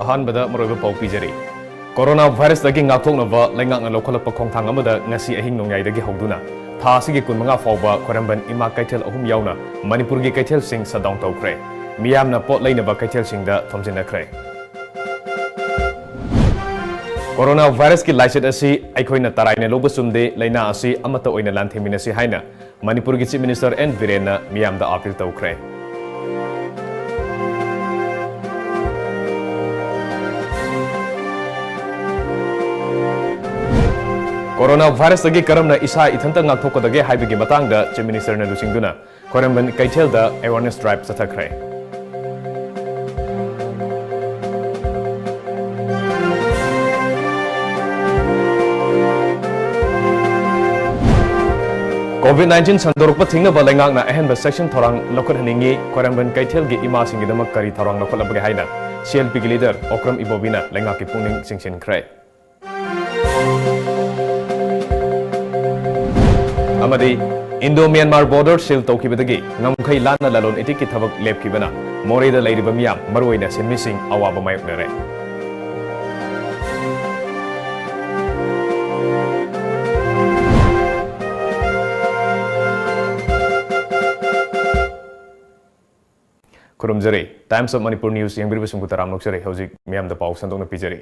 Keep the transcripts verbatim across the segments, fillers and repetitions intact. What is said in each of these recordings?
ꯑꯍꯥꯟꯕꯗ ꯃꯔꯨꯑꯣꯏꯕ ꯄꯥꯎ ꯄꯤꯖꯔꯤ꯫ ꯀꯣꯔꯣꯅꯥ ꯚꯥꯏꯔꯁꯇꯒꯤ ꯉꯥꯛꯊꯣꯛꯅꯕ ꯂꯩꯉꯥꯛꯅ ꯂꯧꯈꯠꯂꯛꯄ ꯈꯣꯡꯊꯥꯡ ꯑꯃꯗ ꯉꯁꯤ ꯑꯍꯤꯡ ꯅꯣꯡꯌꯥꯏꯗꯒꯤ ꯍꯧꯗꯨꯅ ꯊꯥ ꯑꯁꯤꯒꯤ ꯀꯨꯟꯃꯉꯥ ꯐꯥꯎꯕ ꯈ꯭ꯋꯥꯏꯔꯝꯕꯟ ꯏꯃꯥ ꯀꯩꯊꯦꯜ ꯑꯍꯨꯝ ꯌꯥꯎꯅ ꯃꯅꯤꯄꯨꯔꯒꯤ ꯀꯩꯊꯦꯜꯁꯤꯡ shutdown ꯇꯧꯈ꯭ꯔꯦ꯫ ꯃꯤꯌꯥꯝꯅ ꯄꯣꯠ ꯂꯩꯅꯕ ꯀꯩꯊꯦꯜꯁꯤꯡꯗ ꯊꯣꯝꯖꯤꯟꯅꯈ꯭ꯔꯦ꯫ ꯀꯣꯔꯣꯅꯥ ꯚꯥꯏꯔꯁꯀꯤ ꯂꯥꯏꯆꯠ ꯑꯁꯤ ꯑꯩꯈꯣꯏꯅ ꯇꯔꯥꯏꯅ ꯂꯧꯕ ꯆꯨꯝꯗꯦ, ꯂꯥꯏꯅꯥ ꯑꯁꯤ ꯑꯃꯠꯇ ꯑꯣꯏꯅ ꯂꯥꯟꯊꯦꯡꯃꯤꯟꯅꯁꯤ ꯍꯥꯏꯅ ꯃꯅꯤꯄꯨꯔꯒꯤ Chief Minister ꯑꯦꯟ ꯕꯤꯔꯦꯟꯅ ꯃꯤꯌꯥꯝꯗ appeal ꯇꯧꯈ꯭ꯔꯦ꯫ ꯀꯣꯔꯣꯅꯥ ꯚꯥꯏꯔꯁꯇꯒꯤ ꯀꯔꯝꯅ ꯏꯁꯥ ꯏꯊꯟꯇ ꯉꯥꯛꯊꯣꯛꯀꯗꯒꯦ ꯍꯥꯏꯕꯒꯤ ꯃꯇꯥꯡꯗ Chief Ministerꯅ ꯂꯨꯆꯤꯡꯗꯨꯅ ꯈ꯭ꯋꯥꯏꯔꯝꯕꯟ ꯀꯩꯊꯦꯜꯗ awareness drive ꯆꯠꯊꯈ꯭ꯔꯦ꯫ COVID nineteen ꯁꯟꯗꯣꯔꯛꯄ ꯊꯤꯡꯅꯕ ꯂꯩꯉꯥꯛꯅ ꯑꯍꯦꯟꯕ section ꯊꯧꯔꯥꯡ ꯂꯧꯈꯠꯍꯟꯅꯤꯡꯏ꯫ ꯈ꯭ꯋꯥꯏꯔꯝꯕꯟ ꯀꯩꯊꯦꯜꯒꯤ ꯏꯃꯥꯁꯤꯡꯒꯤꯗꯃꯛ ꯀꯔꯤ ꯊꯧꯔꯥꯡ ꯂꯧꯈꯠꯂꯕꯒꯦ ꯍꯥꯏꯅ CLPꯒꯤ leader ꯑꯣꯀ꯭ꯔꯝ ꯏꯕꯣꯕꯤꯅ ꯂꯩꯉꯥꯛꯀꯤ ꯄꯨꯛꯅꯤꯡ ꯆꯤꯡꯁꯤꯟꯈ꯭ꯔꯦ꯫ ꯑꯃꯗꯤ Indo Myanmar border seal ꯇꯧꯈꯤꯕꯗꯒꯤ ꯉꯝꯈꯩ ꯂꯥꯟꯅ ꯂꯂꯣꯟ ꯏꯇꯤꯛꯀꯤ ꯊꯕꯛ ꯂꯦꯞꯈꯤꯕꯅ ꯃꯣꯔꯦꯗ ꯂꯩꯔꯤꯕ ꯃꯤꯌꯥꯝ, ꯃꯔꯨꯑꯣꯏꯅ ꯁꯤꯟꯃꯤꯁꯤꯡ ꯑꯋꯥꯕ ꯃꯥꯌꯣꯛꯅꯔꯦ꯫ ꯈꯨꯔꯨꯝꯖꯔꯤ꯫ Times of Manipur News ꯌꯦꯡꯕꯤꯔꯤꯕꯁꯤꯡꯕꯨ ꯇꯔꯥꯝꯅ ꯑꯣꯛꯆꯔꯤ꯫ ꯍꯧꯖꯤꯛ ꯃꯤꯌꯥꯝꯗ ꯄꯥꯎ ꯁꯟꯗꯣꯛꯅ ꯄꯤꯖꯔꯤ꯫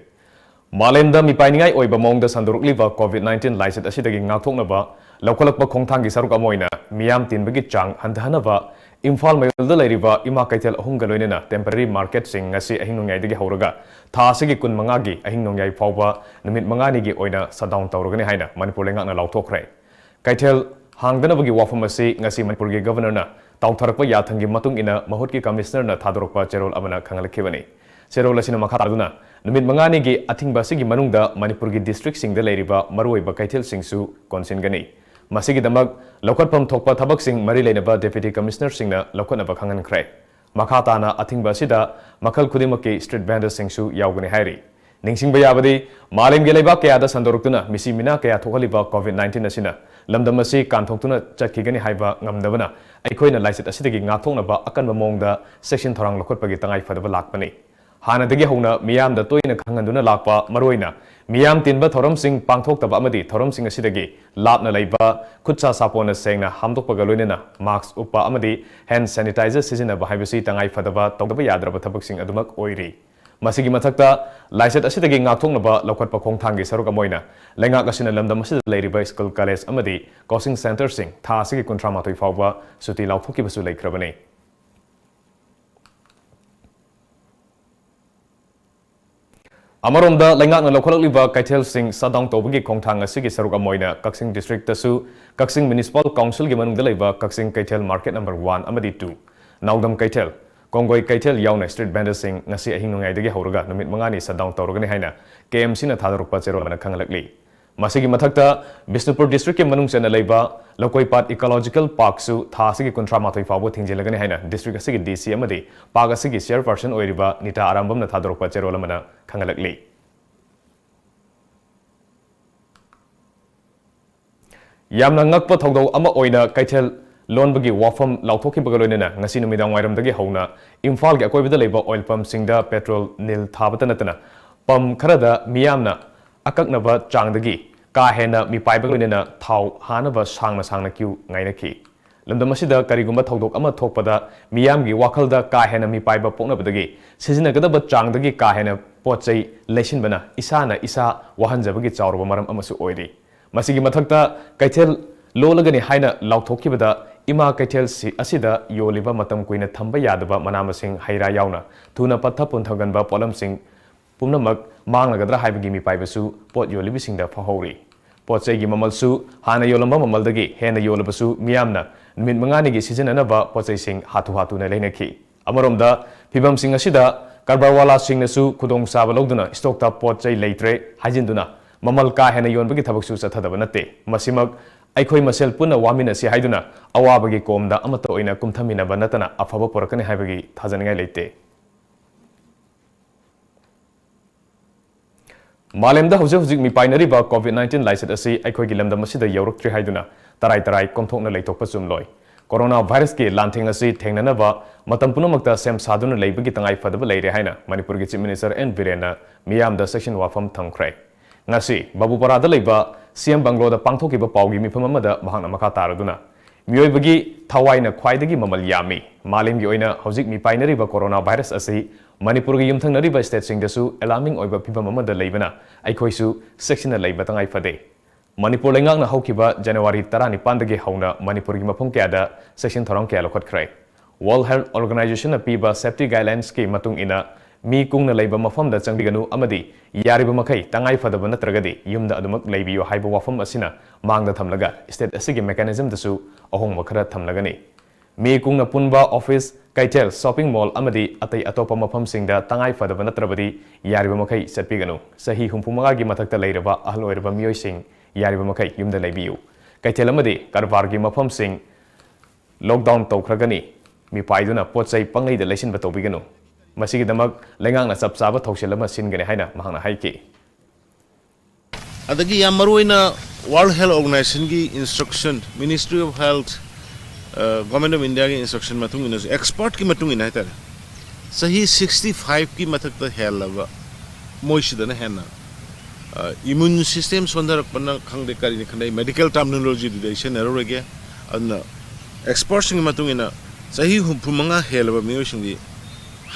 ꯃꯥꯂꯦꯝꯗ ꯃꯤꯄꯥꯏꯅꯤꯡꯉꯥꯏ ꯑꯣꯏꯕ ꯃꯑꯣꯡꯗ ꯁꯟꯗꯣꯔꯛꯂꯤꯕ COVID nineteen ꯂꯥꯏꯆꯠ ꯑꯁꯤꯗꯒꯤ ꯉꯥꯛꯊꯣꯛꯅꯕ ꯂꯧꯈꯠꯂꯛꯄ ꯈꯣꯡꯊꯥꯡꯒꯤ ꯁꯔꯨꯛ ꯑꯃ ꯑꯣꯏꯅ ꯃꯤꯌꯥꯝ ꯇꯤꯟꯕꯒꯤ ꯆꯥꯡ ꯍꯟꯊꯍꯟꯅꯕ ꯏꯝꯐꯥꯜ ꯃꯌꯣꯜꯗ ꯂꯩꯔꯤꯕ ꯏꯃꯥ ꯀꯩꯊꯦꯜ ꯑꯍꯨꯝꯒ ꯂꯣꯏꯅꯅ temporary marketꯁꯤꯡ ꯉꯁꯤ ꯑꯍꯤꯡ ꯅꯣꯡꯌꯥꯏꯗꯒꯤ ꯍꯧꯔꯒ ꯊꯥ ꯑꯁꯤꯒꯤ ꯀꯨꯟꯃꯉꯥꯒꯤ ꯑꯍꯤꯡ ꯅꯣꯡꯌꯥꯏ ꯐꯥꯎꯕ ꯅꯨꯃꯤꯠ ꯃꯉꯥꯅꯤꯒꯤ ꯑꯣꯏꯅ shutdown ꯇꯧꯔꯒꯅꯤ ꯍꯥꯏꯅ ꯃꯅꯤꯄꯨꯔ ꯂꯩꯉꯥꯛꯅ ꯂꯥꯎꯊꯣꯛꯈ꯭ꯔꯦ꯫ ꯀꯩꯊꯦꯜ ꯍꯥꯡꯗꯅꯕꯒꯤ ꯋꯥꯐꯝ ꯑꯁꯤ ꯉꯁꯤ ꯃꯅꯤꯄꯨꯔꯒꯤ Governorꯅ ꯇꯥꯎꯊꯔꯛꯄ ꯌꯥꯊꯪꯒꯤ ꯃꯇꯨꯡ ꯏꯟꯅ ꯃꯍꯨꯠꯀꯤ Commissionerꯅ ꯊꯥꯗꯣꯔꯛꯄ ꯆꯦꯔꯣꯜ ꯑꯃꯅ ꯈꯪꯍꯜꯂꯛꯈꯤꯕꯅꯤ꯫ ꯆꯦꯔꯣꯜ ꯑꯁꯤꯅ ꯃꯈꯥ ꯇꯥꯗꯨꯅ ꯅꯨꯃꯤꯠ ꯃꯉꯥꯅꯤꯒꯤ ꯑꯊꯤꯡꯕ ꯑꯁꯤꯒꯤ ꯃꯅꯨꯡꯗ ꯃꯅꯤꯄꯨꯔꯒꯤ districtꯁꯤꯡꯗ ꯂꯩꯔꯤꯕ ꯃꯔꯨꯑꯣꯏꯕ ꯀꯩꯊꯦꯜꯁꯤꯡꯁꯨ ꯀꯣꯟꯁꯤꯟꯒꯅꯤ꯫ ꯃꯁꯤꯒꯤꯗꯃꯛ ꯂꯧꯈꯠꯐꯝ ꯊꯣꯛꯄ ꯊꯕꯛꯁꯤꯡ ꯃꯔꯤ ꯂꯩꯅꯕ Deputy Commissionerꯁꯤꯡꯅ ꯂꯧꯈꯠꯅꯕ ꯈꯪꯍꯟꯈ꯭ꯔꯦ꯫ ꯃꯈꯥ ꯇꯥꯅ ꯑꯊꯤꯡꯕ ꯑꯁꯤꯗ ꯃꯈꯜ ꯈꯨꯗꯤꯡꯃꯛꯀꯤ street vendorꯁꯤꯡꯁꯨ ꯌꯥꯎꯒꯅꯤ ꯍꯥꯏꯔꯤ꯫ ꯅꯤꯡꯁꯤꯡꯕ ꯌꯥꯕꯗꯤ, ꯃꯥꯂꯦꯝꯒꯤ ꯂꯩꯕꯥꯛ ꯀꯌꯥꯗ ꯁꯟꯗꯣꯔꯛꯇꯨꯅ ꯃꯤꯁꯤ ꯃꯤꯅꯥ ꯀꯌꯥ ꯊꯣꯛꯍꯜꯂꯤꯕ COVID nineteen ꯑꯁꯤꯅ ꯂꯝꯗꯝ ꯑꯁꯤ ꯀꯥꯟꯊꯣꯛꯇꯨꯅ ꯆꯠꯈꯤꯒꯅꯤ ꯍꯥꯏꯕ ꯉꯝꯗꯕꯅ ꯑꯩꯈꯣꯏꯅ ꯂꯥꯏꯆꯠ ꯑꯁꯤꯗꯒꯤ ꯉꯥꯛꯊꯣꯛꯅꯕ ꯑꯀꯟꯕ ꯃꯑꯣꯡꯗ ꯆꯦꯛꯁꯤꯟ ꯊꯧꯔꯥꯡ ꯂꯧꯈꯠꯄꯒꯤ ꯇꯉꯥꯏ ꯐꯗꯕ ꯂꯥꯛꯄꯅꯤ꯫ ꯍꯥꯟꯅꯗꯒꯤ ꯍꯧꯅ ꯃꯤꯌꯥꯝꯗ ꯇꯣꯏꯅ ꯈꯪꯍꯟꯗꯨꯅ ꯂꯥꯛꯄ, ꯃꯔꯨꯑꯣꯏꯅ ꯃꯤꯌꯥꯝ ꯇꯤꯟꯕ ꯊꯧꯔꯝꯁꯤꯡ ꯄꯥꯡꯊꯣꯛꯇꯕ ꯑꯃꯗꯤ ꯊꯧꯔꯝꯁꯤꯡ ꯑꯁꯤꯗꯒꯤ ꯂꯥꯞꯅ ꯂꯩꯕ, ꯈꯨꯠꯁꯥ ꯁꯥꯄꯣꯟꯅ ꯁꯦꯡꯅ ꯍꯥꯝꯗꯣꯛꯄꯒ ꯂꯣꯏꯅꯅ mask ꯎꯞꯄ ꯑꯃꯗꯤ hand sanitizer ꯁꯤꯖꯤꯟꯅꯕ ꯍꯥꯏꯕꯁꯤ ꯇꯉꯥꯏ ꯐꯗꯕ ꯇꯧꯗꯕ ꯌꯥꯗ꯭ꯔꯕ ꯊꯕꯛꯁꯤꯡ ꯑꯗꯨꯃꯛ ꯑꯣꯏꯔꯤ꯫ ꯃꯁꯤꯒꯤ ꯃꯊꯛꯇ, ꯂꯥꯏꯆꯠ ꯑꯁꯤꯗꯒꯤ ꯉꯥꯛꯊꯣꯛꯅꯕ ꯂꯧꯈꯠꯄ ꯈꯣꯡꯊꯥꯡꯒꯤ ꯁꯔꯨꯛ ꯑꯃ ꯑꯣꯏꯅ ꯂꯩꯉꯥꯛ ꯑꯁꯤꯅ ꯂꯝꯗꯝ ꯑꯁꯤꯗ ꯂꯩꯔꯤꯕ school, college ꯑꯃꯗꯤ coaching centreꯁꯤꯡ ꯊꯥ ꯑꯁꯤꯒꯤ ꯀꯨꯟꯊ꯭ꯔꯥ ꯃꯥꯊꯣꯏ ꯐꯥꯎꯕ ꯁꯨꯇꯤ ꯂꯥꯎꯊꯣꯛꯈꯤꯕꯁꯨ ꯂꯩꯈ꯭ꯔꯕꯅꯤ꯫ ꯑꯃꯔꯣꯝꯗ, ꯂꯩꯉꯥꯛꯅ ꯂꯧꯈꯠꯂꯛꯂꯤꯕ ꯀꯩꯊꯦꯜꯁꯤꯡ shutdown ꯇꯧꯕꯒꯤ ꯈꯣꯡꯊꯥꯡ ꯑꯁꯤꯒꯤ ꯁꯔꯨꯛ ꯑꯃ ꯑꯣꯏꯅ ꯀꯛꯆꯤꯡ districtꯇꯁꯨ ꯀꯛꯆꯤꯡ Municipal Councilꯒꯤ ꯃꯅꯨꯡꯗ ꯂꯩꯕ ꯀꯛꯆꯤꯡ ꯀꯩꯊꯦꯜ market number one ꯑꯃꯗꯤ two, ꯅꯥꯎꯗꯝ ꯀꯩꯊꯦꯜ, ꯀꯣꯡꯒꯣꯏ ꯀꯩꯊꯦꯜ ꯌꯥꯎꯅ street vendorꯁꯤꯡ ꯉꯁꯤ ꯑꯍꯤꯡ ꯅꯣꯡꯌꯥꯏꯗꯒꯤ ꯍꯧꯔꯒ ꯅꯨꯃꯤꯠ ꯃꯉꯥꯅꯤ shutdown ꯇꯧꯔꯒꯅꯤ ꯍꯥꯏꯅ KMCꯅ ꯊꯥꯗꯣꯔꯛꯄ ꯆꯦꯔꯣꯜ ꯑꯃꯅ ꯈꯪꯍꯜꯂꯛꯂꯤ꯫ ꯃꯁꯤꯒꯤ ꯃꯊꯛꯇ, ꯕꯤꯁꯅꯨꯄꯨꯔ districtꯀꯤ ꯃꯅꯨꯡ ꯆꯟꯅ ꯂꯩꯕ ꯂꯧꯀꯣꯏꯄꯥꯠ Ecological Parkꯁꯨ ꯊꯥ ꯑꯁꯤꯒꯤ ꯀꯨꯟꯊ꯭ꯔꯥ ꯃꯥꯊꯣꯏ ꯐꯥꯎꯕ ꯊꯤꯡꯖꯤꯜꯂꯒꯅꯤ ꯍꯥꯏꯅ district ꯑꯁꯤꯒꯤ DC ꯑꯃꯗꯤ park ꯑꯁꯤꯒꯤ chairperson ꯑꯣꯏꯔꯤꯕ ꯅꯤꯇꯥ ꯑꯔꯥꯝꯕꯝꯅ ꯊꯥꯗꯣꯔꯛꯄ ꯆꯦꯔꯣꯜ ꯑꯃꯅ ꯈꯪꯍꯜꯂꯛꯂꯤ꯫ ꯌꯥꯝꯅ ꯉꯛꯄ ꯊꯧꯗꯣꯛ ꯑꯃ ꯑꯣꯏꯅ ꯀꯩꯊꯦꯜ ꯂꯣꯟꯕꯒꯤ ꯋꯥꯐꯝ ꯂꯥꯎꯊꯣꯛꯈꯤꯕꯒ ꯂꯣꯏꯅꯅ ꯉꯁꯤ ꯅꯨꯃꯤꯗꯥꯡ ꯋꯥꯏꯔꯝꯗꯒꯤ ꯍꯧꯅ ꯏꯝꯐꯥꯜꯒꯤ ꯑꯀꯣꯏꯕꯗ ꯂꯩꯕ oil pumpꯁꯤꯡꯗ petrol ꯅꯤꯜ ꯊꯥꯕꯇ ꯅꯠꯇꯅ pump ꯈꯔꯗ ꯃꯤꯌꯥꯝꯅ ꯑꯀꯛꯅꯕ ꯆꯥꯡꯗꯒꯤ ꯀꯥ ꯍꯦꯟꯅ ꯃꯤꯄꯥꯏꯕꯒ ꯂꯣꯏꯅꯅ ꯊꯥꯎ ꯍꯥꯅꯕ ꯁꯥꯡꯅ ꯁꯥꯡꯅ queue ꯉꯥꯏꯅꯈꯤ꯫ ꯂꯝꯗꯝ ꯑꯁꯤꯗ ꯀꯔꯤꯒꯨꯝꯕ ꯊꯧꯗꯣꯛ ꯑꯃ ꯊꯣꯛꯄꯗ ꯃꯤꯌꯥꯝꯒꯤ ꯋꯥꯈꯜꯗ ꯀꯥ ꯍꯦꯟꯅ ꯃꯤꯄꯥꯏꯕ ꯄꯣꯛꯅꯕꯗꯒꯤ ꯁꯤꯖꯤꯟꯅꯒꯗꯕ ꯆꯥꯡꯗꯒꯤ ꯀꯥ ꯍꯦꯟꯅ ꯄꯣꯠ ꯆꯩ ꯂꯩꯁꯤꯟꯕꯅ ꯏꯁꯥꯅ ꯏꯁꯥ ꯋꯥꯍꯟꯖꯕꯒꯤ ꯆꯥꯎꯔꯕ ꯃꯔꯝ ꯑꯃꯁꯨ ꯑꯣꯏꯔꯤ꯫ ꯃꯁꯤꯒꯤ ꯃꯊꯛꯇ, ꯀꯩꯊꯦꯜ ꯂꯣꯜꯂꯒꯅꯤ ꯍꯥꯏꯅ ꯂꯥꯎꯊꯣꯛꯈꯤꯕꯗ ꯏꯃꯥ ꯀꯩꯊꯦꯜ ꯁꯤ-, ꯑꯁꯤꯗ ꯌꯣꯜꯂꯤꯕ ꯃꯇꯝ ꯀꯨꯏꯅ ꯊꯝꯕ ꯌꯥꯗꯕ ꯃꯅꯥ ꯃꯁꯤꯡ, ꯍꯩ ꯔꯥ ꯌꯥꯎꯅ ꯊꯨꯅ ꯄꯠꯊ ꯄꯨꯝꯊꯒꯟꯕ ꯄꯣꯠꯂꯝꯁꯤꯡ ꯄꯨꯝꯅꯃꯛ ꯃꯥꯡꯂꯒꯗ꯭ꯔꯥ ꯍꯥꯏꯕꯒꯤ ꯃꯤꯄꯥꯏꯕꯁꯨ ꯄꯣꯠ ꯌꯣꯜꯂꯤꯕꯁꯤꯡꯗ ꯐꯥꯎꯍꯧꯔꯤ꯫ ꯄꯣꯠ ꯆꯩꯒꯤ ꯃꯃꯜꯁꯨ ꯍꯥꯟꯅ ꯌꯣꯜꯂꯝꯕ ꯃꯃꯜꯗꯒꯤ ꯍꯦꯟꯅ ꯌꯣꯜꯂꯕꯁꯨ ꯃꯤꯌꯥꯝꯅ ꯅꯨꯃꯤꯠ ꯃꯉꯥꯅꯤꯒꯤ ꯁꯤꯖꯤꯟꯅꯅꯕ ꯄꯣꯠ ꯆꯩꯁꯤꯡ ꯍꯥꯊꯨ ꯍꯥꯊꯨꯅ ꯂꯩꯅꯈꯤ꯫ ꯑꯃꯔꯣꯝꯗ, ꯐꯤꯕꯝꯁꯤꯡ ꯑꯁꯤꯗ ꯀꯔꯕꯥꯔꯋꯥꯂꯥꯁꯤꯡꯅꯁꯨ ꯈꯨꯗꯣꯡꯆꯥꯕ ꯂꯧꯗꯨꯅ stockꯇ ꯄꯣꯠ ꯆꯩ ꯂꯩꯇ꯭ꯔꯦ ꯍꯥꯏꯖꯤꯟꯗꯨꯅ ꯃꯃꯜ ꯀꯥ ꯍꯦꯟꯅ ꯌꯣꯟꯕꯒꯤ ꯊꯕꯛꯁꯨ ꯆꯠꯊꯗꯕ ꯅꯠꯇꯦ꯫ ꯃꯁꯤꯃꯛ ꯑꯩꯈꯣꯏ ꯃꯁꯦꯜ ꯄꯨꯟꯅ ꯋꯥꯃꯤꯟꯅꯁꯤ ꯍꯥꯏꯗꯨꯅ ꯑꯋꯥꯕꯒꯤ ꯀꯣꯝꯗ ꯑꯃꯠꯇ ꯑꯣꯏꯅ ꯀꯨꯝꯊꯃꯤꯟꯅꯕ ꯅꯠꯇꯅ ꯑꯐꯕ ꯄꯨꯔꯛꯀꯅꯤ ꯍꯥꯏꯕꯒꯤ ꯊꯥꯖꯅꯤꯡꯉꯥꯏ ꯂꯩꯇꯦ꯫ ꯃꯥꯂꯦꯝꯗ ꯍꯧꯖꯤꯛ ꯍꯧꯖꯤꯛ ꯃꯤꯄꯥꯏꯅꯔꯤꯕ COVID nineteen ꯂꯥꯏꯆꯠ ꯑꯁꯤ ꯑꯩꯈꯣꯏꯒꯤ ꯂꯝꯗꯝ ꯑꯁꯤꯗ ꯌꯧꯔꯛꯇ꯭ꯔꯤ ꯍꯥꯏꯗꯨꯅ ꯇꯔꯥꯏ ꯇꯔꯥꯏ ꯀꯣꯝꯊꯣꯛꯅ ꯂꯩꯊꯣꯛꯄ ꯆꯨꯝꯂꯣꯏ꯫ ꯀꯣꯔꯣꯅꯥ ꯚꯥꯏꯔꯁꯀꯤ ꯂꯥꯟꯊꯦꯡ ꯑꯁꯤ ꯊꯦꯡꯅꯅꯕ ꯃꯇꯝ ꯄꯨꯝꯅꯃꯛꯇ ꯁꯦꯝ ꯁꯥꯗꯨꯅ ꯂꯩꯕꯒꯤ ꯇꯉꯥꯏ ꯐꯗꯕ ꯂꯩꯔꯦ ꯍꯥꯏꯅ ꯃꯅꯤꯄꯨꯔꯒꯤ Chief Minister N ꯕꯤꯔꯦꯟꯅ ꯃꯤꯌꯥꯝꯗ ꯆꯦꯛꯁꯤꯟ ꯋꯥꯐꯝ ꯊꯝꯈ꯭ꯔꯦ꯫ ꯉꯁꯤ ꯕꯥꯕꯨꯄꯥꯔꯥꯗ ꯂꯩꯕ CM ꯕꯪꯒ꯭ꯂꯣꯗ ꯄꯥꯡꯊꯣꯛꯈꯤꯕ ꯄꯥꯎꯒꯤ ꯃꯤꯐꯝ ꯑꯃꯗ ꯃꯍꯥꯛꯅ ꯃꯈꯥ ꯇꯥꯔꯗꯨꯅ, ꯃꯤꯑꯣꯏꯕꯒꯤ ꯊꯋꯥꯏꯅ ꯈ꯭ꯋꯥꯏꯗꯒꯤ ꯃꯃꯜ ꯌꯥꯝꯃꯤ꯫ ꯃꯥꯂꯦꯝꯒꯤ ꯑꯣꯏꯅ ꯍꯧꯖꯤꯛ ꯃꯤꯄꯥꯏꯅꯔꯤꯕ ꯀꯣꯔꯣꯅꯥ ꯚꯥꯏꯔꯁ ꯑꯁꯤ ꯃꯅꯤꯄꯨꯔꯒꯤ ꯌꯨꯝꯊꯪꯅꯔꯤꯕ stateꯁꯤꯡꯗꯁꯨ alarming ꯑꯣꯏꯕ ꯐꯤꯚꯝ ꯑꯃꯗ ꯂꯩꯕꯅ ꯑꯩꯈꯣꯏꯁꯨ ꯆꯦꯛꯁꯤꯟꯅ ꯂꯩꯕ ꯇꯉꯥꯏ ꯐꯗꯦ꯫ ꯃꯅꯤꯄꯨꯔ ꯂꯩꯉꯥꯛꯅ ꯍꯧꯈꯤꯕ January ꯇꯔꯥꯅꯤꯄꯥꯟꯗꯒꯤ ꯍꯧꯅ ꯃꯅꯤꯄꯨꯔꯒꯤ ꯃꯐꯝ ꯀꯌꯥꯗ ꯆꯦꯛꯁꯤꯟ ꯊꯧꯔꯥꯡ ꯀꯌꯥ ꯂꯧꯈꯠꯈ꯭ꯔꯦ꯫ World Health Organizationꯅ ꯄꯤꯕ safety guidelinesꯀꯤ ꯃꯇꯨꯡ ꯏꯟꯅ, ꯃꯤ ꯀꯨꯡꯅ ꯂꯩꯕ ꯃꯐꯝꯗ ꯆꯪꯕꯤꯒꯅꯨ ꯑꯃꯗꯤ ꯌꯥꯔꯤꯕ ꯃꯈꯩ ꯇꯉꯥꯏ ꯐꯗꯕ ꯅꯠꯇ꯭ꯔꯒꯗꯤ ꯌꯨꯝꯗ ꯑꯗꯨꯃꯛ ꯂꯩꯕꯤꯌꯨ ꯍꯥꯏꯕ ꯋꯥꯐꯝ ꯑꯁꯤꯅ ꯃꯥꯡꯗ ꯊꯝꯂꯒ state ꯑꯁꯤꯒꯤ mechanismꯗꯁꯨ ꯑꯍꯣꯡꯕ ꯈꯔ ꯊꯝꯂꯒꯅꯤ꯫ ꯃꯤ ꯀꯨꯡꯅ ꯄꯨꯟꯕ office, ꯀꯩꯊꯦꯜ, shopping mall ꯑꯃꯗꯤ ꯑꯇꯩ ꯑꯇꯣꯞꯄ ꯃꯐꯝꯁꯤꯡꯗ ꯇꯉꯥꯏ ꯐꯗꯕ ꯅꯠꯇ꯭ꯔꯕꯗꯤ ꯌꯥꯔꯤꯕ ꯃꯈꯩ ꯆꯠꯄꯤꯒꯅꯨ꯫ ꯆꯍꯤ ꯍꯨꯝꯐꯨ ꯃꯉꯥꯒꯤ ꯃꯊꯛꯇ ꯂꯩꯔꯕ ꯑꯍꯜ ꯑꯣꯏꯔꯕ ꯃꯤꯑꯣꯏꯁꯤꯡ ꯌꯥꯔꯤꯕ ꯃꯈꯩ ꯌꯨꯝꯗ ꯂꯩꯕꯤꯌꯨ꯫ ꯀꯩꯊꯦꯜ ꯑꯃꯗꯤ ꯀꯔꯕꯥꯔꯒꯤ ꯃꯐꯝꯁꯤꯡ lockdown ꯇꯧꯈ꯭ꯔꯒꯅꯤ꯫ ꯃꯤꯄꯥꯏꯗꯨꯅ ꯄꯣꯠ ꯆꯩ ꯄꯪꯂꯩꯗ ꯂꯩꯁꯤꯟꯕ ꯇꯧꯕꯤꯒꯅꯨ꯫ ꯃꯁꯤꯒꯤꯗꯃꯛ ꯂꯩꯉꯥꯛꯅ ꯆꯞ ꯆꯥꯕ ꯊꯧꯁꯤꯜ ꯑꯃ ꯁꯤꯟꯒꯅꯤ ꯍꯥꯏꯅ ꯃꯍꯥꯛꯅ ꯍꯥꯏꯈꯤ꯫ ꯑꯗꯒꯤ ꯌꯥꯝ ꯃꯔꯨꯑꯣꯏꯅ World Health Organizationꯒꯤ instruction, Ministry of Health, ꯑ, Government of Indiaꯒꯤ instruction ꯃꯇꯨꯡ ꯏꯟꯅꯁꯨ, expertꯀꯤ ꯃꯇꯨꯡ ꯏꯟꯅ ꯍꯥꯏꯇꯥꯔꯦ, ꯆꯍꯤ sixty fiveꯀꯤ ꯃꯊꯛꯇ ꯍꯦꯜꯂꯕ ꯃꯣꯏꯁꯤꯗꯅ ꯍꯦꯟꯅ, ꯑ, immune system ꯁꯣꯟꯊꯔꯛꯄꯅ ꯈꯪꯗꯦ, ꯀꯔꯤꯅꯤ ꯈꯪꯗꯦ, ꯑꯩ medical terminologyꯗꯨꯗꯤ ꯑꯩ ꯁꯤꯖꯤꯟꯅꯔꯔꯣꯏꯒꯦ꯫ ꯑꯗꯨꯅ expertꯁꯤꯡꯒꯤ ꯃꯇꯨꯡ ꯏꯟꯅ ꯆꯍꯤ ꯍꯨꯝꯐꯨ ꯃꯉꯥ ꯍꯦꯜꯂꯕ ꯃꯤꯑꯣꯏꯁꯤꯡꯗꯤ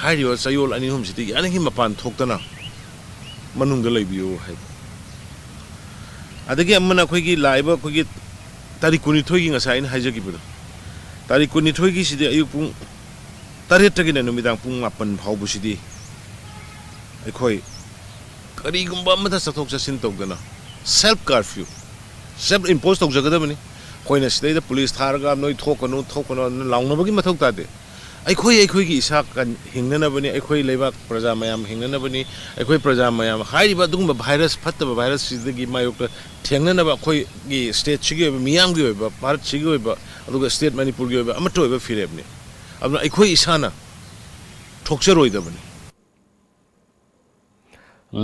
ꯍꯥꯏꯔꯤꯕ ꯆꯌꯣꯜ ꯑꯅꯤ ꯑꯍꯨꯝꯁꯤꯗꯤ ꯌꯥꯔꯤꯉꯩ ꯃꯄꯥꯟ ꯊꯣꯛꯇꯅ ꯃꯅꯨꯡꯗ ꯂꯩꯕꯤꯌꯨ ꯍꯥꯏꯕ꯫ ꯑꯗꯒꯤ ꯑꯃꯅ ꯑꯩꯈꯣꯏꯒꯤ ꯂꯥꯛꯏꯕ ꯑꯩꯈꯣꯏꯒꯤ ꯇꯥꯔꯤꯛ ꯀꯨꯟꯅꯤꯊꯣꯏꯒꯤ ꯉꯁꯥꯏ ꯑꯩꯅ ꯍꯥꯏꯖꯈꯤꯕꯗꯣ, ꯇꯥꯔꯤꯛ ꯀꯨꯟꯅꯤꯊꯣꯏꯒꯤꯁꯤꯗꯤ ꯑꯌꯨꯛ ꯄꯨꯡ ꯇꯔꯦꯠꯇꯒꯤꯅ ꯅꯨꯃꯤꯗꯥꯡ ꯄꯨꯡ ꯃꯥꯄꯟ ꯐꯥꯎꯕꯁꯤꯗꯤ ꯑꯩꯈꯣꯏ ꯀꯔꯤꯒꯨꯝꯕ ꯑꯃꯗ ꯆꯠꯊꯣꯛ ꯆꯠꯁꯤꯟ ꯇꯧꯗꯅ self curfew, self impose ꯇꯧꯖꯒꯗꯕꯅꯤ꯫ ꯑꯩꯈꯣꯏꯅ ꯁꯤꯗꯩꯗ ꯄꯨꯂꯤꯁ ꯊꯥꯔꯒ "ꯅꯣꯏ ꯊꯣꯛꯀꯅꯨ, ꯊꯣꯛꯀꯅꯨ" ꯑꯗꯨꯅ ꯂꯥꯎꯅꯕꯒꯤ ꯃꯊꯧ ꯇꯥꯗꯦ꯫ ꯑꯩꯈꯣꯏ ꯑꯩꯈꯣꯏꯒꯤ ꯏꯁꯥ ꯀꯟ-, ꯍꯤꯡꯅꯅꯕꯅꯤ, ꯑꯩꯈꯣꯏ ꯂꯩꯕꯥꯛ ꯄ꯭ꯔꯖꯥ ꯃꯌꯥꯝ ꯍꯤꯡꯅꯅꯕꯅꯤ, ꯑꯩꯈꯣꯏ ꯄ꯭ꯔꯖꯥ ꯃꯌꯥꯝ ꯍꯥꯏꯔꯤꯕ ꯑꯗꯨꯒꯨꯝꯕ ꯚꯥꯏꯔꯁ, ꯐꯠꯇꯕ ꯚꯥꯏꯔꯁꯁꯤꯗꯒꯤ ꯃꯥꯌꯣꯛꯇ ꯊꯦꯡꯅꯅꯕ ꯑꯩꯈꯣꯏꯒꯤ ꯁ꯭ꯇꯦꯠꯁꯤꯒꯤ ꯑꯣꯏꯕ, ꯃꯤꯌꯥꯝꯒꯤ ꯑꯣꯏꯕ, ꯚꯥꯔꯠꯁꯤꯒꯤ ꯑꯣꯏꯕ, ꯑꯗꯨꯒ ꯁ꯭ꯇꯦꯠ ꯃꯅꯤꯄꯨꯔꯒꯤ ꯑꯣꯏꯕ ꯑꯃꯠꯇ ꯑꯣꯏꯕ ꯐꯤꯔꯦꯞꯅꯤ꯫ ꯑꯗꯨꯅ ꯑꯩꯈꯣꯏ ꯏꯁꯥꯅ ꯊꯣꯛꯆꯔꯣꯏꯗꯕꯅꯤ꯫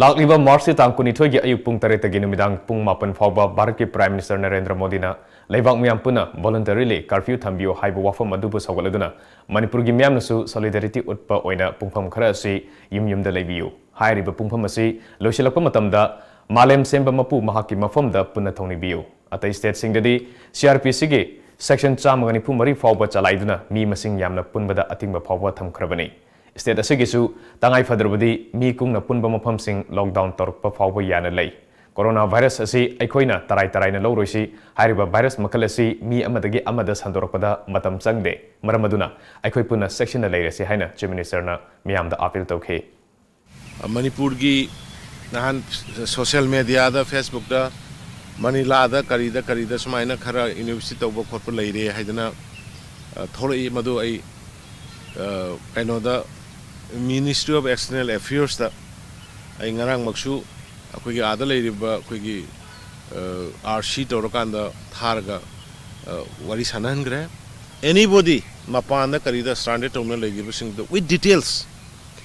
ꯂꯥꯛꯂꯤꯕ ꯃꯥꯔꯆꯀꯤ ꯇꯥꯡ ꯀꯨꯟꯅꯤꯊꯣꯏꯒꯤ ꯑꯌꯨꯛ ꯄꯨꯡ ꯇꯔꯦꯠꯇꯒꯤ ꯅꯨꯃꯤꯗꯥꯡ ꯄꯨꯡ ꯃꯥꯄꯟ ꯐꯥꯎꯕ ꯚꯥꯔꯠꯀꯤ Prime Minister ꯅꯔꯦꯟꯗ꯭ꯔ ꯃꯣꯗꯤꯅ ꯂꯩꯕꯥꯛ ꯃꯤꯌꯥꯝ ꯄꯨꯟꯅ voluntarily curfew ꯊꯝꯕꯤꯌꯨ ꯍꯥꯏꯕ ꯋꯥꯐꯝ ꯑꯗꯨꯕꯨ ꯁꯧꯒꯠꯂꯗꯨꯅ ꯃꯅꯤꯄꯨꯔꯒꯤ ꯃꯤꯌꯥꯝꯅꯁꯨ solidarity ꯎꯠꯄ ꯑꯣꯏꯅ ꯄꯨꯡꯐꯝ ꯈꯔ ꯑꯁꯤ ꯌꯨꯝ ꯌꯨꯝꯗ ꯂꯩꯕꯤꯌꯨ꯫ ꯍꯥꯏꯔꯤꯕ ꯄꯨꯡꯐꯝ ꯑꯁꯤ ꯂꯣꯏꯁꯤꯜꯂꯛꯄ ꯃꯇꯝꯗ ꯃꯥꯂꯦꯝ ꯁꯦꯝꯕ ꯃꯄꯨ ꯃꯍꯥꯛꯀꯤ ꯃꯐꯝꯗ ꯄꯨꯟꯅ ꯊꯧꯅꯤꯕꯤꯌꯨ꯫ ꯑꯇꯩ ꯁ꯭ꯇꯦꯠꯁꯤꯡꯗꯗꯤ ꯁꯤ ꯑꯥꯔ ꯄꯤ ꯁꯤꯒꯤ ꯁꯦꯛꯁꯟ ꯆꯥꯝꯃꯒ ꯅꯤꯐꯨ ꯃꯔꯤ ꯐꯥꯎꯕ ꯆꯂꯥꯏꯗꯨꯅ ꯃꯤ ꯃꯁꯤꯡ ꯌꯥꯝꯅ ꯄꯨꯟꯕꯗ ꯑꯊꯤꯡꯕ ꯐꯥꯎꯕ ꯊꯝꯈ꯭ꯔꯕꯅꯤ꯫ ꯁ꯭ꯇꯦꯠ ꯑꯁꯤꯒꯤꯁꯨ ꯇꯉꯥꯏ ꯐꯗ꯭ꯔꯕꯗꯤ ꯃꯤ ꯀꯨꯡꯅ ꯄꯨꯟꯕ ꯃꯐꯝꯁꯤꯡ lockdown ꯇꯧꯔꯛꯄ ꯐꯥꯎꯕ ꯌꯥꯅ ꯂꯩ꯫ ꯀꯣꯔꯣꯅꯥ ꯚꯥꯏꯔꯁ ꯑꯁꯤ ꯑꯩꯈꯣꯏꯅ ꯇꯔꯥꯏ ꯇꯔꯥꯏꯅ ꯂꯧꯔꯣꯏꯁꯤ꯫ ꯍꯥꯏꯔꯤꯕ ꯚꯥꯏꯔꯁ ꯃꯈꯜ ꯑꯁꯤ ꯃꯤ ꯑꯃꯗꯒꯤ ꯑꯃꯗ ꯁꯟꯗꯣꯔꯛꯄꯗ ꯃꯇꯝ ꯆꯪꯗꯦ꯫ ꯃꯔꯝ ꯑꯗꯨꯅ ꯑꯩꯈꯣꯏ ꯄꯨꯟꯅ ꯆꯦꯛꯁꯤꯟꯅ ꯂꯩꯔꯁꯤ ꯍꯥꯏꯅ Chief Minister ꯅ ꯃꯤꯌꯥꯝꯗ appeal ꯇꯧꯈꯤ꯫ ꯃꯅꯤꯄꯨꯔꯒꯤ ꯅꯍꯥꯟ social media ꯗ, Facebook ꯇ, ꯃꯅꯤꯂꯥꯗ, ꯀꯔꯤꯗ, ꯀꯔꯤꯗ ꯁꯨꯃꯥꯏꯅ ꯈꯔ university ꯇꯧꯕ ꯈꯣꯠꯄ ꯂꯩꯔꯦ ꯍꯥꯏꯗꯅ, ꯑ, ꯊꯣꯛꯂꯛꯏ꯫ ꯃꯗꯨ ꯑꯩ, ꯑ, ꯀꯩꯅꯣꯗ, Ministry of External Affairs ꯇ ꯑꯩ ꯉꯔꯥꯡꯃꯛꯁꯨ ꯑꯩꯈꯣꯏꯒꯤ ꯑꯥꯗ ꯂꯩꯔꯤꯕ ꯑꯩꯈꯣꯏꯒꯤ, ꯑ, R C ꯇꯧꯔꯀꯥꯟꯗ ꯊꯥꯔꯒ, ꯑ, ꯋꯥꯔꯤ ꯁꯥꯟꯅꯍꯟꯈ꯭ꯔꯦ꯫ Anybody ꯃꯄꯥꯟꯗ ꯀꯔꯤꯗ stranded ꯇꯧꯅ ꯂꯩꯔꯤꯕꯁꯤꯡꯗꯣ with details,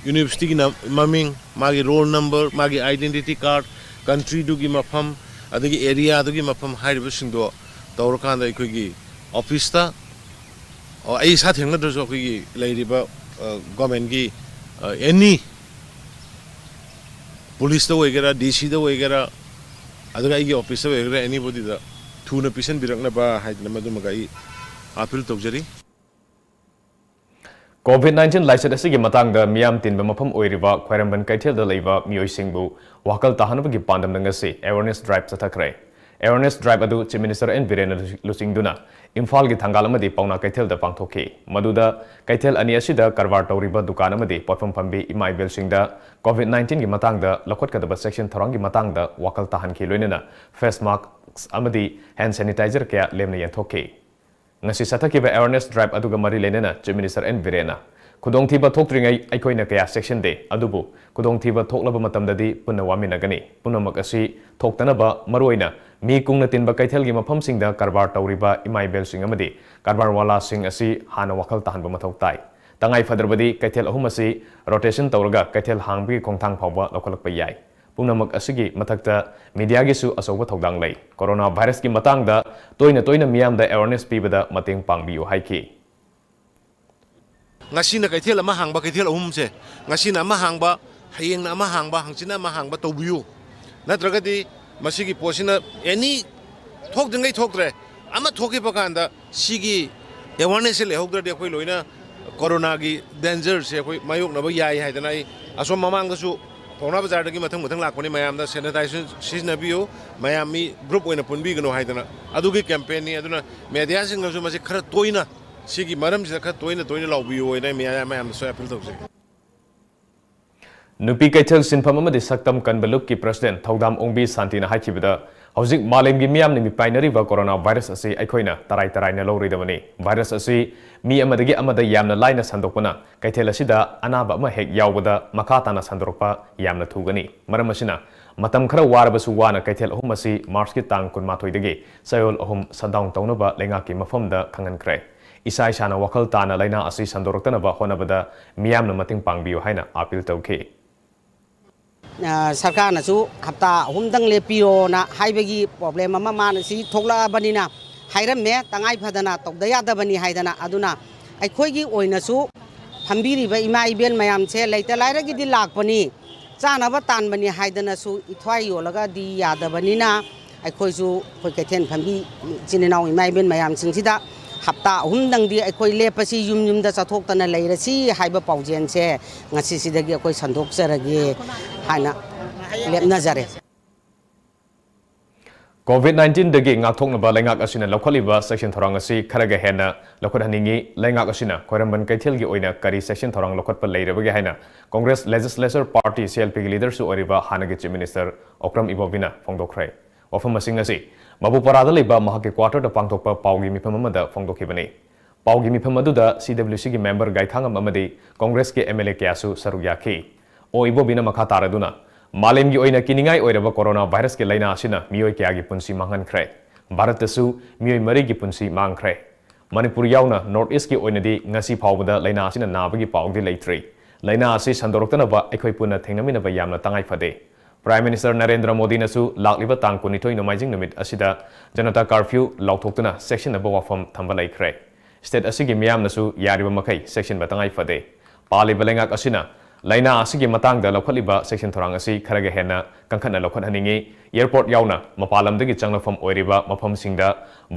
university ꯒꯤ ꯅ-, ꯃꯃꯤꯡ, ꯃꯥꯒꯤ roll number, ꯃꯥꯒꯤ identity card, country ꯗꯨꯒꯤ ꯃꯐꯝ, ꯑꯗꯒꯤ area ꯗꯨꯒꯤ ꯃꯐꯝ ꯍꯥꯏꯔꯤꯕꯁꯤꯡꯗꯣ ꯇꯧꯔꯀꯥꯟꯗ ꯑꯩꯈꯣꯏꯒꯤ office ꯇ, ꯑꯣ, ꯑꯩ ꯏꯁꯥ ꯊꯦꯡꯅꯗ꯭ꯔꯁꯨ ꯑꯩꯈꯣꯏꯒꯤ ꯂꯩꯔꯤꯕ, ꯑ, government ꯀꯤ, ꯑ, any police ꯇ ꯑꯣꯏꯒꯦꯔꯥ, D C ꯗ ꯑꯣꯏꯒꯦꯔꯥ, ꯑꯗꯨꯒ ꯑꯩꯒꯤ office ꯇ ꯑꯣꯏꯒꯦꯔꯥ, anybody ꯗ ꯊꯨꯅ ꯄꯤꯁꯟꯕꯤꯔꯛꯅꯕ ꯍꯥꯏꯗꯅ ꯃꯗꯨꯃꯒ ꯑꯩ appeal ꯇꯧꯖꯔꯤ꯫ COVID nineteen ꯂꯥꯏꯆꯠ ꯑꯁꯤꯒꯤ ꯃꯇꯥꯡꯗ ꯃꯤꯌꯥꯝ ꯇꯤꯟꯕ ꯃꯐꯝ ꯑꯣꯏꯔꯤꯕ ꯈ꯭ꯋꯥꯏꯔꯝꯕꯟ ꯀꯩꯊꯦꯜꯗ ꯂꯩꯕ ꯃꯤꯑꯣꯏꯁꯤꯡꯕꯨ ꯋꯥꯈꯜ ꯇꯥꯍꯟꯕꯒꯤ ꯄꯥꯟꯗꯝꯗ ꯉꯁꯤ awareness drive ꯆꯠꯊꯈ꯭ꯔꯦ꯫ Awareness drive ꯑꯗꯨ Chief Minister N ꯕꯤꯔꯦꯟꯅ ꯂꯨꯆꯤꯡꯗꯨꯅ ꯏꯝꯐꯥꯜꯒꯤ ꯊꯪꯒꯥꯜ ꯑꯃꯗꯤ ꯄꯥꯎꯅꯥ ꯀꯩꯊꯦꯜꯗ ꯄꯥꯡꯊꯣꯛꯈꯤ꯫ ꯃꯗꯨꯗ ꯀꯩꯊꯦꯜ ꯑꯅꯤ ꯑꯁꯤꯗ ꯀꯔꯕꯥꯔ ꯇꯧꯔꯤꯕ ꯗꯨꯀꯥꯟ ꯑꯃꯗꯤ ꯄꯣꯠꯐꯝ ꯐꯝꯕꯤ ꯏꯃꯥ ꯏꯕꯦꯜꯁꯤꯡꯗ COVID nineteen ꯒꯤ ꯃꯇꯥꯡꯗ ꯂꯧꯈꯠꯀꯗꯕ ꯆꯦꯛꯁꯤꯟ ꯊꯧꯔꯥꯡꯒꯤ ꯃꯇꯥꯡꯗ ꯋꯥꯈꯜ ꯇꯥꯍꯟꯈꯤ꯫ ꯂꯣꯏꯅꯅ face mask ꯑꯃꯗꯤ hand sanitizer ꯀꯌꯥ ꯂꯦꯝꯅ ꯌꯦꯟꯊꯣꯛꯈꯤ꯫ ꯉꯁꯤ ꯆꯠꯊꯈꯤꯕ awareness drive ꯑꯗꯨꯒ ꯃꯔꯤ ꯂꯩꯅꯅ Chief Minister N ꯕꯤꯔꯦꯟꯅ, "ꯈꯨꯗꯣꯡꯊꯤꯕ ꯊꯣꯛꯇ꯭ꯔꯤꯉꯩ ꯑꯩꯈꯣꯏꯅ ꯀꯌꯥ ꯆꯦꯛꯁꯤꯟꯗꯦ, ꯑꯗꯨꯕꯨ ꯈꯨꯗꯣꯡꯊꯤꯕ ꯊꯣꯛꯂꯕ ꯃꯇꯝꯗꯗꯤ ꯄꯨꯟꯅ ꯋꯥꯃꯤꯟꯅꯒꯅꯤ꯫ ꯄꯨꯝꯅꯃꯛ ꯑꯁꯤ ꯊꯣꯛꯇꯅꯕ ꯃꯔꯨꯑꯣꯏꯅ ꯃꯤ ꯀꯨꯡꯅ ꯇꯤꯟꯕ ꯀꯩꯊꯦꯜꯒꯤ ꯃꯐꯝꯁꯤꯡꯗ ꯀꯔꯕꯥꯔ ꯇꯧꯔꯤꯕ ꯏꯃꯥ ꯏꯕꯦꯜꯁꯤꯡ ꯑꯃꯗꯤ ꯀꯔꯕꯥꯔ ꯋꯥꯂꯥꯁꯤꯡ ꯑꯁꯤ ꯍꯥꯟꯅ ꯋꯥꯈꯜ ꯇꯥꯍꯟꯕ ꯃꯊꯧ ꯇꯥꯏ꯫ ꯇꯉꯥꯏ ꯐꯗ꯭ꯔꯕꯗꯤ ꯀꯩꯊꯦꯜ ꯑꯍꯨꯝ ꯑꯁꯤ rotation ꯇꯧꯔꯒ ꯀꯩꯊꯦꯜ ꯍꯥꯡꯕꯒꯤ ꯈꯣꯡꯊꯥꯡ ꯐꯥꯎꯕ ꯂꯧꯈꯠꯂꯛꯄ ꯌꯥꯏ꯫ ꯄꯨꯝꯅꯃꯛ ꯑꯁꯤꯒꯤ ꯃꯊꯛꯇ mediaꯒꯤꯁꯨ ꯑꯆꯧꯕ ꯊꯧꯗꯥꯡ ꯂꯩ꯫ Corona virusꯀꯤ ꯃꯇꯥꯡꯗ ꯇꯣꯏꯅ ꯇꯣꯏꯅ ꯃꯤꯌꯥꯝꯗ awareness ꯄꯤꯕꯗ ꯃꯇꯦꯡ ꯄꯥꯡꯕꯤꯌꯨ" ꯍꯥꯏꯈꯤ꯫ ꯉꯁꯤꯅ ꯀꯩꯊꯦꯜ ꯑꯃ ꯍꯥꯡꯕ, ꯀꯩꯊꯦꯜ ꯑꯍꯨꯝꯁꯦ, ꯉꯁꯤꯅ ꯑꯃ ꯍꯥꯡꯕ, ꯍꯌꯦꯡꯅ ꯑꯃ ꯍꯥꯡꯕ, ꯍꯪꯆꯤꯠꯅ ꯑꯃ ꯍꯥꯡꯕ ꯇꯧꯕꯤꯌꯨ꯫ ꯅꯠꯇ꯭ꯔꯒꯗꯤ ꯃꯁꯤꯒꯤ ꯄꯣꯠꯁꯤꯅ any ꯊꯣꯛꯇ꯭ꯔꯤꯉꯩ ꯊꯣꯛꯇ꯭ꯔꯦ, ꯑꯃ ꯊꯣꯛꯈꯤꯕ ꯀꯥꯟꯗ ꯁꯤꯒꯤ awarenessꯁꯦ ꯂꯩꯍꯧꯗ꯭ꯔꯗꯤ ꯑꯩꯈꯣꯏ ꯂꯣꯏꯅ Coronaꯒꯤ dangerꯁꯦ ꯑꯩꯈꯣꯏ ꯃꯥꯌꯣꯛꯅꯕ ꯌꯥꯏ ꯍꯥꯏꯗꯅ ꯑꯩ ꯑꯁꯣꯝ ꯃꯃꯥꯡꯗꯁꯨ ꯄꯥꯎꯅꯥ ꯕꯖꯥꯔꯗꯒꯤ ꯃꯊꯪ ꯃꯊꯪ ꯂꯥꯛꯄꯅꯤ, ꯃꯌꯥꯝꯗ sanitizer ꯁꯤꯖꯤꯟꯅꯕꯤꯌꯨ, ꯃꯌꯥꯝ ꯃꯤ group ꯑꯣꯏꯅ ꯄꯨꯟꯕꯤꯒꯅꯨ ꯍꯥꯏꯗꯅ ꯑꯗꯨꯒꯤ campaignꯅꯤ꯫ ꯑꯗꯨꯅ mediaꯁꯤꯡꯅꯁꯨ ꯃꯁꯤ ꯈꯔ ꯇꯣꯏꯅ, ꯁꯤꯒꯤ ꯃꯔꯝꯁꯤꯗ ꯈꯔ ꯇꯣꯏꯅ ꯇꯣꯏꯅ ꯂꯥꯎꯕꯤꯌꯨ ꯍꯥꯏꯅ ꯃꯌꯥꯝ, ꯃꯌꯥꯝꯗꯁꯨ appeal ꯇꯧꯖꯩ꯫ ꯅꯨꯄꯤ ꯀꯩꯊꯦꯜ ꯁꯤꯟꯐꯝ ꯑꯃꯗꯤ ꯁꯛꯇꯝ ꯀꯟꯕ ꯂꯨꯞꯀꯤ president ꯊꯧꯗꯥꯝ ꯑꯣꯡꯕꯤ ꯁꯥꯟꯇꯤꯅ ꯍꯥꯏꯈꯤꯕꯗ, ꯍꯧꯖꯤꯛ ꯃꯥꯂꯦꯝꯒꯤ ꯃꯤꯌꯥꯝꯅ ꯃꯤꯄꯥꯏꯅꯔꯤꯕ corona virus ꯑꯁꯤ ꯑꯩꯈꯣꯏꯅ ꯇꯔꯥꯏ ꯇꯔꯥꯏꯅ ꯂꯧꯔꯣꯏꯗꯕꯅꯤ꯫ Virus ꯑꯁꯤ ꯃꯤ ꯑꯃꯗꯒꯤ ꯑꯃꯗ ꯌꯥꯝꯅ ꯂꯥꯏꯅ ꯁꯟꯗꯣꯛꯄꯅ ꯀꯩꯊꯦꯜ ꯑꯁꯤꯗ ꯑꯅꯥꯕ ꯑꯃ ꯍꯦꯛ ꯌꯥꯎꯕꯗ ꯃꯈꯥ ꯇꯥꯅ ꯁꯟꯗꯣꯔꯛꯄ ꯌꯥꯝꯅ ꯊꯨꯒꯅꯤ꯫ ꯃꯔꯝ ꯑꯁꯤꯅ, ꯃꯇꯝ ꯈꯔ ꯋꯥꯔꯕꯁꯨ ꯋꯥꯅ ꯀꯩꯊꯦꯜ ꯑꯍꯨꯝ ꯑꯁꯤ Marchꯀꯤ ꯇꯥꯡ ꯀꯨꯟꯃꯥꯊꯣꯏꯗꯒꯤ ꯆꯌꯣꯜ ꯑꯍꯨꯝ shutdown ꯇꯧꯅꯕ ꯂꯩꯉꯥꯛꯀꯤ ꯃꯐꯝꯗ ꯈꯪꯍꯟꯈ꯭ꯔꯦ꯫ ꯏꯁꯥ ꯏꯁꯥꯅ ꯋꯥꯈꯜ ꯇꯥꯅ ꯂꯥꯏꯅꯥ ꯑꯁꯤ ꯁꯟꯗꯣꯔꯛꯇꯅꯕ ꯍꯣꯠꯅꯕꯗ ꯃꯤꯌꯥꯝꯅ ꯃꯇꯦꯡ ꯄꯥꯡꯕꯤꯌꯨ ꯍꯥꯏꯅ appeal ꯇꯧꯈꯤ꯫ ꯑ, ꯁꯔꯀꯥꯔꯅꯁꯨ ꯍꯞꯇꯥ ꯑꯍꯨꯝꯗꯪ ꯂꯦꯞꯄꯤꯌꯣꯅ ꯍꯥꯏꯕꯒꯤ problem ꯑꯃ ꯃꯥꯅ ꯁꯤ ꯊꯣꯛꯂꯛꯑꯕꯅꯤꯅ ꯍꯥꯏꯔꯝꯃꯦ, ꯇꯉꯥꯏ ꯐꯗꯅ ꯇꯧꯗ ꯌꯥꯗꯕꯅꯤ ꯍꯥꯏꯗꯅ꯫ ꯑꯗꯨꯅ ꯑꯩꯈꯣꯏꯒꯤ ꯑꯣꯏꯅꯁꯨ ꯐꯝꯕꯤꯔꯤꯕ ꯏꯃꯥ ꯏꯕꯦꯜ ꯃꯌꯥꯝꯁꯦ ꯂꯩꯇ ꯂꯥꯏꯔꯒꯤꯗꯤ ꯂꯥꯛꯄꯅꯤ, ꯆꯥꯅꯕ ꯇꯥꯟꯕꯅꯤ ꯍꯥꯏꯗꯅꯁꯨ ꯏꯊ꯭ꯋꯥꯏ ꯌꯣꯜꯂꯒꯗꯤ ꯌꯥꯗꯕꯅꯤꯅ, ꯑꯩꯈꯣꯏꯁꯨ ꯑꯩꯈꯣꯏ ꯀꯩꯊꯦꯜ ꯐꯝꯕꯤ ꯏꯆꯤꯟ ꯏꯅꯥꯎ ꯏꯃꯥ ꯏꯕꯦꯜ ꯃꯌꯥꯝꯁꯤꯡꯁꯤꯗ ꯍꯞꯇꯥ ꯑꯍꯨꯝꯗꯪꯗꯤ ꯑꯩꯈꯣꯏ ꯂꯦꯞꯄꯁꯤ, ꯌꯨꯝ ꯌꯨꯝꯗ ꯆꯠꯊꯣꯛꯇꯅ ꯂꯩꯔꯁꯤ ꯍꯥꯏꯕ ꯄꯥꯎꯖꯦꯜꯁꯦ ꯉꯁꯤꯁꯤꯗꯒꯤ ꯑꯩꯈꯣꯏ ꯁꯟꯗꯣꯛꯆꯔꯒꯦ ꯍꯥꯏꯅ ꯂꯦꯞꯅꯖꯔꯦ꯫ COVID nineteenꯗꯒꯤ ꯉꯥꯛꯊꯣꯛꯅꯕ ꯂꯩꯉꯥꯛ ꯑꯁꯤꯅ ꯂꯧꯈꯠꯂꯤꯕ ꯆꯦꯛꯁꯤꯟ ꯊꯧꯔꯥꯡ ꯑꯁꯤ ꯈꯔꯒ ꯍꯦꯟꯅ ꯂꯧꯈꯠꯍꯟꯅꯤꯡꯏ꯫ ꯂꯩꯉꯥꯛ ꯑꯁꯤꯅ ꯈ꯭ꯋꯥꯏꯔꯝꯕꯟ ꯀꯩꯊꯦꯜꯒꯤ ꯑꯣꯏꯅ ꯀꯔꯤ ꯆꯦꯛꯁꯤꯟ ꯊꯧꯔꯥꯡ ꯂꯧꯈꯠꯄ ꯂꯩꯔꯕꯒꯦ ꯍꯥꯏꯅ Congress Legislature Party, CLPꯒꯤ leaderꯁꯨ ꯑꯣꯏꯔꯤꯕ ꯍꯥꯟꯅꯒꯤ Chief Minister ꯑꯣꯀ꯭ꯔꯝ ꯏꯕꯣꯕꯤꯅ ꯐꯣꯡꯗꯣꯛꯈ꯭ꯔꯦ꯫ ꯋꯥꯐꯝꯁꯤꯡ ꯑꯁꯤ ꯃꯕꯨꯄꯔꯥꯗ ꯂꯩꯕ ꯃꯍꯥꯛꯀꯤ quarter ꯗ ꯄꯥꯡꯊꯣꯛꯄ ꯄꯥꯎꯒꯤ ꯃꯤꯐꯝ ꯑꯃꯗ ꯐꯣꯡꯗꯣꯛꯈꯤꯕꯅꯤ꯫ ꯄꯥꯎꯒꯤ ꯃꯤꯐꯝ ꯑꯗꯨꯗ C W C ꯒꯤ member ꯒꯥꯏꯊꯥꯉꯝ ꯑꯃꯗꯤ Congress ꯀꯤ M L A ꯀꯌꯥꯁꯨ ꯁꯔꯨꯛ ꯌꯥꯈꯤ꯫ ꯑꯣ ꯏꯕꯣꯕꯤꯅ ꯃꯈꯥ ꯇꯥꯔꯗꯨꯅ, ꯃꯥꯂꯦꯝꯒꯤ ꯑꯣꯏꯅ ꯀꯤꯅꯤꯡꯉꯥꯏ ꯑꯣꯏꯔꯕ corona virus ꯀꯤ ꯂꯥꯏꯅꯥ ꯑꯁꯤꯅ ꯃꯤꯑꯣꯏ ꯀꯌꯥꯒꯤ ꯄꯨꯟꯁꯤ ꯃꯥꯡꯍꯟꯈ꯭ꯔꯦ꯫ ꯚꯥꯔꯠꯇꯁꯨ ꯃꯤꯑꯣꯏ ꯃꯔꯤꯒꯤ ꯄꯨꯟꯁꯤ ꯃꯥꯡꯈ꯭ꯔꯦ꯫ ꯃꯅꯤꯄꯨꯔ ꯌꯥꯎꯅ North East ꯀꯤ ꯑꯣꯏꯅꯗꯤ ꯉꯁꯤ ꯐꯥꯎꯕꯗ ꯂꯥꯏꯅꯥ ꯑꯁꯤꯅ ꯅꯥꯕꯒꯤ ꯄꯥꯎꯗꯤ ꯂꯩꯇ꯭ꯔꯤ꯫ ꯂꯥꯏꯅꯥ ꯑꯁꯤ ꯁꯟꯗꯣꯔꯛꯇꯅꯕ ꯑꯩꯈꯣꯏ ꯄꯨꯟꯅ ꯊꯦꯡꯅꯃꯤꯟꯅꯕ ꯌꯥꯝꯅ ꯇꯉꯥꯏ ꯐꯗꯦ꯫ Prime Minister ꯅꯔꯦꯟꯗ꯭ꯔ ꯃꯣꯗꯤꯅꯁꯨ ꯂꯥꯛꯂꯤꯕ ꯇꯥꯡ ꯀꯨꯟꯅꯤꯊꯣꯏ ꯅꯣꯡꯃꯥꯏꯖꯤꯡ ꯅꯨꯃꯤꯠ ꯑꯁꯤꯗ ꯖꯅꯇꯥ curfew ꯂꯥꯎꯊꯣꯛꯇꯨꯅ ꯆꯦꯛꯁꯤꯟꯅꯕ ꯋꯥꯐꯝ ꯊꯝꯕ ꯂꯩꯈ꯭ꯔꯦ꯫ State ꯑꯁꯤꯒꯤ ꯃꯤꯌꯥꯝꯅꯁꯨ ꯌꯥꯔꯤꯕ ꯃꯈꯩ ꯆꯦꯛꯁꯤꯟꯕ ꯇꯉꯥꯏ ꯐꯗꯦ꯫ ꯄꯥꯜꯂꯤꯕ ꯂꯩꯉꯥꯛ ꯑꯁꯤꯅ ꯂꯥꯏꯅꯥ ꯑꯁꯤꯒꯤ ꯃꯇꯥꯡꯗ ꯂꯧꯈꯠꯂꯤꯕ ꯆꯦꯛꯁꯤꯟ ꯊꯧꯔꯥꯡ ꯑꯁꯤ ꯈꯔꯒ ꯍꯦꯟꯅ ꯀꯟꯈꯠꯅ ꯂꯧꯈꯠꯍꯟꯅꯤꯡꯏ꯫ Airport ꯌꯥꯎꯅ ꯃꯄꯥꯟ ꯂꯝꯗꯒꯤ ꯆꯪꯂꯛꯐꯝ ꯑꯣꯏꯔꯤꯕ ꯃꯐꯝꯁꯤꯡꯗ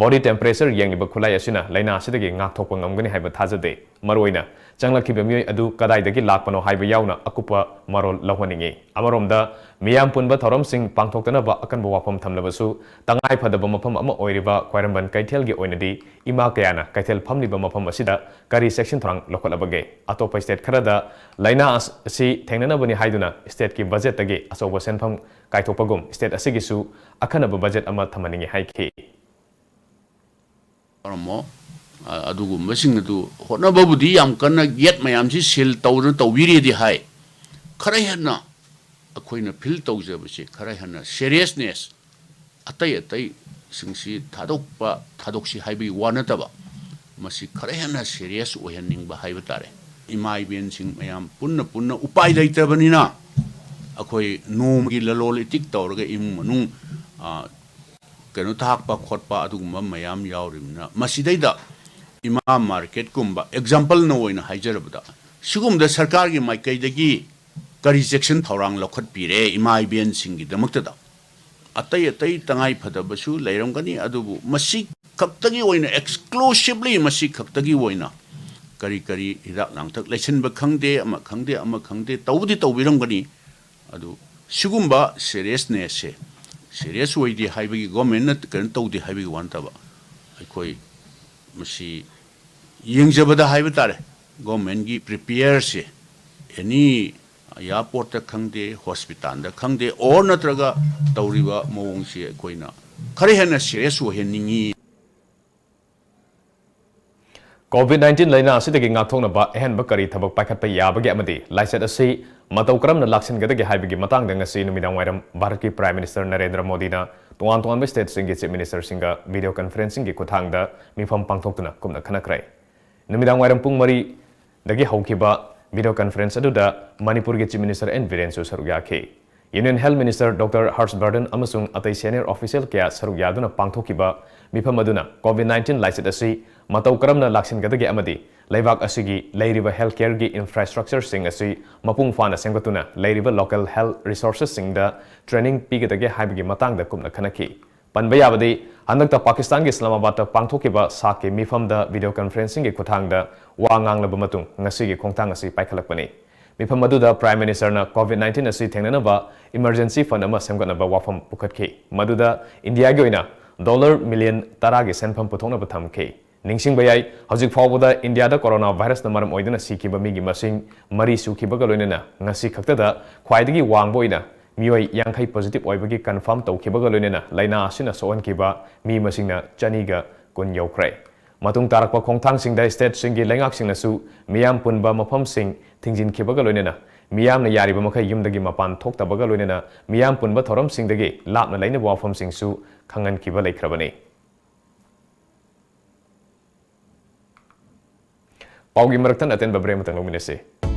body temperature ꯌꯦꯡꯂꯤꯕ ꯈꯨꯠꯂꯥꯏ ꯑꯁꯤꯅ ꯂꯥꯏꯅꯥ ꯑꯁꯤꯗꯒꯤ ꯉꯥꯛꯊꯣꯛꯄ ꯉꯝꯒꯅꯤ ꯍꯥꯏꯕ ꯊꯥꯖꯗꯦ꯫ ꯃꯔꯨꯑꯣꯏꯅ ꯆꯪꯂꯛꯈꯤꯕ ꯃꯤꯑꯣꯏ ꯑꯗꯨ ꯀꯗꯥꯏꯗꯒꯤ ꯂꯥꯛꯄꯅꯣ ꯍꯥꯏꯕ ꯌꯥꯎꯅ ꯑꯀꯨꯞꯄ ꯃꯔꯣꯜ ꯂꯧꯍꯟꯅꯤꯡꯏ꯫ ꯑꯃꯔꯣꯝꯗ, ꯃꯤꯌꯥꯝ ꯄꯨꯟꯕ ꯊꯧꯔꯝꯁꯤꯡ ꯄꯥꯡꯊꯣꯛꯇꯅꯕ ꯑꯀꯟꯕ ꯋꯥꯐꯝ ꯊꯝꯂꯕꯁꯨ, ꯇꯉꯥꯏ ꯐꯗꯕ ꯃꯐꯝ ꯑꯃ ꯑꯣꯏꯔꯤꯕ ꯈ꯭ꯋꯥꯏꯔꯝꯕꯟ ꯀꯩꯊꯦꯜꯒꯤ ꯑꯣꯏꯅꯗꯤ ꯏꯃꯥ ꯀꯌꯥꯅ ꯀꯩꯊꯦꯜ ꯐꯝꯂꯤꯕ ꯃꯐꯝ ꯑꯁꯤꯗ ꯀꯔꯤ ꯆꯦꯛꯁꯤꯟ ꯊꯧꯔꯥꯡ ꯂꯧꯈꯠꯂꯕꯒꯦ? ꯑꯇꯣꯞꯄ state ꯈꯔꯗ ꯂꯥꯏꯅꯥ ꯑꯁ-, ꯑꯁꯤ ꯊꯦꯡꯅꯅꯕꯅꯤ ꯍꯥꯏꯗꯨꯅ state ꯀꯤ budget ꯇꯒꯤ ꯑꯆꯧꯕ ꯁꯦꯟꯐꯝ ꯀꯥꯏꯊꯣꯛꯄꯒꯨꯝ state ꯑꯁꯤꯒꯤꯁꯨ ꯑꯈꯟꯅꯕ budget ꯑꯃ ꯊꯝꯍꯟꯅꯤꯡꯏ ꯍꯥꯏꯈꯤ꯫ ꯇꯧꯔꯝꯃꯣ꯫ ꯑ-, ꯑꯗꯨꯒꯨꯝꯕꯁꯤꯡ ꯑꯗꯨ ꯍꯣꯠꯅꯕꯕꯨꯗꯤ ꯌꯥꯝ ꯀꯟꯅ gate ꯃꯌꯥꯝꯁꯤ seal ꯇꯧꯗꯅ ꯇꯧꯕꯤꯔꯤꯗꯤ ꯍꯥꯏ꯫ ꯈꯔ ꯍꯦꯟꯅ ꯑꯩꯈꯣꯏꯅ feel ꯇꯧꯖꯕꯁꯤ ꯈꯔ ꯍꯦꯟꯅ seriousness ꯑꯇꯩ ꯑꯇꯩꯁꯤꯡꯁꯤ ꯊꯥꯗꯣꯛꯄ, ꯊꯥꯗꯣꯛꯁꯤ ꯍꯥꯏꯕꯒꯤ ꯋꯥ ꯅꯠꯇꯕ, ꯃꯁꯤ ꯈꯔ ꯍꯦꯟꯅ serious ꯑꯣꯏꯍꯟꯅꯤꯡꯕ ꯍꯥꯏꯕ ꯇꯥꯔꯦ꯫ ꯏꯃꯥ ꯏꯕꯦꯟꯁꯤꯡ ꯃꯌꯥꯝ ꯄꯨꯟꯅ ꯄꯨꯟꯅ ꯎꯄꯥꯏ ꯂꯩꯇꯕꯅꯤꯅ ꯑꯩꯈꯣꯏ ꯅꯣꯡꯃꯒꯤ ꯂꯂꯣꯜ ꯏꯇꯤꯛ ꯇꯧꯔꯒ ꯏꯃꯨꯡ ꯃꯅꯨꯡ, ꯑ, ꯀꯩꯅꯣ ꯊꯥꯛꯄ ꯈꯣꯠꯄ ꯑꯗꯨꯒꯨꯝꯕ ꯃꯌꯥꯝ ꯌꯥꯎꯔꯤꯕꯅꯤꯅ, ꯃꯁꯤꯗꯩꯗ ꯏꯃꯥ market ꯀꯨꯝꯕ example ꯅ ꯑꯣꯏꯅ ꯍꯥꯏꯖꯔꯕꯗ, ꯁꯤꯒꯨꯝꯕꯗ ꯁꯔꯀꯥꯔꯒꯤ ꯃꯥꯏꯀꯩꯗꯒꯤ ꯀꯔꯤ ꯆꯦꯛꯁꯤꯟ ꯊꯧꯔꯥꯡ ꯂꯧꯈꯠꯄꯤꯔꯦ ꯏꯃꯥ ꯏꯕꯦꯟꯁꯤꯡꯒꯤꯗꯃꯛꯇꯗ? ꯑꯇꯩ ꯑꯇꯩ ꯇꯉꯥꯏ ꯐꯗꯕꯁꯨ ꯂꯩꯔꯝꯒꯅꯤ, ꯑꯗꯨꯕꯨ ꯃꯁꯤ ꯈꯛꯇꯒꯤ ꯑꯣꯏꯅ, exclusively ꯃꯁꯤ ꯈꯛꯇꯒꯤ ꯑꯣꯏꯅ ꯀꯔꯤ ꯀꯔꯤ ꯍꯤꯗꯥꯛ ꯂꯥꯡꯊꯛ ꯂꯩꯁꯤꯟꯕ ꯈꯪꯗꯦ, ꯑꯃ ꯈꯪꯗꯦ, ꯑꯃ ꯈꯪꯗꯦ, ꯇꯧꯕꯗꯤ ꯇꯧꯕꯤꯔꯝꯒꯅꯤ꯫ ꯑꯗꯨ ꯁꯤꯒꯨꯝꯕ seriousness ꯁꯦ, serious ꯑꯣꯏꯗꯦ ꯍꯥꯏꯕꯒꯤ, government ꯅ ꯀꯩꯅꯣ ꯇꯧꯗꯦ ꯍꯥꯏꯕꯒꯤ ꯋꯥ ꯅꯠꯇꯕ, ꯑꯩꯈꯣꯏ ꯃꯁꯤ ꯌꯦꯡꯖꯕꯗ ꯍꯥꯏꯕ ꯇꯥꯔꯦ, government ꯀꯤ prepare ꯁꯦ, any airport ꯇ ꯈꯪꯗꯦ, hospital ꯗ ꯈꯪꯗꯦ, or ꯅꯠꯇ꯭ꯔꯒ ꯇꯧꯔꯤꯕ ꯃꯑꯣꯡꯁꯤ ꯑꯩꯈꯣꯏꯅ ꯈꯔ ꯍꯦꯟꯅ serious ꯑꯣꯏꯍꯟꯅꯤꯡꯉꯤ꯫ COVID nineteen ꯂꯥꯏꯅꯥ ꯑꯁꯤꯗꯒꯤ ꯉꯥꯛꯊꯣꯛꯅꯕ ꯑꯍꯦꯟꯕ ꯀꯔꯤ ꯊꯕꯛ ꯄꯥꯏꯈꯠꯄ ꯌꯥꯕꯒꯦ ꯑꯃꯗꯤ ꯂꯥꯏꯆꯠ ꯑꯁꯤ ꯃꯇꯧ ꯀꯔꯝꯅ ꯂꯥꯛꯁꯤꯟꯒꯗꯒꯦ ꯍꯥꯏꯕꯒꯤ ꯃꯇꯥꯡꯗ ꯉꯁꯤ ꯅꯨꯃꯤꯗꯥꯡ ꯋꯥꯏꯔꯝ ꯚꯥꯔꯠꯀꯤ Prime Minister ꯅꯔꯦꯟꯗ꯭ꯔ ꯃꯣꯗꯤꯅ ꯇꯣꯉꯥꯟ ꯇꯣꯉꯥꯟꯕ stateꯁꯤꯡꯒꯤ Chief Ministerꯁꯤꯡꯒ video conferencingꯒꯤ ꯈꯨꯠꯊꯥꯡꯗ ꯃꯤꯐꯝ ꯄꯥꯡꯊꯣꯛꯇꯨꯅ ꯀꯨꯞꯅ ꯈꯟꯅꯈ꯭ꯔꯦ꯫ ꯅꯨꯃꯤꯗꯥꯡ ꯋꯥꯏꯔꯝ ꯄꯨꯡ ꯃꯔꯤꯗꯒꯤ ꯍꯧꯈꯤꯕ video conference ꯑꯗꯨꯗ ꯃꯅꯤꯄꯨꯔꯒꯤ Chief Minister N ꯕꯤꯔꯦꯟꯁꯨ ꯁꯔꯨꯛ ꯌꯥꯈꯤ꯫ Union Health Minister Doctor ꯍꯔꯁ ꯕꯔꯙꯟ ꯑꯃꯁꯨꯡ ꯑꯇꯩ senior official ꯀꯌꯥ ꯁꯔꯨꯛ ꯌꯥꯗꯨꯅ ꯄꯥꯡꯊꯣꯛꯈꯤꯕ ꯃꯤꯐꯝ ꯑꯗꯨꯅ COVID nineteen ꯂꯥꯏꯆꯠ ꯑꯁꯤ ꯃꯇꯧ ꯀꯔꯝꯅ ꯂꯥꯛꯁꯤꯟꯒꯗꯒꯦ ꯑꯃꯗꯤ ꯂꯩꯕꯥꯛ ꯑꯁꯤꯒꯤ ꯂꯩꯔꯤꯕ health careꯒꯤ infrastructureꯁꯤꯡ ꯑꯁꯤ ꯃꯄꯨꯡ ꯐꯥꯅ ꯁꯦꯝꯒꯠꯇꯨꯅ ꯂꯩꯔꯤꯕ local health resourcesꯁꯤꯡꯗ training ꯄꯤꯒꯗꯒꯦ ꯍꯥꯏꯕꯒꯤ ꯃꯇꯥꯡꯗ ꯀꯨꯞꯅ ꯈꯟꯅꯈꯤ꯫ ꯄꯟꯕ ꯌꯥꯕꯗꯤ, ꯍꯟꯗꯛꯇ ꯄꯥꯀꯤꯁꯇꯥꯟꯒꯤ ꯏꯁꯂꯥꯃꯥꯕꯥꯗꯇ ꯄꯥꯡꯊꯣꯛꯈꯤꯕ ꯁꯥꯛꯀꯤ ꯃꯤꯐꯝꯗ video conferencingꯒꯤ ꯈꯨꯠꯊꯥꯡꯗ ꯋꯥ ꯉꯥꯡꯂꯕ ꯃꯇꯨꯡ ꯉꯁꯤꯒꯤ ꯈꯣꯡꯊꯥꯡ ꯑꯁꯤ ꯄꯥꯏꯈꯠꯂꯛꯄꯅꯤ꯫ ꯃꯤꯐꯝ ꯑꯗꯨꯗ Prime Ministerꯅ COVID nineteen ꯑꯁꯤ ꯊꯦꯡꯅꯅꯕ emergency fund ꯑꯃ ꯁꯦꯝꯒꯠꯅꯕ ꯋꯥꯐꯝ ꯄꯨꯈꯠꯈꯤ꯫ ꯃꯗꯨꯗ ꯏꯟꯗꯤꯌꯥꯒꯤ ꯑꯣꯏꯅ dollar million ꯇꯔꯥꯒꯤ ꯁꯦꯟꯐꯝ ꯄꯨꯊꯣꯛꯅꯕ ꯊꯝꯈꯤ꯫ ꯅꯤꯡꯁꯤꯡꯕ ꯌꯥꯏ, ꯍꯧꯖꯤꯛ ꯐꯥꯎꯕꯗ ꯏꯟꯗꯤꯌꯥꯗ corona virusꯅ ꯃꯔꯝ ꯑꯣꯏꯗꯨꯅ ꯁꯤꯈꯤꯕ ꯃꯤꯒꯤ ꯃꯁꯤꯡ ꯃꯔꯤ ꯁꯨꯈꯤꯕꯒ ꯂꯣꯏꯅꯅ ꯉꯁꯤ ꯈꯛꯇꯗ ꯈ꯭ꯋꯥꯏꯗꯒꯤ ꯋꯥꯡꯕ ꯑꯣꯏꯅ ꯃꯤꯑꯣꯏ ꯌꯥꯡꯈꯩ positive ꯑꯣꯏꯕꯒꯤ confirm ꯇꯧꯈꯤꯕꯒ ꯂꯣꯏꯅꯅ ꯂꯥꯏꯅꯥ ꯑꯁꯤꯅ ꯁꯣꯛꯍꯟꯈꯤꯕ ꯃꯤ ꯃꯁꯤꯡꯅ ꯆꯅꯤꯒ ꯀꯨꯟ ꯌꯧꯈ꯭ꯔꯦ꯫ ꯃꯇꯨꯡ ꯇꯥꯔꯛꯄ ꯈꯣꯡꯊꯥꯡꯁꯤꯡꯗ stateꯁꯤꯡꯒꯤ ꯂꯩꯉꯥꯛꯁꯤꯡꯅꯁꯨ ꯃꯤꯌꯥꯝ ꯄꯨꯟꯕ ꯃꯐꯝꯁꯤꯡ ꯊꯤꯡꯖꯤꯟꯈꯤꯕꯒ ꯂꯣꯏꯅꯅ ꯃꯤꯌꯥꯝꯅ ꯌꯥꯔꯤꯕ ꯃꯈꯩ ꯌꯨꯝꯗꯒꯤ ꯃꯄꯥꯟ ꯊꯣꯛꯇꯕꯒ ꯂꯣꯏꯅꯅ ꯃꯤꯌꯥꯝ ꯄꯨꯟꯕ ꯊꯧꯔꯝꯁꯤꯡꯗꯒꯤ ꯂꯥꯞꯅ ꯂꯩꯅꯕ ꯋꯥꯐꯝꯁꯤꯡꯁꯨ ꯈꯪꯍꯟꯈꯤꯕ ꯂꯩꯈ꯭ꯔꯕꯅꯤ꯫ ꯄꯥꯎꯒꯤ ꯃꯔꯛꯇ ꯑꯇꯦꯟꯕ break ꯑꯃꯇꯪ ꯂꯧꯃꯤꯟꯅꯁꯤ꯫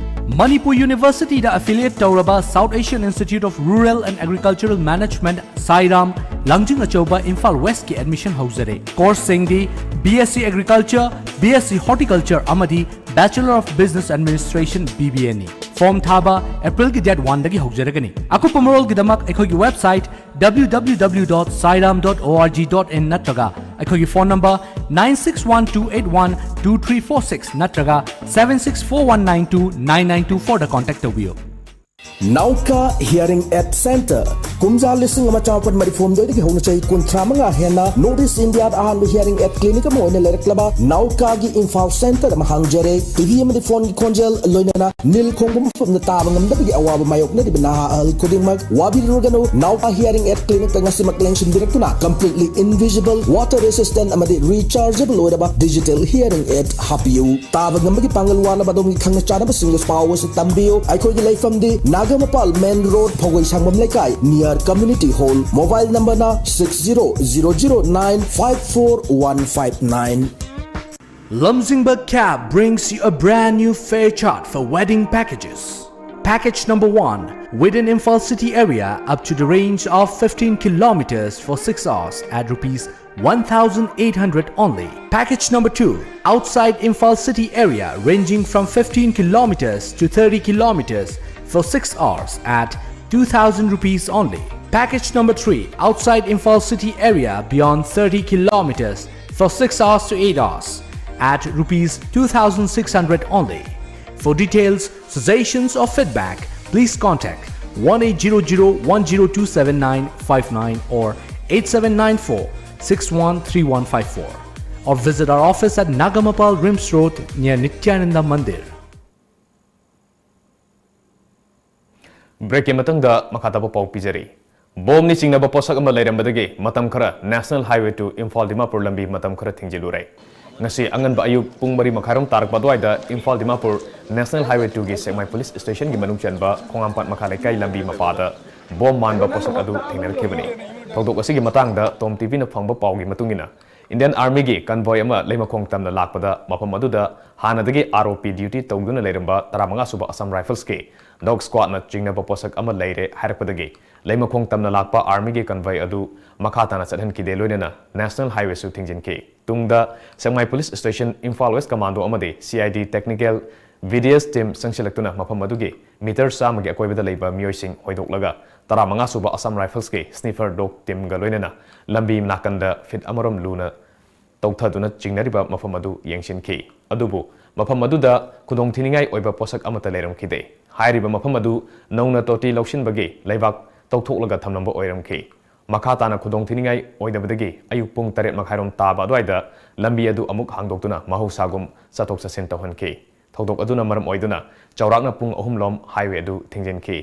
ꯃꯅꯤꯄꯨꯔ ꯌꯨꯅꯤꯚꯔꯁꯤꯇꯤꯗ affiliate ꯇꯧꯔꯕ South Asian Institute of Rural and Agricultural Management, ꯁꯥꯏꯔꯥꯝ, ꯂꯥꯡꯖꯤꯡ ꯑꯆꯧꯕ, Imphal Westꯀꯤ admission ꯍꯧꯖꯔꯦ꯫ Courseꯁꯤꯡꯗꯤ BSc Agriculture, BSc Horticulture ꯑꯃꯗꯤ Bachelor of Business Administration, BBAꯅꯤ꯫ Form ꯊꯥꯕ Aprilꯒꯤ date oneꯗꯒꯤ ꯍꯧꯖꯔꯒꯅꯤ꯫ ꯑꯀꯨꯞꯄ ꯃꯔꯣꯜꯒꯤꯗꯃꯛ ꯑꯩꯈꯣꯏꯒꯤ website W W W dot sairam dot org dot in ꯅꯠꯇ꯭ꯔꯒ ꯑꯩꯈꯣꯏꯒꯤ phone number nine six one two eight one two three four six ꯅꯠꯇ꯭ꯔꯒ seven six four one nine two nine nine two fourꯗ contact ꯇꯧꯕꯤꯌꯨ꯫ Nauka Hearing Aid Center, ꯀꯨꯝꯖꯥ ꯂꯤꯁꯤꯡ ꯑꯃ ꯆꯥꯃꯥꯄꯟ ꯃꯔꯤꯐꯨ ꯍꯨꯝꯗꯣꯏꯗꯒꯤ ꯍꯧꯅ ꯆꯍꯤ ꯀꯨꯟꯊ꯭ꯔꯥ ꯃꯉꯥ ꯍꯦꯟꯅ North East India ꯗ ꯑꯍꯥꯟꯕ hearing aid clinic ꯑꯃ ꯑꯣꯏꯅ ꯂꯩꯔꯛꯂꯕ ꯅꯥꯎꯀꯥꯒꯤ ꯏꯝꯐꯥꯜ centre ꯑꯃ ꯍꯥꯡꯖꯔꯦ꯫ ꯇꯤ ꯚꯤ ꯑꯃꯗꯤ phone ꯒꯤ ꯈꯣꯟꯖꯦꯜ, ꯂꯣꯏꯅꯅ ꯅꯤꯜ ꯈꯣꯡꯕ ꯃꯐꯝꯗ ꯇꯥꯕ ꯉꯝꯗꯕꯒꯤ ꯑꯋꯥꯕ ꯃꯥꯌꯣꯛꯅꯔꯤꯕ ꯅꯍꯥ ꯑꯍꯜ ꯈꯨꯗꯤꯡꯃꯛ ꯋꯥꯕꯤꯔꯨꯔꯒꯅꯨ꯫ ꯅꯥꯎꯀꯥ hearing aid clinic ꯇ ꯉꯁꯤꯃꯛ ꯂꯦꯡꯁꯤꯟꯕꯤꯔꯛꯇꯨꯅ completely invisible, water resistant ꯑꯃꯗꯤ rechargeable ꯑꯣꯏꯔꯕ digital hearing aid ꯍꯥꯞꯄꯤꯌꯨ꯫ ꯇꯥꯕ ꯉꯝꯕꯒꯤ ꯄꯥꯡꯒꯜ ꯋꯥꯠꯂꯕ ꯑꯗꯣꯝꯒꯤ ꯈꯪꯅ ꯆꯥꯟꯅꯕꯁꯤꯡꯒꯁꯨ ꯄꯥꯎ ꯑꯁꯤ ꯇꯝꯕꯤꯌꯨ꯫ ꯑꯩꯈꯣꯏꯒꯤ ꯂꯩꯐꯝꯗꯤ ꯅꯥꯒꯥꯃꯄꯥꯜ main road, ꯐꯧꯒꯩ ꯁꯪꯕꯝ ꯂꯩꯀꯥꯏ, near community hall꯫ Mobile number ꯅ six zero zero zero nine five four one five nine꯫ Lumjingba Cab brings you a brand new fare chart for wedding packages. Package number one, within Imphal city area up to the range of fifteen kilometers for six hours at rupees one thousand eight hundred only. Package number two, outside Imphal city area ranging from fifteen kilometers to thirty kilometers for six hours at two thousand rupees only. Package number three, outside Imphal city area beyond thirty kilometers for six hours to eight hours at rupees two thousand six hundred only. For details, suggestions or feedback, please contact one eight zero zero one zero two seven nine five nine or eight seven nine four six one three one five four or visit our office at Nagamapal RIMS Road near Nityananda Mandir. Break ꯀꯤ ꯃꯇꯨꯡꯗ ꯃꯈꯥ ꯇꯥꯕ ꯄꯥꯎ ꯄꯤꯖꯔꯤ꯫ ꯕꯣꯝꯅ ꯆꯤꯡꯅꯕ ꯄꯣꯠꯁꯛ ꯑꯃ ꯂꯩꯔꯝꯕꯗꯒꯤ ꯃꯇꯝ ꯈꯔ National Highway two Imphal Dimapur ꯂꯝꯕꯤ ꯃꯇꯝ ꯈꯔ ꯊꯤꯡꯖꯤꯜꯂꯨꯔꯦ꯫ ꯉꯁꯤ ꯑꯉꯟꯕ ꯑꯌꯨꯛ ꯄꯨꯡ ꯃꯔꯤ ꯃꯈꯥꯏꯔꯣꯝ ꯇꯥꯔꯛꯄ ꯑꯗꯨꯋꯥꯏꯗ Imphal Dimapur National Highway two ꯒꯤ ꯁꯦꯛꯃꯥꯏ Police Station ꯒꯤ ꯃꯅꯨꯡ ꯆꯟꯕ ꯈꯣꯡꯉꯥꯝꯄꯥꯠ ꯃꯈꯥ ꯂꯩꯀꯥꯏ ꯂꯝꯕꯤ ꯃꯄꯥꯗ ꯕꯣꯝ ꯃꯥꯟꯕ ꯄꯣꯠꯁꯛ ꯑꯗꯨ ꯊꯦꯡꯅꯔꯛꯈꯤꯕꯅꯤ꯫ ꯊꯧꯗꯣꯛ ꯑꯁꯤꯒꯤ ꯃꯇꯥꯡꯗ Tom TV ꯅ ꯐꯪꯕ ꯄꯥꯎꯒꯤ ꯃꯇꯨꯡ ꯏꯟꯅ, Indian Army ꯒꯤ convoy ꯑꯃ ꯂꯩꯃꯈꯣꯡ ꯇꯝꯅ ꯂꯥꯛꯄꯗ ꯃꯐꯝ ꯑꯗꯨꯗ ꯍꯥꯟꯅꯗꯒꯤ R O P duty ꯇꯧꯗꯨꯅ ꯂꯩꯔꯝꯕ ꯇꯔꯥꯃꯉꯥ ꯁꯨꯕ Assam Rifles ꯀꯤ dog squad ꯅ ꯆꯤꯡꯅꯕ ꯄꯣꯠꯁꯛ ꯑꯃ ꯂꯩꯔꯦ ꯍꯥꯏꯔꯛꯄꯗꯒꯤ ꯂꯩꯃꯈꯣꯡ ꯇꯝꯅ ꯂꯥꯛꯄ army ꯒꯤ convoy ꯑꯗꯨ ꯃꯈꯥ ꯇꯥꯅ ꯆꯠꯍꯟꯈꯤꯗꯦ, ꯂꯣꯏꯅꯅ National Highway ꯁꯨ ꯊꯤꯡꯖꯤꯟꯈꯤ꯫ ꯇꯨꯡꯗ ꯁꯦꯛꯃꯥꯏ Police Station, Imphal West Commando ꯑꯃꯗꯤ C I D Technical V D S team ꯆꯪꯁꯤꯜꯂꯛꯇꯨꯅ ꯃꯐꯝ ꯑꯗꯨꯒꯤ meter ꯆꯥꯝꯃꯒꯤ ꯑꯀꯣꯏꯕꯗ ꯂꯩꯕ ꯃꯤꯑꯣꯏꯁꯤꯡ ꯍꯣꯏꯗꯣꯛꯂꯒ ꯇꯔꯥꯃꯉꯥ ꯁꯨꯕ Assam Rifles ꯀꯤ sniper dog team ꯒ ꯂꯣꯏꯅꯅ ꯂꯝꯕꯤ ꯅꯥꯀꯟꯗ feet ꯑꯃꯔꯣꯝ ꯂꯨꯅ ꯇꯧꯊꯗꯨꯅ ꯆꯤꯡꯅꯔꯤꯕ ꯃꯐꯝ ꯑꯗꯨ ꯌꯦꯡꯁꯤꯟꯈꯤ꯫ ꯑꯗꯨꯕꯨ ꯃꯐꯝ ꯑꯗꯨꯗ ꯈꯨꯗꯣꯡꯊꯤꯅꯤꯡꯉꯥꯏ ꯑꯣꯏꯕ ꯄꯣꯠꯁꯛ ꯑꯃꯠꯇ ꯂꯩꯔꯝꯈꯤꯗꯦ꯫ ꯍꯥꯏꯔꯤꯕ ꯃꯐꯝ ꯑꯗꯨ ꯅꯧꯅ ꯇꯣꯇꯤ ꯂꯧꯁꯤꯟꯕꯒꯤ ꯂꯩꯕꯥꯛ ꯇꯧꯊꯣꯛꯂꯒ ꯊꯝꯂꯝꯕ ꯑꯣꯏꯔꯝꯈꯤ꯫ ꯃꯈꯥ ꯇꯥꯅ ꯈꯨꯗꯣꯡ ꯊꯤꯅꯤꯡꯉꯥꯏ ꯑꯣꯏꯗꯕꯗꯒꯤ ꯑꯌꯨꯛ ꯄꯨꯡ ꯇꯔꯦꯠ ꯃꯈꯥꯏꯔꯣꯝ ꯇꯥꯕ ꯑꯗꯨꯋꯥꯏꯗ ꯂꯝꯕꯤ ꯑꯗꯨ ꯑꯃꯨꯛ ꯍꯥꯡꯗꯣꯛꯇꯨꯅ ꯃꯍꯧꯁꯥꯒꯨꯝ ꯆꯠꯊꯣꯛ ꯆꯠꯁꯤꯟ ꯇꯧꯍꯟꯈꯤ꯫ ꯊꯧꯗꯣꯛ ꯑꯗꯨꯅ ꯃꯔꯝ ꯑꯣꯏꯗꯨꯅ ꯆꯥꯎꯔꯥꯛꯅ ꯄꯨꯡ ꯑꯍꯨꯝ ꯂꯣꯝ highway ꯑꯗꯨ ꯊꯤꯡꯖꯤꯟꯈꯤ꯫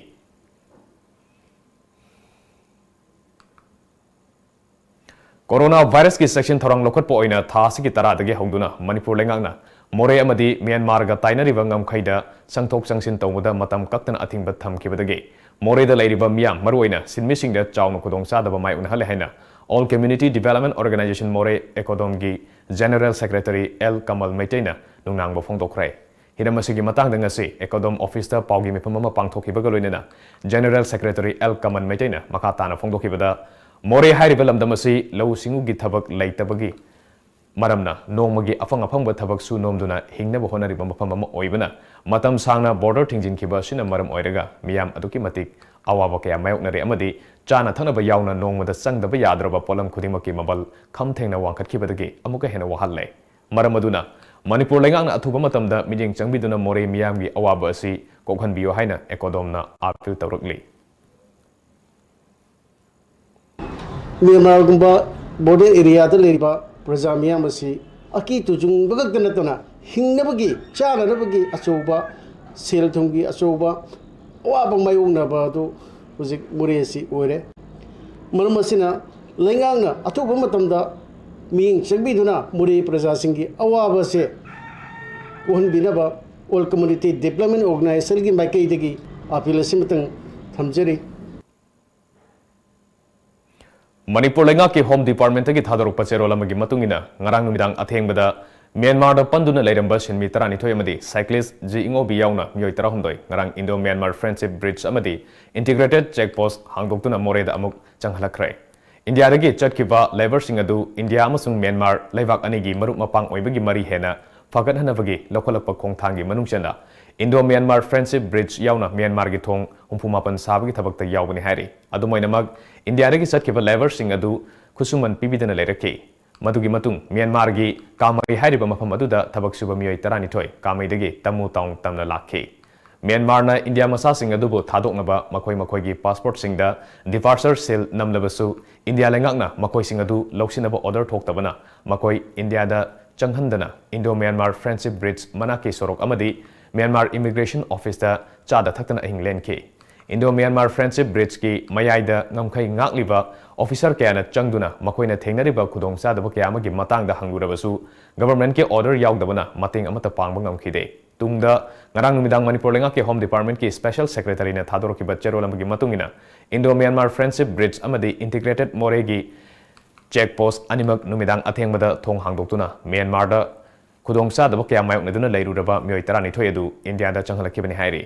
Corona virus ꯀꯤ ꯆꯦꯛꯁꯤꯟ ꯊꯧꯔꯥꯡ ꯂꯧꯈꯠꯄ ꯑꯣꯏꯅ ꯊꯥ ꯑꯁꯤꯒꯤ ꯇꯔꯥꯗꯒꯤ ꯍꯧꯗꯨꯅ ꯃꯅꯤꯄꯨꯔ ꯂꯩꯉꯥꯛꯅ ꯃꯣꯔꯦ ꯑꯃꯗꯤ ꯃ꯭ꯌꯥꯟꯃꯥꯔꯒ ꯇꯥꯏꯅꯔꯤꯕ ꯉꯝꯈꯩꯗ ꯆꯪꯊꯣꯛ ꯆꯪꯁꯤꯟ ꯇꯧꯕꯗ ꯃꯇꯝ ꯀꯛꯇꯅ ꯑꯊꯤꯡꯕ ꯊꯝꯈꯤꯕꯗꯒꯤ ꯃꯣꯔꯦꯗ ꯂꯩꯔꯤꯕ ꯃꯤꯌꯥꯝ, ꯃꯔꯨꯑꯣꯏꯅ ꯁꯤꯟꯃꯤꯁꯤꯡꯗ ꯆꯥꯎꯅ ꯈꯨꯗꯣꯡꯆꯥꯗꯕ ꯃꯥꯌꯣꯛꯅꯍꯜꯂꯦ ꯍꯥꯏꯅ All Community Development Organization ꯃꯣꯔꯦ, ꯑꯦꯀꯣꯗꯣꯝꯒꯤ General Secretary ꯑꯦꯜ ꯀꯃꯜ ꯃꯩꯇꯩꯅ ꯅꯨꯡꯅꯥꯡꯕ ꯐꯣꯡꯗꯣꯛꯈ꯭ꯔꯦ꯫ ꯍꯤꯔꯝ ꯑꯁꯤꯒꯤ ꯃꯇꯥꯡꯗ ꯉꯁꯤ ꯑꯦꯀꯣꯗꯣꯝ office ꯇ ꯄꯥꯎꯒꯤ ꯃꯤꯐꯝ ꯑꯃ ꯄꯥꯡꯊꯣꯛꯈꯤꯕꯒ ꯂꯣꯏꯅꯅ General Secretary ꯑꯦꯜ ꯀꯃꯜ ꯃꯩꯇꯩꯅ ꯃꯈꯥ ꯇꯥꯅ ꯐꯣꯡꯗꯣꯛꯈꯤꯕꯗ, ꯃꯣꯔꯦ ꯍꯥꯏꯔꯤꯕ ꯂꯝꯗꯝ ꯑꯁꯤ ꯂꯧꯎ ꯁꯤꯡꯎꯒꯤ ꯊꯕꯛ ꯂꯩꯇꯕꯒꯤ ꯃꯔꯝꯅ ꯅꯣꯡꯃꯒꯤ ꯑꯐꯪ ꯑꯐꯪꯕ ꯊꯕꯛ ꯁꯨ ꯅꯣꯝꯗꯨꯅ ꯍꯤꯡꯅꯕ ꯍꯣꯠꯅꯔꯤꯕ ꯃꯐꯝ ꯑꯃ ꯑꯣꯏꯕꯅ, ꯃꯇꯝ ꯁꯥꯡꯅ border ꯊꯤꯡꯖꯤꯟꯈꯤꯕ ꯑꯁꯤꯅ ꯃꯔꯝ ꯑꯣꯏꯔꯒ ꯃꯤꯌꯥꯝ ꯑꯗꯨꯛꯀꯤ ꯃꯇꯤꯛ ꯑꯋꯥꯕ ꯀꯌꯥ ꯃꯥꯌꯣꯛꯅꯔꯦ ꯑꯃꯗꯤ ꯆꯥꯅ ꯊꯛꯅꯕ ꯌꯥꯎꯅ ꯅꯣꯡꯃꯗ ꯆꯪꯗꯕ ꯌꯥꯗ꯭ꯔꯕ ꯄꯣꯠꯂꯝ ꯈꯨꯗꯤꯡꯃꯛꯀꯤ ꯃꯃꯜ ꯈꯝ ꯊꯦꯡꯅ ꯋꯥꯡꯈꯠꯈꯤꯕꯗꯒꯤ ꯑꯃꯨꯛꯀ ꯍꯦꯟꯅ ꯋꯥꯍꯜꯂꯦ꯫ ꯃꯔꯝ ꯑꯗꯨꯅ ꯃꯅꯤꯄꯨꯔ ꯂꯩꯉꯥꯛꯅ ꯑꯊꯨꯕ ꯃꯇꯝꯗ ꯃꯤꯠꯌꯦꯡ ꯆꯪꯕꯤꯗꯨꯅ ꯃꯣꯔꯦ ꯃꯤꯌꯥꯝꯒꯤ ꯑꯋꯥꯕ ꯑꯁꯤ ꯀꯣꯛꯍꯟꯕꯤꯌꯨ ꯍꯥꯏꯅ ꯑꯦꯀꯣꯗꯣꯝꯅ appeal ꯇꯧꯔꯛꯂꯤ꯫ ꯃ꯭ꯌꯥꯟꯃꯥꯔꯒꯨꯝꯕ border area ꯗ ꯂꯩꯔꯤꯕ ꯄ꯭ꯔꯖꯥ ꯃꯤꯌꯥꯝ ꯑꯁꯤ ꯑꯀꯤ ꯇꯨꯖꯨꯡꯕ ꯈꯛꯇ ꯅꯠꯇꯅ ꯍꯤꯡꯅꯕꯒꯤ, ꯆꯥꯅꯅꯕꯒꯤ ꯑꯆꯧꯕ ꯁꯦꯜ ꯊꯨꯝꯒꯤ ꯑꯆꯧꯕ ꯑꯋꯥꯕ ꯃꯥꯌꯣꯛꯅꯕ ꯑꯗꯨ ꯍꯧꯖꯤꯛ ꯃꯣꯔꯦ ꯑꯁꯤ ꯑꯣꯏꯔꯦ꯫ ꯃꯔꯝ ꯑꯁꯤꯅ ꯂꯩꯉꯥꯛꯅ ꯑꯊꯨꯕ ꯃꯇꯝꯗ ꯃꯤꯠꯌꯦꯡ ꯆꯪꯕꯤꯗꯨꯅ ꯃꯣꯔꯦ ꯄ꯭ꯔꯖꯥꯁꯤꯡꯒꯤ ꯑꯋꯥꯕ ꯑꯁꯦ ꯀꯣꯛꯍꯟꯕꯤꯅꯕ All Community Development Organization ꯒꯤ ꯃꯥꯏꯀꯩꯗꯒꯤ appeal ꯑꯁꯤꯃꯇꯪ ꯊꯝꯖꯔꯤ꯫ ꯃꯅꯤꯄꯨꯔ ꯂꯩꯉꯥꯛꯀꯤ Home Department ꯇꯒꯤ ꯊꯥꯗꯣꯔꯛꯄ ꯆꯦꯔꯣꯜ ꯑꯃꯒꯤ ꯃꯇꯨꯡ ꯏꯟꯅ, ꯉꯔꯥꯡ ꯅꯨꯃꯤꯗꯥꯡ ꯑꯊꯦꯡꯕꯗ ꯃ꯭ꯌꯥꯟꯃꯥꯔꯗ ꯄꯟꯗꯨꯅ ꯂꯩꯔꯝꯕ ꯁꯤꯟꯃꯤ ꯇꯔꯥꯅꯤꯊꯣꯏ ꯑꯃꯗꯤ cyclist ꯖꯤ ꯏꯉꯣꯕꯤ ꯌꯥꯎꯅ ꯃꯤꯑꯣꯏ ꯇꯔꯥꯍꯨꯝꯗꯣꯏ ꯉꯔꯥꯡ Indo Myanmar Friendship Bridge ꯑꯃꯗꯤ Integrated Check Post ꯍꯥꯡꯗꯣꯛꯇꯨꯅ ꯃꯣꯔꯦꯗ ꯑꯃꯨꯛ ꯆꯪꯍꯜꯂꯛꯈ꯭ꯔꯦ꯫ ꯏꯟꯗꯤꯌꯥꯗꯒꯤ ꯆꯠꯈꯤꯕ labour ꯁꯤꯡ ꯑꯗꯨ ꯏꯟꯗꯤꯌꯥ ꯑꯃꯁꯨꯡ ꯃ꯭ꯌꯥꯟꯃꯥꯔ ꯂꯩꯕꯥꯛ ꯑꯅꯤꯒꯤ ꯃꯔꯨꯞ ꯃꯄꯥꯡ ꯑꯣꯏꯕꯒꯤ ꯃꯔꯤ ꯍꯦꯟꯅ ꯐꯒꯠꯍꯟꯅꯕꯒꯤ ꯂꯧꯈꯠꯂꯛꯄ ꯈꯣꯡꯊꯥꯡꯒꯤ ꯃꯅꯨꯡ ꯆꯟꯅ Indo Myanmar Friendship Bridge ꯌꯥꯎꯅ ꯃ꯭ꯌꯥꯟꯃꯥꯔꯒꯤ ꯊꯣꯡ ꯍꯨꯝꯐꯨ ꯃꯥꯄꯟ ꯁꯥꯕꯒꯤ ꯊꯕꯛꯇ ꯌꯥꯎꯕꯅꯤ ꯍꯥꯏꯔꯤ꯫ ꯑꯗꯨꯃꯥꯏꯅꯃꯛ, ꯏꯟꯗꯤꯌꯥꯗꯒꯤ ꯆꯠꯈꯤꯕ labour ꯁꯤꯡ ꯑꯗꯨ ꯈꯨꯠꯁꯨꯃꯟ ꯄꯤꯕꯤꯗꯅ ꯂꯩꯔꯛꯈꯤ꯫ ꯃꯗꯨꯒꯤ ꯃꯇꯨꯡ ꯃ꯭ꯌꯥꯟꯃꯥꯔꯒꯤ ꯀꯥꯃꯩ ꯍꯥꯏꯔꯤꯕ ꯃꯐꯝ ꯑꯗꯨꯗ ꯊꯕꯛ ꯁꯨꯕ ꯃꯤꯑꯣꯏ ꯇꯔꯥꯅꯤꯊꯣꯏ ꯀꯥꯃꯩꯗꯒꯤ ꯇꯃꯨ ꯇꯥꯎꯟ ꯇꯝꯅ ꯂꯥꯛꯈꯤ꯫ ꯃ꯭ꯌꯥꯟꯃꯥꯔꯅ ꯏꯟꯗꯤꯌꯥ ꯃꯆꯥꯁꯤꯡ ꯑꯗꯨꯕꯨ ꯊꯥꯗꯣꯛꯅꯕ ꯃꯈꯣꯏ ꯃꯈꯣꯏꯒꯤ ꯄꯥꯁꯄꯣꯔꯠꯁꯤꯡꯗ departure seal ꯅꯝꯂꯕꯁꯨ, ꯏꯟꯗꯤꯌꯥ ꯂꯩꯉꯥꯛꯅ ꯃꯈꯣꯏꯁꯤꯡ ꯑꯗꯨ ꯂꯧꯁꯤꯟꯅꯕ order ꯊꯣꯛꯇꯕꯅ ꯃꯈꯣꯏ ꯏꯟꯗꯤꯌꯥꯗ ꯆꯪꯍꯟꯗꯅ Indo Myanmar Friendship Bridge ꯃꯅꯥꯛꯀꯤ ꯁꯣꯔꯣꯛ ꯑꯃꯗꯤ ꯃ꯭ꯌꯥꯟꯃꯥꯔ Immigration Officeꯇ ꯆꯥꯗ ꯊꯛꯇꯅ ꯑꯍꯤꯡ ꯂꯦꯟꯈꯤ꯫ Indo Myanmar Friendship Bridgeꯀꯤ ꯃꯌꯥꯏꯗ ꯉꯝꯈꯩ ꯉꯥꯛꯂꯤꯕ officer ꯀꯌꯥꯅ ꯆꯪꯗꯨꯅ ꯃꯈꯣꯏꯅ ꯊꯦꯡꯅꯔꯤꯕ ꯈꯨꯗꯣꯡꯆꯥꯗꯕ ꯀꯌꯥ ꯑꯃꯒꯤ ꯃꯇꯥꯡꯗ ꯍꯪꯂꯨꯔꯕꯁꯨ, governmentꯀꯤ order ꯌꯥꯎꯗꯕꯅ ꯃꯇꯦꯡ ꯑꯃꯠꯇ ꯄꯥꯡꯕ ꯉꯝꯈꯤꯗꯦ꯫ ꯇꯨꯡꯗ ꯉꯔꯥꯡ ꯅꯨꯃꯤꯗꯥꯡ ꯃꯅꯤꯄꯨꯔ ꯂꯩꯉꯥꯛꯀꯤ Home Departmentꯀꯤ Special Secretaryꯅ ꯊꯥꯗꯣꯔꯛꯈꯤꯕ ꯆꯦꯔꯣꯜ ꯑꯃꯒꯤ ꯃꯇꯨꯡ ꯏꯟꯅ, Indo Myanmar Friendship Bridge ꯑꯃꯗꯤ Integrated ꯃꯣꯔꯦꯒꯤ check post ꯑꯅꯤꯃꯛ ꯅꯨꯃꯤꯗꯥꯡ ꯑꯊꯦꯡꯕꯗ ꯊꯣꯡ ꯍꯥꯡꯗꯣꯛꯇꯨꯅ ꯃ꯭ꯌꯥꯟꯃꯥꯔꯗ ꯈꯨꯗꯣꯡꯆꯥꯗꯕ ꯀꯌꯥ ꯃꯥꯌꯣꯛꯅꯗꯨꯅ ꯂꯩꯔꯨꯔꯕ ꯃꯤꯑꯣꯏ ꯇꯔꯥꯅꯤꯊꯣꯏ ꯑꯗꯨ ꯏꯟꯗꯤꯌꯥꯗ ꯆꯪꯍꯜꯂꯛꯈꯤꯕꯅꯤ ꯍꯥꯏꯔꯤ꯫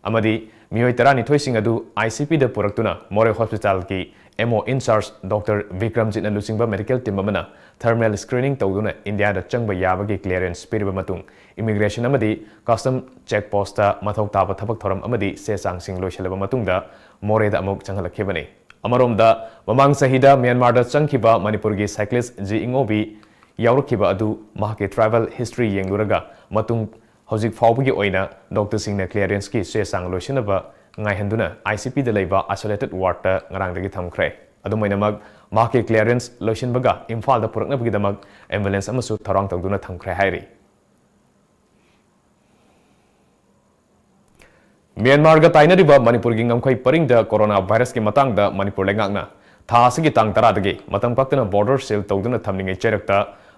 ꯑꯃꯗꯤ ꯃꯤꯑꯣꯏ ꯇꯔꯥꯅꯤꯊꯣꯏꯁꯤꯡ ꯑꯗꯨ ICPꯗ ꯄꯨꯔꯛꯇꯨꯅ ꯃꯣꯔꯦ hospitalꯒꯤ MO in charge Doctor ꯕꯤꯀ꯭ꯔꯝꯖꯤꯠꯅ ꯂꯨꯆꯤꯡꯕ medical team ꯑꯃꯅ thermal screening ꯇꯧꯗꯨꯅ ꯏꯟꯗꯤꯌꯥꯗ ꯆꯪꯕ ꯌꯥꯕꯒꯤ clearance ꯄꯤꯔꯕ ꯃꯇꯨꯡ, Immigration ꯑꯃꯗꯤ Custom check postꯇ ꯃꯊꯧ ꯇꯥꯕ ꯊꯕꯛ ꯊꯧꯔꯝ ꯑꯃꯗꯤ ꯆꯦ ꯆꯥꯡꯁꯤꯡ ꯂꯣꯏꯁꯤꯜꯂꯕ ꯃꯇꯨꯡꯗ ꯃꯣꯔꯦꯗ ꯑꯃꯨꯛ ꯆꯪꯍꯜꯂꯛꯈꯤꯕꯅꯤ꯫ ꯑꯃꯔꯣꯝꯗ, ꯃꯃꯥꯡ ꯆꯍꯤꯗ ꯃ꯭ꯌꯥꯟꯃꯥꯔꯗ ꯆꯪꯈꯤꯕ ꯃꯅꯤꯄꯨꯔꯒꯤ cyclist ꯖꯤ ꯏꯉꯣꯕꯤ ꯌꯥꯎꯔꯛꯈꯤꯕ ꯑꯗꯨ ꯃꯍꯥꯛꯀꯤ travel history ꯌꯦꯡꯂꯨꯔꯒ ꯃꯇꯨꯡ ꯍꯧꯖꯤꯛ ꯐꯥꯎꯕꯒꯤ ꯑꯣꯏꯅ doctorꯁꯤꯡꯅ clearanceꯀꯤ ꯆꯦ ꯆꯥꯡ ꯂꯣꯏꯁꯤꯟꯅꯕ ꯉꯥꯏꯍꯟꯗꯨꯅ ICPꯗ ꯂꯩꯕ isolated wardꯇ ꯉꯔꯥꯡꯗꯒꯤ ꯊꯝꯈ꯭ꯔꯦ꯫ ꯑꯗꯨꯝ ꯑꯣꯏꯅꯃꯛ, ꯃꯍꯥꯛꯀꯤ clearance ꯂꯣꯏꯁꯤꯟꯕꯒ ꯏꯝꯐꯥꯜꯗ ꯄꯨꯔꯛꯅꯕꯒꯤꯗꯃꯛ ambulance ꯑꯃꯁꯨ ꯊꯧꯔꯥꯡ ꯇꯧꯗꯨꯅ ꯊꯝꯈ꯭ꯔꯦ ꯍꯥꯏꯔꯤ꯫ ꯃ꯭ꯌꯥꯟꯃꯥꯔꯒ ꯇꯥꯏꯅꯔꯤꯕ ꯃꯅꯤꯄꯨꯔꯒꯤ ꯉꯝꯈꯩ ꯄꯔꯤꯡꯗ corona virusꯀꯤ ꯃꯇꯥꯡꯗ ꯃꯅꯤꯄꯨꯔ ꯂꯩꯉꯥꯛꯅ ꯊꯥ ꯑꯁꯤꯒꯤ ꯇꯥꯡ ꯇꯔꯥꯗꯒꯤ ꯃꯇꯝ ꯀꯛꯇꯅ border seal ꯇꯧꯗꯨꯅ ꯊꯝꯂꯤꯉꯩ ꯆꯩꯔꯛꯇ,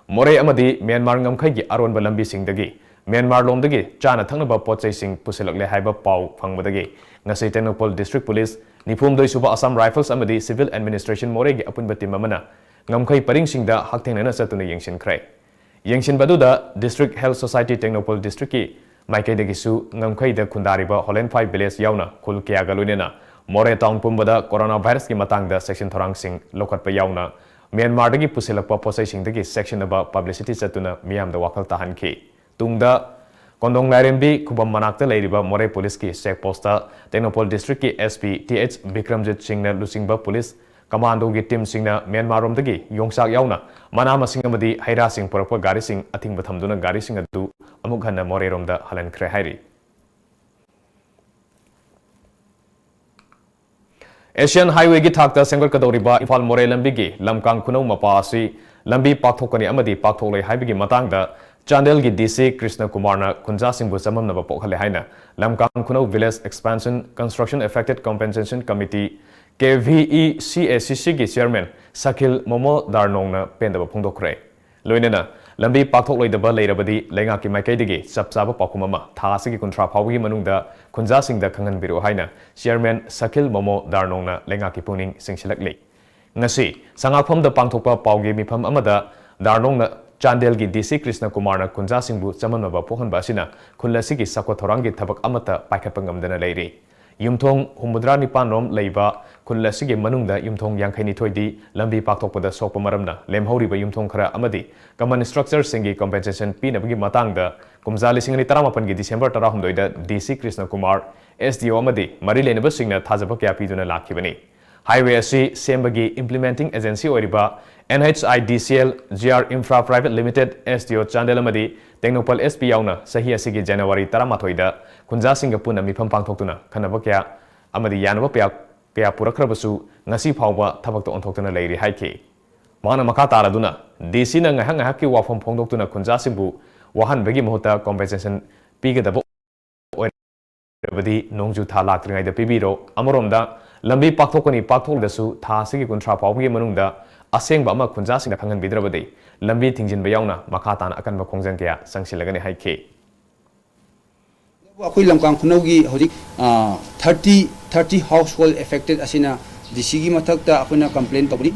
ꯃꯣꯔꯦ ꯑꯃꯗꯤ ꯃ꯭ꯌꯥꯟꯃꯥꯔ ꯉꯝꯈꯩꯒꯤ ꯑꯔꯣꯟꯕ ꯂꯝꯕꯤꯁꯤꯡꯗꯒꯤ ꯃ꯭ꯌꯥꯟꯃꯥꯔ ꯂꯣꯝꯗꯒꯤ ꯆꯥꯅ ꯊꯛꯅꯕ ꯄꯣꯠ ꯆꯩꯁꯤꯡ ꯄꯨꯁꯤꯜꯂꯛꯂꯦ ꯍꯥꯏꯕ ꯄꯥꯎ ꯐꯪꯕꯗꯒꯤ ꯉꯁꯤ ꯇꯦꯡꯅꯧꯄꯜ district police, ꯅꯤꯐꯨ ꯍꯨꯝꯗꯣꯏ ꯁꯨꯕ Assam Rifles ꯑꯃꯗꯤ Civil Administration ꯃꯣꯔꯦꯒꯤ ꯑꯄꯨꯟꯕ team ꯑꯃꯅ ꯉꯝꯈꯩ ꯄꯔꯤꯡꯁꯤꯡꯗ ꯍꯛꯊꯦꯡꯅꯅ ꯆꯠꯇꯨꯅ ꯌꯦꯡꯁꯤꯟꯈ꯭ꯔꯦ꯫ ꯌꯦꯡꯁꯤꯟꯕ ꯑꯗꯨꯗ District Health Society ꯇꯦꯡꯅꯧꯄꯜ districtꯀꯤ ꯃꯥꯏꯀꯩꯗꯒꯤꯁꯨ ꯉꯝꯈꯩꯗ ꯈꯨꯟꯗꯥꯔꯤꯕ ꯍꯣꯂꯦꯟꯐꯥꯏ village ꯌꯥꯎꯅ ꯈꯨꯜ ꯀꯌꯥꯒ ꯂꯣꯏꯅꯅ ꯃꯣꯔꯦ town ꯄꯨꯝꯕꯗ corona virusꯀꯤ ꯃꯇꯥꯡꯗ ꯆꯦꯛꯁꯤꯟ ꯊꯧꯔꯥꯡꯁꯤꯡ ꯂꯧꯈꯠꯄ ꯌꯥꯎꯅ ꯃ꯭ꯌꯥꯟꯃꯥꯔꯗꯒꯤ ꯄꯨꯁꯤꯜꯂꯛꯄ ꯄꯣꯠꯆꯩꯁꯤꯡꯗꯒꯤ ꯆꯦꯛꯁꯤꯟꯅꯕ publicity ꯆꯠꯇꯨꯅ ꯃꯤꯌꯥꯝꯗ ꯋꯥꯈꯜ ꯇꯥꯍꯟꯈꯤ꯫ ꯇꯨꯡꯗ ꯀꯣꯟꯗꯣꯡ ꯂꯥꯏꯔꯦꯝꯕꯤ ꯈꯨꯕꯝ ꯃꯅꯥꯛꯇ ꯂꯩꯔꯤꯕ ꯃꯣꯔꯦ policeꯀꯤ check postꯇ Tengnoupal districtꯀꯤ SP th Bikramjit ꯁꯤꯡꯅ ꯂꯨꯆꯤꯡꯕ police commandoꯒꯤ teamꯁꯤꯡꯅ ꯃ꯭ꯌꯥꯟꯃꯥꯔꯔꯣꯝꯗꯒꯤ ꯌꯣꯡꯆꯥꯛ ꯌꯥꯎꯅ ꯃꯅꯥ ꯃꯁꯤꯡ ꯑꯃꯗꯤ ꯍꯩ ꯔꯥꯁꯤꯡ ꯄꯨꯔꯛꯄ ꯒꯥꯔꯤꯁꯤꯡ ꯑꯊꯤꯡꯕ ꯊꯝꯗꯨꯅ ꯒꯥꯔꯤꯁꯤꯡ ꯑꯗꯨ ꯑꯃꯨꯛ ꯍꯟꯅ ꯃꯣꯔꯦꯔꯣꯝꯗ ꯍꯜꯍꯟꯈ꯭ꯔꯦ ꯍꯥꯏꯔꯤ꯫ ꯑꯦꯁꯤꯌꯥꯟ ꯍꯥꯏꯋꯦꯒꯤ ꯊꯥꯛꯇ ꯁꯦꯝꯒꯠꯀꯗꯧꯔꯤꯕ ꯏꯝꯐꯥꯜ ꯃꯣꯔꯦ ꯂꯝꯕꯤꯒꯤ ꯂꯝꯀꯥꯡ ꯈꯨꯅꯧ ꯃꯄꯥ ꯑꯁꯤ ꯂꯝꯕꯤ ꯄꯥꯛꯊꯣꯛꯀꯅꯤ ꯑꯃꯗꯤ ꯄꯥꯛꯊꯣꯛꯂꯣꯏ ꯍꯥꯏꯕꯒꯤ ꯃꯇꯥꯡꯗ ꯆꯥꯟꯗꯦꯜꯒꯤ ꯗꯤ ꯁꯤ ꯀ꯭ꯔꯤꯁꯅ ꯀꯨꯃꯥꯔꯅ ꯈꯨꯟꯖꯥꯁꯤꯡꯕꯨ ꯆꯃꯝꯅꯕ ꯄꯣꯛꯍꯜꯂꯦ ꯍꯥꯏꯅ ꯂꯝꯀꯥꯡ ꯈꯨꯅꯧ Village Expansion Construction Affected Compensation Committee, ꯀꯦ ꯚꯤ ꯏ ꯁꯤ ꯑꯦ ꯁꯤ ꯁꯤꯒꯤ ꯆꯤꯌꯔꯃꯦꯟ ꯁꯈꯤꯜ ꯃꯣꯃꯣ ꯗꯥꯔꯅꯣꯡꯅ ꯄꯦꯟꯗꯕ ꯐꯣꯡꯗꯣꯛꯈ꯭ꯔꯦ꯫ ꯂꯣꯏꯅꯅ ꯂꯝꯕꯤ ꯄꯥꯛꯊꯣꯛꯂꯣꯏꯗꯕ ꯂꯩꯔꯕꯗꯤ ꯂꯩꯉꯥꯛꯀꯤ ꯃꯥꯏꯀꯩꯗꯒꯤ ꯆꯞ ꯆꯥꯕ ꯄꯥꯎꯈꯨꯝ ꯑꯃ ꯊꯥ ꯑꯁꯤꯒꯤ ꯀꯨꯟꯊ꯭ꯔꯥ ꯐꯥꯎꯕꯒꯤ ꯃꯅꯨꯡꯗ ꯈꯨꯟꯖꯥꯁꯤꯡꯗ ꯈꯪꯍꯟꯕꯤꯔꯛꯎ ꯍꯥꯏꯅ ꯆꯤꯌꯔꯃꯦꯟ ꯁꯈꯤꯜ ꯃꯣꯃꯣ ꯗꯥꯔꯅꯣꯡꯅ ꯂꯩꯉꯥꯛꯀꯤ ꯄꯨꯛꯅꯤꯡ ꯆꯤꯡꯁꯤꯜꯂꯛꯂꯤ꯫ ꯉꯁꯤ ꯁꯉꯥꯛꯐꯝꯗ ꯄꯥꯡꯊꯣꯛꯄ ꯄꯥꯎꯒꯤ ꯃꯤꯐꯝ ꯑꯃꯗ ꯗꯥꯔꯅꯣꯡꯅ ꯆꯥꯟꯗꯦꯜꯒꯤ ꯗꯤ ꯁꯤ ꯀ꯭ꯔꯤꯁꯅ ꯀꯨꯃꯥꯔꯅ ꯈꯨꯟꯖꯥꯁꯤꯡꯕꯨ ꯆꯃꯝꯅꯕ ꯄꯣꯛꯍꯟꯕ ꯑꯁꯤꯅ ꯈꯨꯜ ꯑꯁꯤꯒꯤ ꯆꯥꯎꯈꯠ ꯊꯧꯔꯥꯡꯒꯤ ꯊꯕꯛ ꯑꯃꯠꯇ ꯄꯥꯏꯈꯠꯄ ꯉꯝꯗꯅ ꯂꯩꯔꯤ꯫ ꯌꯨꯝꯊꯣꯡ ꯍꯨꯝꯐꯨꯇꯔꯥ ꯅꯤꯄꯥꯟ ꯔꯣꯝ ꯂꯩꯕ ꯈꯨꯜ ꯑꯁꯤꯒꯤ ꯃꯅꯨꯡꯗ ꯌꯨꯝꯊꯣꯡ ꯌꯥꯡꯈꯩ ꯅꯤꯊꯣꯏꯗꯤ ꯂꯝꯕꯤ ꯄꯥꯛꯊꯣꯛꯄꯗ ꯁꯣꯛꯄ ꯃꯔꯝꯅ ꯂꯦꯝꯍꯧꯔꯤꯕ ꯌꯨꯝꯊꯣꯡ ꯈꯔ ꯑꯃꯗꯤ common structureꯁꯤꯡꯒꯤ compensation ꯄꯤꯅꯕꯒꯤ ꯃꯇꯥꯡꯗ ꯀꯨꯝꯖꯥ ꯂꯤꯁꯤꯡ ꯑꯅꯤ ꯇꯔꯥꯃꯥꯄꯟꯒꯤ ꯗꯤꯁꯦꯝꯕꯔ ꯇꯔꯥꯍꯨꯝꯗꯣꯏꯗ ꯗꯤ ꯁꯤ ꯀ꯭ꯔꯤꯁꯅ ꯀꯨꯃꯥꯔ, ꯑꯦꯁ ꯗꯤ ꯑꯣ ꯑꯃꯗꯤ ꯃꯔꯤ ꯂꯩꯅꯕꯁꯤꯡꯅ ꯊꯥꯖꯕ ꯀꯌꯥ ꯄꯤꯗꯨꯅ ꯂꯥꯛꯈꯤꯕꯅꯤ꯫ ꯍꯥꯏꯋꯦ ꯑꯁꯤ ꯁꯦꯝꯕꯒꯤ implementing agency ꯑꯣꯏꯔꯤꯕ N H I D C L, G R Infra Private Limited, S D O Chandel ꯑꯃꯗꯤ ꯇꯦꯡꯅꯧꯄꯜ ꯑꯦꯁ ꯄꯤ ꯌꯥꯎꯅ ꯆꯍꯤ ꯑꯁꯤꯒꯤ ꯖꯅꯋꯥꯔꯤ ꯇꯔꯥꯃꯥꯊꯣꯏꯗ ꯈꯨꯟꯖꯥꯁꯤꯡꯒ ꯄꯨꯟꯅ ꯃꯤꯐꯝ ꯄꯥꯡꯊꯣꯛꯇꯨꯅ ꯈꯟꯅꯕ ꯀꯌꯥ ꯑꯃꯗꯤ ꯌꯥꯅꯕ ꯀꯌꯥ, ꯀꯌꯥ ꯄꯨꯔꯛꯈ꯭ꯔꯕꯁꯨ ꯉꯁꯤ ꯐꯥꯎꯕ ꯊꯕꯛꯇ ꯑꯣꯟꯊꯣꯛꯇꯨꯅ ꯂꯩꯔꯤ ꯍꯥꯏꯈꯤ꯫ ꯃꯍꯥꯛꯅ ꯃꯈꯥ ꯇꯥꯔꯗꯨꯅ ꯗꯤ ꯁꯤꯅ ꯉꯥꯏꯍꯥꯛ ꯉꯥꯏꯍꯥꯛꯀꯤ ꯋꯥꯐꯝ ꯐꯣꯡꯗꯣꯛꯇꯨꯅ ꯈꯨꯟꯖꯥꯁꯤꯡꯕꯨ ꯋꯥꯍꯟꯕꯒꯤ ꯃꯍꯨꯠꯇ compensation ꯄꯤꯒꯗꯕ ꯑꯣꯏꯔꯕꯗꯤ ꯅꯣꯡꯖꯨ ꯊꯥ ꯂꯥꯛꯇ꯭ꯔꯤꯉꯩꯗ ꯄꯤꯕꯤꯔꯣ꯫ ꯑꯃꯔꯣꯝꯗ ꯂꯝꯕꯤ ꯄꯥꯛꯊꯣꯛꯀꯅꯤ, ꯄꯥꯛꯊꯣꯛꯂꯗꯁꯨ ꯊꯥ ꯑꯁꯤꯒꯤ ꯀꯨꯟꯊ꯭ꯔꯥ ꯐꯥꯎꯕꯒꯤ ꯃꯅꯨꯡꯗ ꯑꯁꯦꯡꯕ ꯑꯃ ꯈꯨꯟꯖꯥꯁꯤꯡꯗ ꯈꯪꯍꯟꯕꯤꯗ꯭ꯔꯕꯗꯤ ꯂꯝꯕꯤ ꯊꯤꯡꯖꯤꯟꯕ ꯌꯥꯎꯅ ꯃꯈꯥ ꯇꯥꯅ ꯑꯀꯟꯕ ꯈꯣꯡꯖꯪ ꯀꯌꯥ ꯆꯪꯁꯤꯜꯂꯒꯅꯤ ꯍꯥꯏꯈꯤ꯫ ꯑꯩꯈꯣꯏ ꯂꯝꯀꯥꯡ ꯈꯨꯅꯧꯒꯤ ꯍꯧꯖꯤꯛ, ꯑ, thirty, thirty household affected ꯑꯁꯤꯅ ꯗꯤ ꯁꯤꯒꯤ ꯃꯊꯛꯇ ꯑꯩꯈꯣꯏꯅ complain ꯇꯧꯕꯅꯤ꯫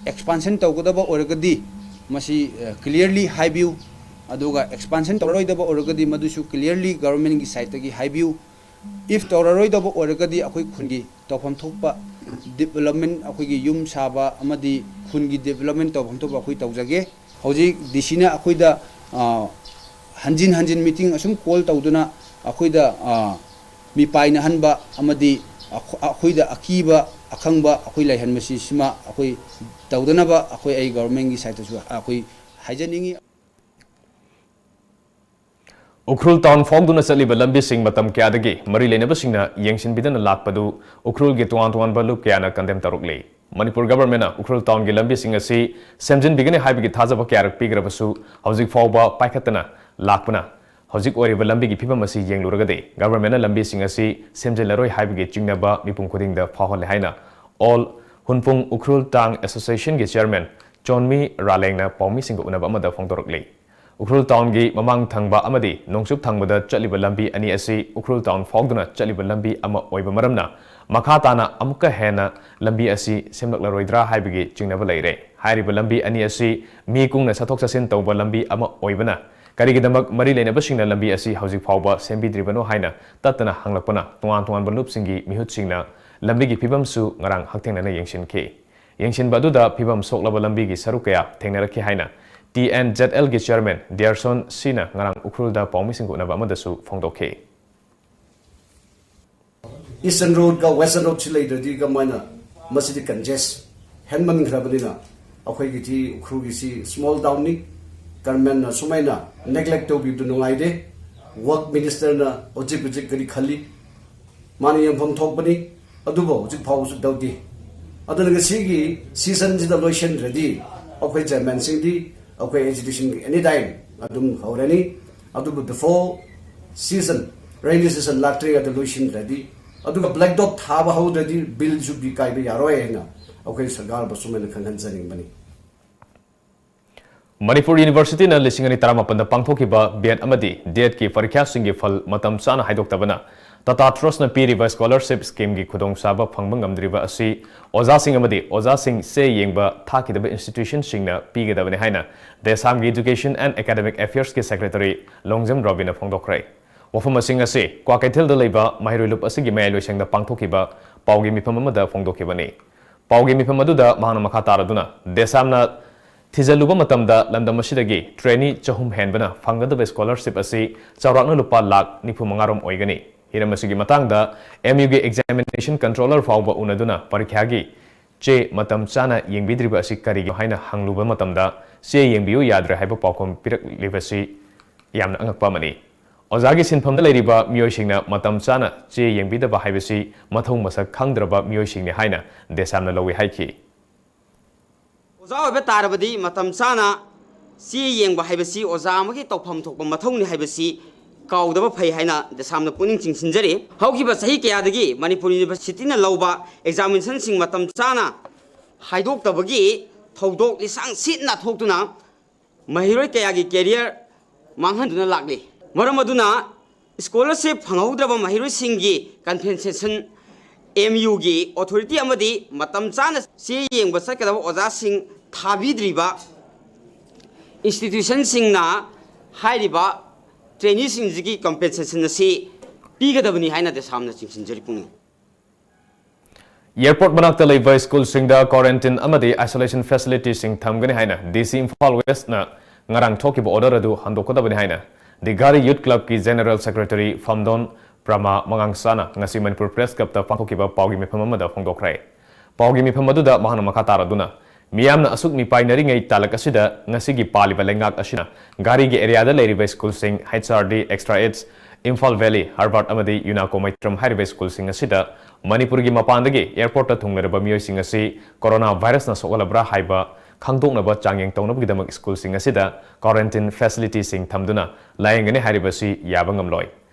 Expansion ꯇꯧꯒꯗꯕ ꯑꯣꯏꯔꯒꯗꯤ ꯃꯁꯤ, ꯑ, clearly ꯍꯥꯏꯕꯤꯌꯨ, ꯑꯗꯨꯒ expansion ꯇꯧꯔꯔꯣꯏꯗꯕ ꯑꯣꯏꯔꯒꯗꯤ ꯃꯗꯨꯁꯨ clearly governmentꯀꯤ sideꯇꯒꯤ ꯍꯥꯏꯕꯤꯌꯨ꯫ If ꯇꯧꯔꯔꯣꯏꯗꯕ ꯑꯣꯏꯔꯒꯗꯤ ꯑꯩꯈꯣꯏ ꯈꯨꯟꯒꯤ ꯇꯧꯐꯝ ꯊꯣꯛꯄ development, ꯑꯩꯈꯣꯏꯒꯤ ꯌꯨꯝ ꯁꯥꯕ ꯑꯃꯗꯤ ꯈꯨꯟꯒꯤ development ꯇꯧꯐꯝ ꯊꯣꯛꯄ ꯑꯩꯈꯣꯏ ꯇꯧꯖꯒꯦ꯫ ꯍꯧꯖꯤꯛ ꯗꯤ ꯁꯤꯅ ꯑꯩꯈꯣꯏꯗ, ꯑ, ꯍꯟꯖꯤꯟ ꯍꯟꯖꯤꯟ meeting ꯑꯁꯨꯝ call ꯇꯧꯗꯨꯅ ꯑꯩꯈꯣꯏꯗ, ꯑ, ꯃꯤꯄꯥꯏꯅꯍꯟꯕ ꯑꯃꯗꯤ ꯑꯩꯈꯣ-, ꯑꯩꯈꯣꯏꯗ ꯑꯀꯤꯕ ꯑꯈꯪꯕ ꯑꯩꯈꯣꯏ ꯂꯩꯍꯟꯕꯁꯤ, ꯁꯤꯃ ꯑꯩꯈꯣꯏ ꯇꯧꯗꯅꯕ ꯑꯩꯈꯣꯏ, ꯑꯩ governmentꯀꯤ sideꯇꯁꯨ ꯑꯩꯈꯣꯏ ꯍꯥꯏꯖꯅꯤꯡꯉꯤ꯫ ꯎꯈ꯭ꯔꯨꯜ ꯇꯥꯎꯟ ꯐꯥꯎꯗꯨꯅ ꯆꯠꯂꯤꯕ ꯂꯝꯕꯤꯁꯤꯡ ꯃꯇꯝ ꯀꯌꯥꯗꯒꯤ ꯃꯔꯤ ꯂꯩꯅꯕꯁꯤꯡꯅ ꯌꯦꯡꯁꯤꯟꯕꯤꯗꯅ ꯂꯥꯛꯄꯗꯨ ꯎꯈ꯭ꯔꯨꯜꯒꯤ ꯇꯣꯉꯥꯟ ꯇꯣꯉꯥꯟꯕ ꯂꯨꯞ ꯀꯌꯥꯅ ꯀꯟꯗꯦꯝ ꯇꯧꯔꯛꯂꯤ꯫ ꯃꯅꯤꯄꯨꯔ ꯒꯚꯔꯟꯃꯦꯟꯠꯅ ꯎꯈ꯭ꯔꯨꯜ ꯇꯥꯎꯟꯒꯤ ꯂꯝꯕꯤꯁꯤꯡ ꯑꯁꯤ ꯁꯦꯝꯖꯤꯟꯕꯤꯒꯅꯤ ꯍꯥꯏꯕꯒꯤ ꯊꯥꯖꯕ ꯀꯌꯥꯔꯛ ꯄꯤꯈ꯭ꯔꯕꯁꯨ ꯍꯧꯖꯤꯛ ꯐꯥꯎꯕ ꯄꯥꯏꯈꯠꯇꯅ ꯂꯥꯛꯄꯅ ꯍꯧꯖꯤꯛ ꯑꯣꯏꯔꯤꯕ ꯂꯝꯕꯤꯒꯤ ꯐꯤꯕꯝ ꯑꯁꯤ ꯌꯦꯡꯂꯨꯔꯒꯗꯤ ꯒꯚꯔꯟꯃꯦꯟꯠꯅ ꯂꯝꯕꯤꯁꯤꯡ ꯑꯁꯤ ꯁꯦꯝꯖꯤꯜꯂꯔꯣꯏ ꯍꯥꯏꯕꯒꯤ ꯆꯤꯡꯅꯕ ꯃꯤꯄꯨꯝ ꯈꯨꯗꯤꯡꯗ ꯐꯥꯎꯍꯜꯂꯦ ꯍꯥꯏꯅ ꯑꯣꯜ ꯍꯨꯟꯄꯨꯡ ꯎꯈ꯭ꯔꯨꯜ ꯇꯥꯡ ꯑꯦꯁꯣꯁꯤꯌꯦꯁꯟꯒꯤ ꯆꯤꯌꯔꯃꯦꯟ ꯆꯣꯟꯃꯤ ꯔꯥꯂꯦꯡꯅ ꯄꯥꯎꯃꯤꯁꯤꯡꯒ ꯎꯅꯕ ꯑꯃꯗ ꯐꯣꯡꯗꯣꯔꯛꯂꯤ꯫ ꯎꯈ꯭ꯔꯨꯜ ꯇꯥꯎꯟꯒꯤ ꯃꯃꯥꯡ ꯊꯪꯕ ꯑꯃꯗꯤ ꯅꯣꯡꯆꯨꯞ ꯊꯪꯕꯗ ꯆꯠꯂꯤꯕ ꯂꯝꯕꯤ ꯑꯅꯤ ꯑꯁꯤ ꯎꯈ꯭ꯔꯨꯜ ꯇꯥꯎꯟ ꯐꯥꯎꯗꯨꯅ ꯆꯠꯂꯤꯕ ꯂꯝꯕꯤ ꯑꯃ ꯑꯣꯏꯕ ꯃꯔꯝꯅ ꯃꯈꯥ ꯇꯥꯅ ꯑꯃꯨꯛꯀ ꯍꯦꯟꯅ ꯂꯝꯕꯤ ꯑꯁꯤ ꯁꯦꯝꯂꯛꯂꯔꯣꯏꯗ꯭ꯔꯥ ꯍꯥꯏꯕꯒꯤ ꯆꯤꯡꯅꯕ ꯂꯩꯔꯦ꯫ ꯍꯥꯏꯔꯤꯕ ꯂꯝꯕꯤ ꯑꯅꯤ ꯑꯁꯤ ꯃꯤ ꯀꯨꯡꯅ ꯆꯠꯊꯣꯛ ꯆꯠꯁꯤꯟ ꯇꯧꯕ ꯂꯝꯕꯤ ꯑꯃ ꯑꯣꯏꯕꯅ ꯀꯔꯤꯒꯤꯗꯃꯛ ꯃꯔꯤ ꯂꯩꯅꯕꯁꯤꯡꯅ ꯂꯝꯕꯤ ꯑꯁꯤ ꯍꯧꯖꯤꯛ ꯐꯥꯎꯕ ꯁꯦꯝꯕꯤꯗ꯭ꯔꯤꯕꯅꯣ ꯍꯥꯏꯅ ꯇꯠꯇꯅ ꯍꯪꯂꯛꯄꯅ ꯇꯣꯉꯥꯟ ꯇꯣꯉꯥꯟꯕ ꯂꯨꯞꯁꯤꯡꯒꯤ ꯃꯤꯍꯨꯠꯁꯤꯡꯅ ꯂꯝꯕꯤꯒꯤ ꯐꯤꯕꯝꯁꯨ ꯉꯔꯥꯡ ꯍꯛꯊꯦꯡꯅꯅ ꯌꯦꯡꯁꯤꯟꯈꯤ꯫ ꯌꯦꯡꯁꯤꯟꯕ ꯑꯗꯨꯗ ꯐꯤꯕꯝ ꯁꯣꯛꯂꯕ ꯂꯝꯕꯤꯒꯤ ꯁꯔꯨꯛ ꯀꯌꯥ ꯊꯦꯡꯅꯔꯛꯈꯤ ꯍꯥꯏꯅ ꯇꯤ ꯑꯦꯟ ꯖꯦꯠ ꯑꯦꯜꯒꯤ ꯆꯤꯌꯔꯃꯦꯟ ꯗꯤꯌꯔꯁꯣꯟ ꯁꯤꯅ ꯉꯔꯥꯡ ꯎꯈ꯭ꯔꯨꯜꯗ ꯄꯥꯎꯃꯤꯁꯤꯡꯒ ꯎꯅꯕ ꯑꯃꯗꯁꯨ ꯐꯣꯡꯗꯣꯛꯈꯤ꯫ ꯏꯁꯇꯔꯟ ꯔꯣꯗꯀ ꯋꯦꯁꯇꯔꯟ ꯔꯣꯗꯁꯤ ꯂꯩꯇ꯭ꯔꯗꯤ ꯀꯃꯥꯏꯅ ꯃꯁꯤꯗꯤ ꯀꯟꯖꯦꯁ ꯍꯦꯟꯃꯟꯈ꯭ꯔꯕꯅꯤꯅ ꯑꯩꯈꯣꯏꯒꯤꯗꯤ ꯎꯈ꯭ꯔꯨꯜꯒꯤꯁꯤ ꯁ꯭ꯃꯣꯜ ꯇꯥꯎꯟꯅꯤ꯫ ꯒꯔꯃꯦꯟꯅ ꯁꯨꯃꯥꯏꯅ ꯅꯦꯒ꯭ꯂꯦꯛ ꯇꯧꯕꯤꯕꯗꯨ ꯅꯨꯡꯉꯥꯏꯇꯦ꯫ ꯋꯥꯔꯛ ꯃꯤꯅꯤꯁꯇꯔꯅ ꯍꯧꯖꯤꯛ ꯍꯧꯖꯤꯛ ꯀꯔꯤ ꯈꯜꯂꯤ? ꯃꯥꯅ ꯌꯦꯡꯐꯝ ꯊꯣꯛꯄꯅꯤ꯫ ꯑꯗꯨꯕꯨ ꯍꯧꯖꯤꯛ ꯐꯥꯎꯕꯁꯨ ꯇꯧꯗꯦ꯫ ꯑꯗꯨꯅ ꯉꯁꯤꯒꯤ ꯁꯤꯖꯟꯁꯤꯗ ꯂꯣꯏꯁꯤꯟꯗ꯭ꯔꯗꯤ ꯑꯩꯈꯣꯏ ꯆꯤꯌꯔꯃꯦꯟꯁꯤꯡꯗꯤ ꯑꯩꯈꯣꯏ ꯑꯦꯖꯤꯇꯦꯁꯟ ꯑꯦꯅꯤ ꯇꯥꯏꯝ ꯑꯗꯨꯝ ꯍꯧꯔꯅꯤ꯫ ꯑꯗꯨꯕꯨ before season, rainy season ꯂꯥꯛꯇ꯭ꯔꯤꯉꯩꯗ ꯂꯣꯏꯁꯤꯟꯗ꯭ꯔꯗꯤ, ꯑꯗꯨꯒ ꯕ꯭ꯂꯦꯛ ꯇꯣꯞ ꯊꯥꯕ ꯍꯧꯗ꯭ꯔꯗꯤ ꯕꯤꯜꯁꯨ ꯄꯤ ꯀꯥꯏꯕ ꯌꯥꯔꯣꯏ ꯍꯥꯏꯅ ꯑꯩꯈꯣꯏ ꯁꯔꯀꯥꯔꯕꯨ ꯁꯨꯃꯥꯏꯅ ꯈꯪꯍꯟꯖꯅꯤꯡꯕꯅꯤ꯫ ꯃꯅꯤꯄꯨꯔ ꯌꯨꯅꯤꯚꯔꯁꯤꯇꯤꯅ ꯂꯤꯁꯤꯡ ꯑꯅꯤ ꯇꯔꯥꯃꯥꯄꯟꯗ ꯄꯥꯡꯊꯣꯛꯈꯤꯕ ꯕꯤ ꯑꯦꯗ ꯑꯃꯗꯤ ꯗꯤ ꯑꯦꯗꯀꯤ ꯄꯔꯤꯈ꯭ꯌꯥꯁꯤꯡꯒꯤ ꯐꯜ ꯃꯇꯝ ꯆꯥꯅ ꯍꯥꯏꯗꯣꯛꯇꯕꯅ ꯇꯥꯇꯥ ꯇ꯭ꯔꯁꯅ ꯄꯤꯔꯤꯕ ꯁ꯭ꯀꯣꯂꯔꯁꯤꯞ ꯁ꯭ꯀꯤꯝꯒꯤ ꯈꯨꯗꯣꯡꯆꯥꯕ ꯐꯪꯕ ꯉꯝꯗ꯭ꯔꯤꯕ ꯑꯁꯤ ꯑꯣꯖꯥꯁꯤꯡ ꯑꯃꯗꯤ ꯑꯣꯖꯥꯁꯤꯡ ꯆꯦ ꯌꯦꯡꯕ ꯊꯥꯈꯤꯗꯕ ꯏꯟꯁꯇꯤꯇ꯭ꯌꯨꯁꯟꯁꯤꯡꯅ ꯄꯤꯒꯗꯕꯅꯤ ꯍꯥꯏꯅ ꯗꯦꯁꯥꯝꯒꯤ education and academic ꯑꯦꯐꯤꯌꯔꯁꯀꯤ secretary Longjam ꯔꯣꯕꯤꯅ ꯐꯣꯡꯗꯣꯛꯈ꯭ꯔꯦ꯫ ꯋꯥꯐꯝꯁꯤꯡ ꯑꯁꯤ ꯀ꯭ꯋꯥꯀꯩꯊꯦꯜꯗ ꯂꯩꯕ ꯃꯍꯩꯔꯣꯏ ꯂꯨꯞ ꯑꯁꯤꯒꯤ ꯃꯌꯥꯏ ꯂꯣꯏꯁꯪꯗ ꯄꯥꯡꯊꯣꯛꯈꯤꯕ ꯄꯥꯎꯒꯤ ꯃꯤꯐꯝ ꯑꯃꯗ ꯐꯣꯡꯗꯣꯛꯈꯤꯕꯅꯤ꯫ ꯄꯥꯎꯒꯤ ꯃꯤꯐꯝ ꯑꯗꯨꯗ ꯃꯍꯥꯛꯅ ꯃꯈꯥ ꯇꯥꯔꯗꯨꯅ ꯗꯦꯁꯥꯝꯅ ꯊꯤꯖꯤꯜꯂꯨꯕ ꯃꯇꯝꯗ ꯂꯝꯗꯝ ꯑꯁꯤꯗꯒꯤ ꯇ꯭ꯔꯦꯅꯤ ꯆꯍꯨꯝ ꯍꯦꯟꯕꯅ ꯐꯪꯒꯗꯕ ꯁ꯭ꯀꯣꯂꯔꯁꯤꯞ ꯑꯁꯤ ꯆꯥꯎꯔꯥꯛꯅ ꯂꯨꯄꯥ ꯂꯥꯈ ꯅꯤꯐꯨ ꯃꯉꯥ ꯔꯣꯝ ꯑꯣꯏꯒꯅꯤ꯫ ꯍꯤꯔꯝ ꯑꯁꯤꯒꯤ ꯃꯇꯥꯡꯗ ꯑꯦꯝ ꯌꯨꯒꯤ ꯑꯦꯛꯖꯥꯃꯤꯅꯦꯁꯟ ꯀꯟꯇ꯭ꯔꯣꯂꯔ ꯐꯥꯎꯕ ꯎꯅꯗꯨꯅ ꯄꯔꯤꯈ꯭ꯌꯥꯒꯤ ꯆꯦ ꯃꯇꯝ ꯆꯥꯅ ꯌꯦꯡꯕꯤꯗ꯭ꯔꯤꯕ ꯑꯁꯤ ꯀꯔꯤꯒꯤꯅꯣ ꯍꯥꯏꯅ ꯍꯪꯂꯨꯕ ꯃꯇꯝꯗ ꯆꯦ ꯌꯦꯡꯕꯤꯌꯨ ꯌꯥꯗ꯭ꯔꯦ ꯍꯥꯏꯕ ꯄꯥꯎꯈꯨꯝ ꯄꯤꯔꯛꯂꯤꯕꯁꯤ ꯌꯥꯝꯅ ꯑꯉꯛꯄ ꯑꯃꯅꯤ꯫ ꯑꯣꯖꯥꯒꯤ ꯁꯤꯟꯐꯝꯗ ꯂꯩꯔꯤꯕ ꯃꯤꯑꯣꯏꯁꯤꯡꯅ ꯃꯇꯝ ꯆꯥꯅ ꯆꯦ ꯌꯦꯡꯕꯤꯗꯕ ꯍꯥꯏꯕꯁꯤ ꯃꯊꯧ ꯃꯁꯛ ꯈꯪꯗ꯭ꯔꯕ ꯃꯤꯑꯣꯏꯁꯤꯡꯅꯤ ꯍꯥꯏꯅ ꯗꯦꯁꯥꯝꯅ ꯂꯧꯏ ꯍꯥꯏꯈꯤ꯫ ꯑꯣꯖꯥ ꯑꯣꯏꯕ ꯇꯥꯔꯕꯗꯤ ꯃꯇꯝ ꯆꯥꯅ ꯆꯦ ꯌꯦꯡꯕ ꯍꯥꯏꯕꯁꯤ ꯑꯣꯖꯥ ꯑꯃꯒꯤ ꯇꯧꯐꯝ ꯊꯣꯛꯄ ꯃꯊꯧꯅꯤ ꯍꯥꯏꯕꯁꯤ ꯀꯥꯎꯗꯕ ꯐꯩ ꯍꯥꯏꯅ ꯗꯦꯁꯥꯝꯅ ꯄꯨꯛꯅꯤꯡ ꯆꯤꯡꯁꯤꯟꯖꯔꯤ꯫ ꯍꯧꯈꯤꯕ ꯆꯍꯤ ꯀꯌꯥꯗꯒꯤ ꯃꯅꯤꯄꯨꯔ ꯌꯨꯅꯤꯚꯔꯁꯤꯇꯤꯅ ꯂꯧꯕ ꯑꯦꯛꯖꯥꯃꯤꯅꯦꯁꯟꯁꯤꯡ ꯃꯇꯝ ꯆꯥꯅ ꯍꯥꯏꯗꯣꯛꯇꯕꯒꯤ ꯊꯧꯗꯣꯛ ꯂꯤꯁꯥꯡ ꯁꯤꯠꯅ ꯊꯣꯛꯇꯨꯅ ꯃꯍꯩꯔꯣꯏ ꯀꯌꯥꯒꯤ ꯀꯦꯔꯤꯌꯔ ꯃꯥꯡꯍꯟꯗꯨꯅ ꯂꯥꯛꯂꯤ꯫ ꯃꯔꯝ ꯑꯗꯨꯅ ꯁ꯭ꯀꯣꯂꯔꯁꯤꯞ ꯐꯪꯍꯧꯗ꯭ꯔꯕ ꯃꯍꯩꯔꯣꯏꯁꯤꯡꯒꯤ ꯀꯝꯄꯦꯟꯁꯦꯁꯟ, ꯑꯦꯝ ꯌꯨꯒꯤ ꯑꯣꯊꯣꯔꯤꯇꯤ ꯑꯃꯗꯤ ꯃꯇꯝ ꯆꯥꯅ ꯆꯦ ꯌꯦꯡꯕ ꯆꯠꯀꯗꯕ ꯑꯣꯖꯥꯁꯤꯡ ꯊꯥꯕꯤꯗ꯭ꯔꯤꯕ ꯏꯟꯁꯇꯤꯇ꯭ꯌꯨꯁꯟꯁꯤꯡꯅ ꯍꯥꯏꯔꯤꯕ ꯇ꯭ꯔꯦꯅꯤꯁꯤꯡꯁꯤꯒꯤ ꯀꯝꯄꯦꯟꯁꯦꯁꯟ ꯑꯁꯤ ꯄꯤꯒꯗꯕꯅꯤ ꯍꯥꯏꯅ ꯗꯦꯁꯥꯝꯅ ꯆꯤꯡꯁꯤꯟꯖꯔꯤ ꯄꯨꯛꯅꯤꯡ꯫ ꯑꯦꯌꯔꯄꯣꯔꯠ ꯃꯅꯥꯛꯇ ꯂꯩꯕ ꯁ꯭ꯀꯨꯜꯁꯤꯡꯗ ꯀ꯭ꯋꯥꯔꯦꯟꯇꯤꯟ ꯑꯃꯗꯤ ꯑꯥꯏꯁꯣꯂꯦꯁꯟ ꯐꯦꯁꯤꯂꯤꯇꯤꯁꯤꯡ ꯊꯝꯒꯅꯤ ꯍꯥꯏꯅ ꯗꯤ ꯁꯤ ꯏꯝꯐꯥꯜ ꯋꯦꯁꯅ ꯉꯔꯥꯡ ꯊꯣꯛꯈꯤꯕ ꯑꯣꯔꯗꯔ ꯑꯗꯨ ꯍꯟꯗꯣꯛꯀꯗꯕꯅꯤ ꯍꯥꯏꯅ ꯗꯤ ꯘꯔꯤ ꯌꯨꯠ ꯀ꯭ꯂꯕꯀꯤ ꯖꯦꯅꯔꯦꯜ ꯁꯦꯀ꯭ꯔꯦꯇꯔꯤ ꯐꯝꯗꯣꯟ ꯄ꯭ꯔꯃꯥ ꯃꯉꯥꯡꯁꯥꯅ ꯉꯁꯤ ꯃꯅꯤꯄꯨꯔ ꯄ꯭ꯔꯦꯁ ꯀ꯭ꯂꯕꯇ ꯄꯥꯡꯊꯣꯛꯈꯤꯕ ꯄꯥꯎꯒꯤ ꯃꯤꯐꯝ ꯑꯃꯗ ꯐꯣꯡꯗꯣꯛꯈ꯭ꯔꯦ꯫ ꯄꯥꯎꯒꯤ ꯃꯤꯐꯝ ꯑꯗꯨꯗ ꯃꯍꯥꯛꯅ ꯃꯈꯥ ꯇꯥꯔꯗꯨꯅ, ꯃꯤꯌꯥꯝꯅ ꯑꯁꯨꯛ ꯃꯤꯄꯥꯏꯅꯔꯤꯉꯩ ꯇꯥꯂꯛ ꯑꯁꯤꯗ ꯉꯁꯤꯒꯤ ꯄꯥꯜꯂꯤꯕ ꯂꯩꯉꯥꯛ ꯑꯁꯤꯅ ꯘꯥꯔꯤꯒꯤ ꯑꯦꯔꯤꯌꯥꯗ ꯂꯩꯔꯤꯕ ꯁ꯭ꯀꯨꯜꯁꯤꯡ, ꯑꯩꯆ ꯑꯥꯔ ꯗꯤ, ꯑꯦꯛꯁꯇ꯭ꯔꯥ ꯑꯦꯠꯁ, ꯏꯝꯐꯥꯜ ꯚꯦꯂꯤ, ꯍꯔꯕꯥꯔꯠ ꯑꯃꯗꯤ ꯌꯨꯅꯥꯀꯣ ꯃꯩꯇ꯭ꯔꯝ ꯍꯥꯏꯔꯤꯕ ꯁ꯭ꯀꯨꯜꯁꯤꯡ ꯑꯁꯤꯗ ꯃꯅꯤꯄꯨꯔꯒꯤ ꯃꯄꯥꯟꯗꯒꯤ ꯑꯦꯌꯔꯄꯣꯔꯠꯇ ꯊꯨꯡꯂꯔꯕ ꯃꯤꯑꯣꯏꯁꯤꯡ ꯑꯁꯤ ꯀꯣꯔꯣꯅꯥ ꯚꯥꯏꯔꯁꯅ ꯁꯣꯛꯍꯜꯂꯕ꯭ꯔꯥ ꯍꯥꯏꯕ ꯈꯪꯗꯣꯛꯅꯕ ꯆꯥꯡꯌꯦꯡ ꯇꯧꯅꯕꯒꯤꯗꯃꯛ ꯁ꯭ꯀꯨꯜꯁꯤꯡ ꯑꯁꯤꯗ ꯀ꯭ꯋꯥꯔꯦꯟꯇꯤꯟ ꯐꯦꯁꯤꯂꯤꯇꯤꯁꯤꯡ ꯊꯝꯗꯨꯅ ꯂꯥꯌꯦꯡꯒꯅꯤ ꯍꯥꯏꯔꯤꯕꯁꯤ ꯌꯥꯕ ꯉꯝꯂꯣꯏ꯫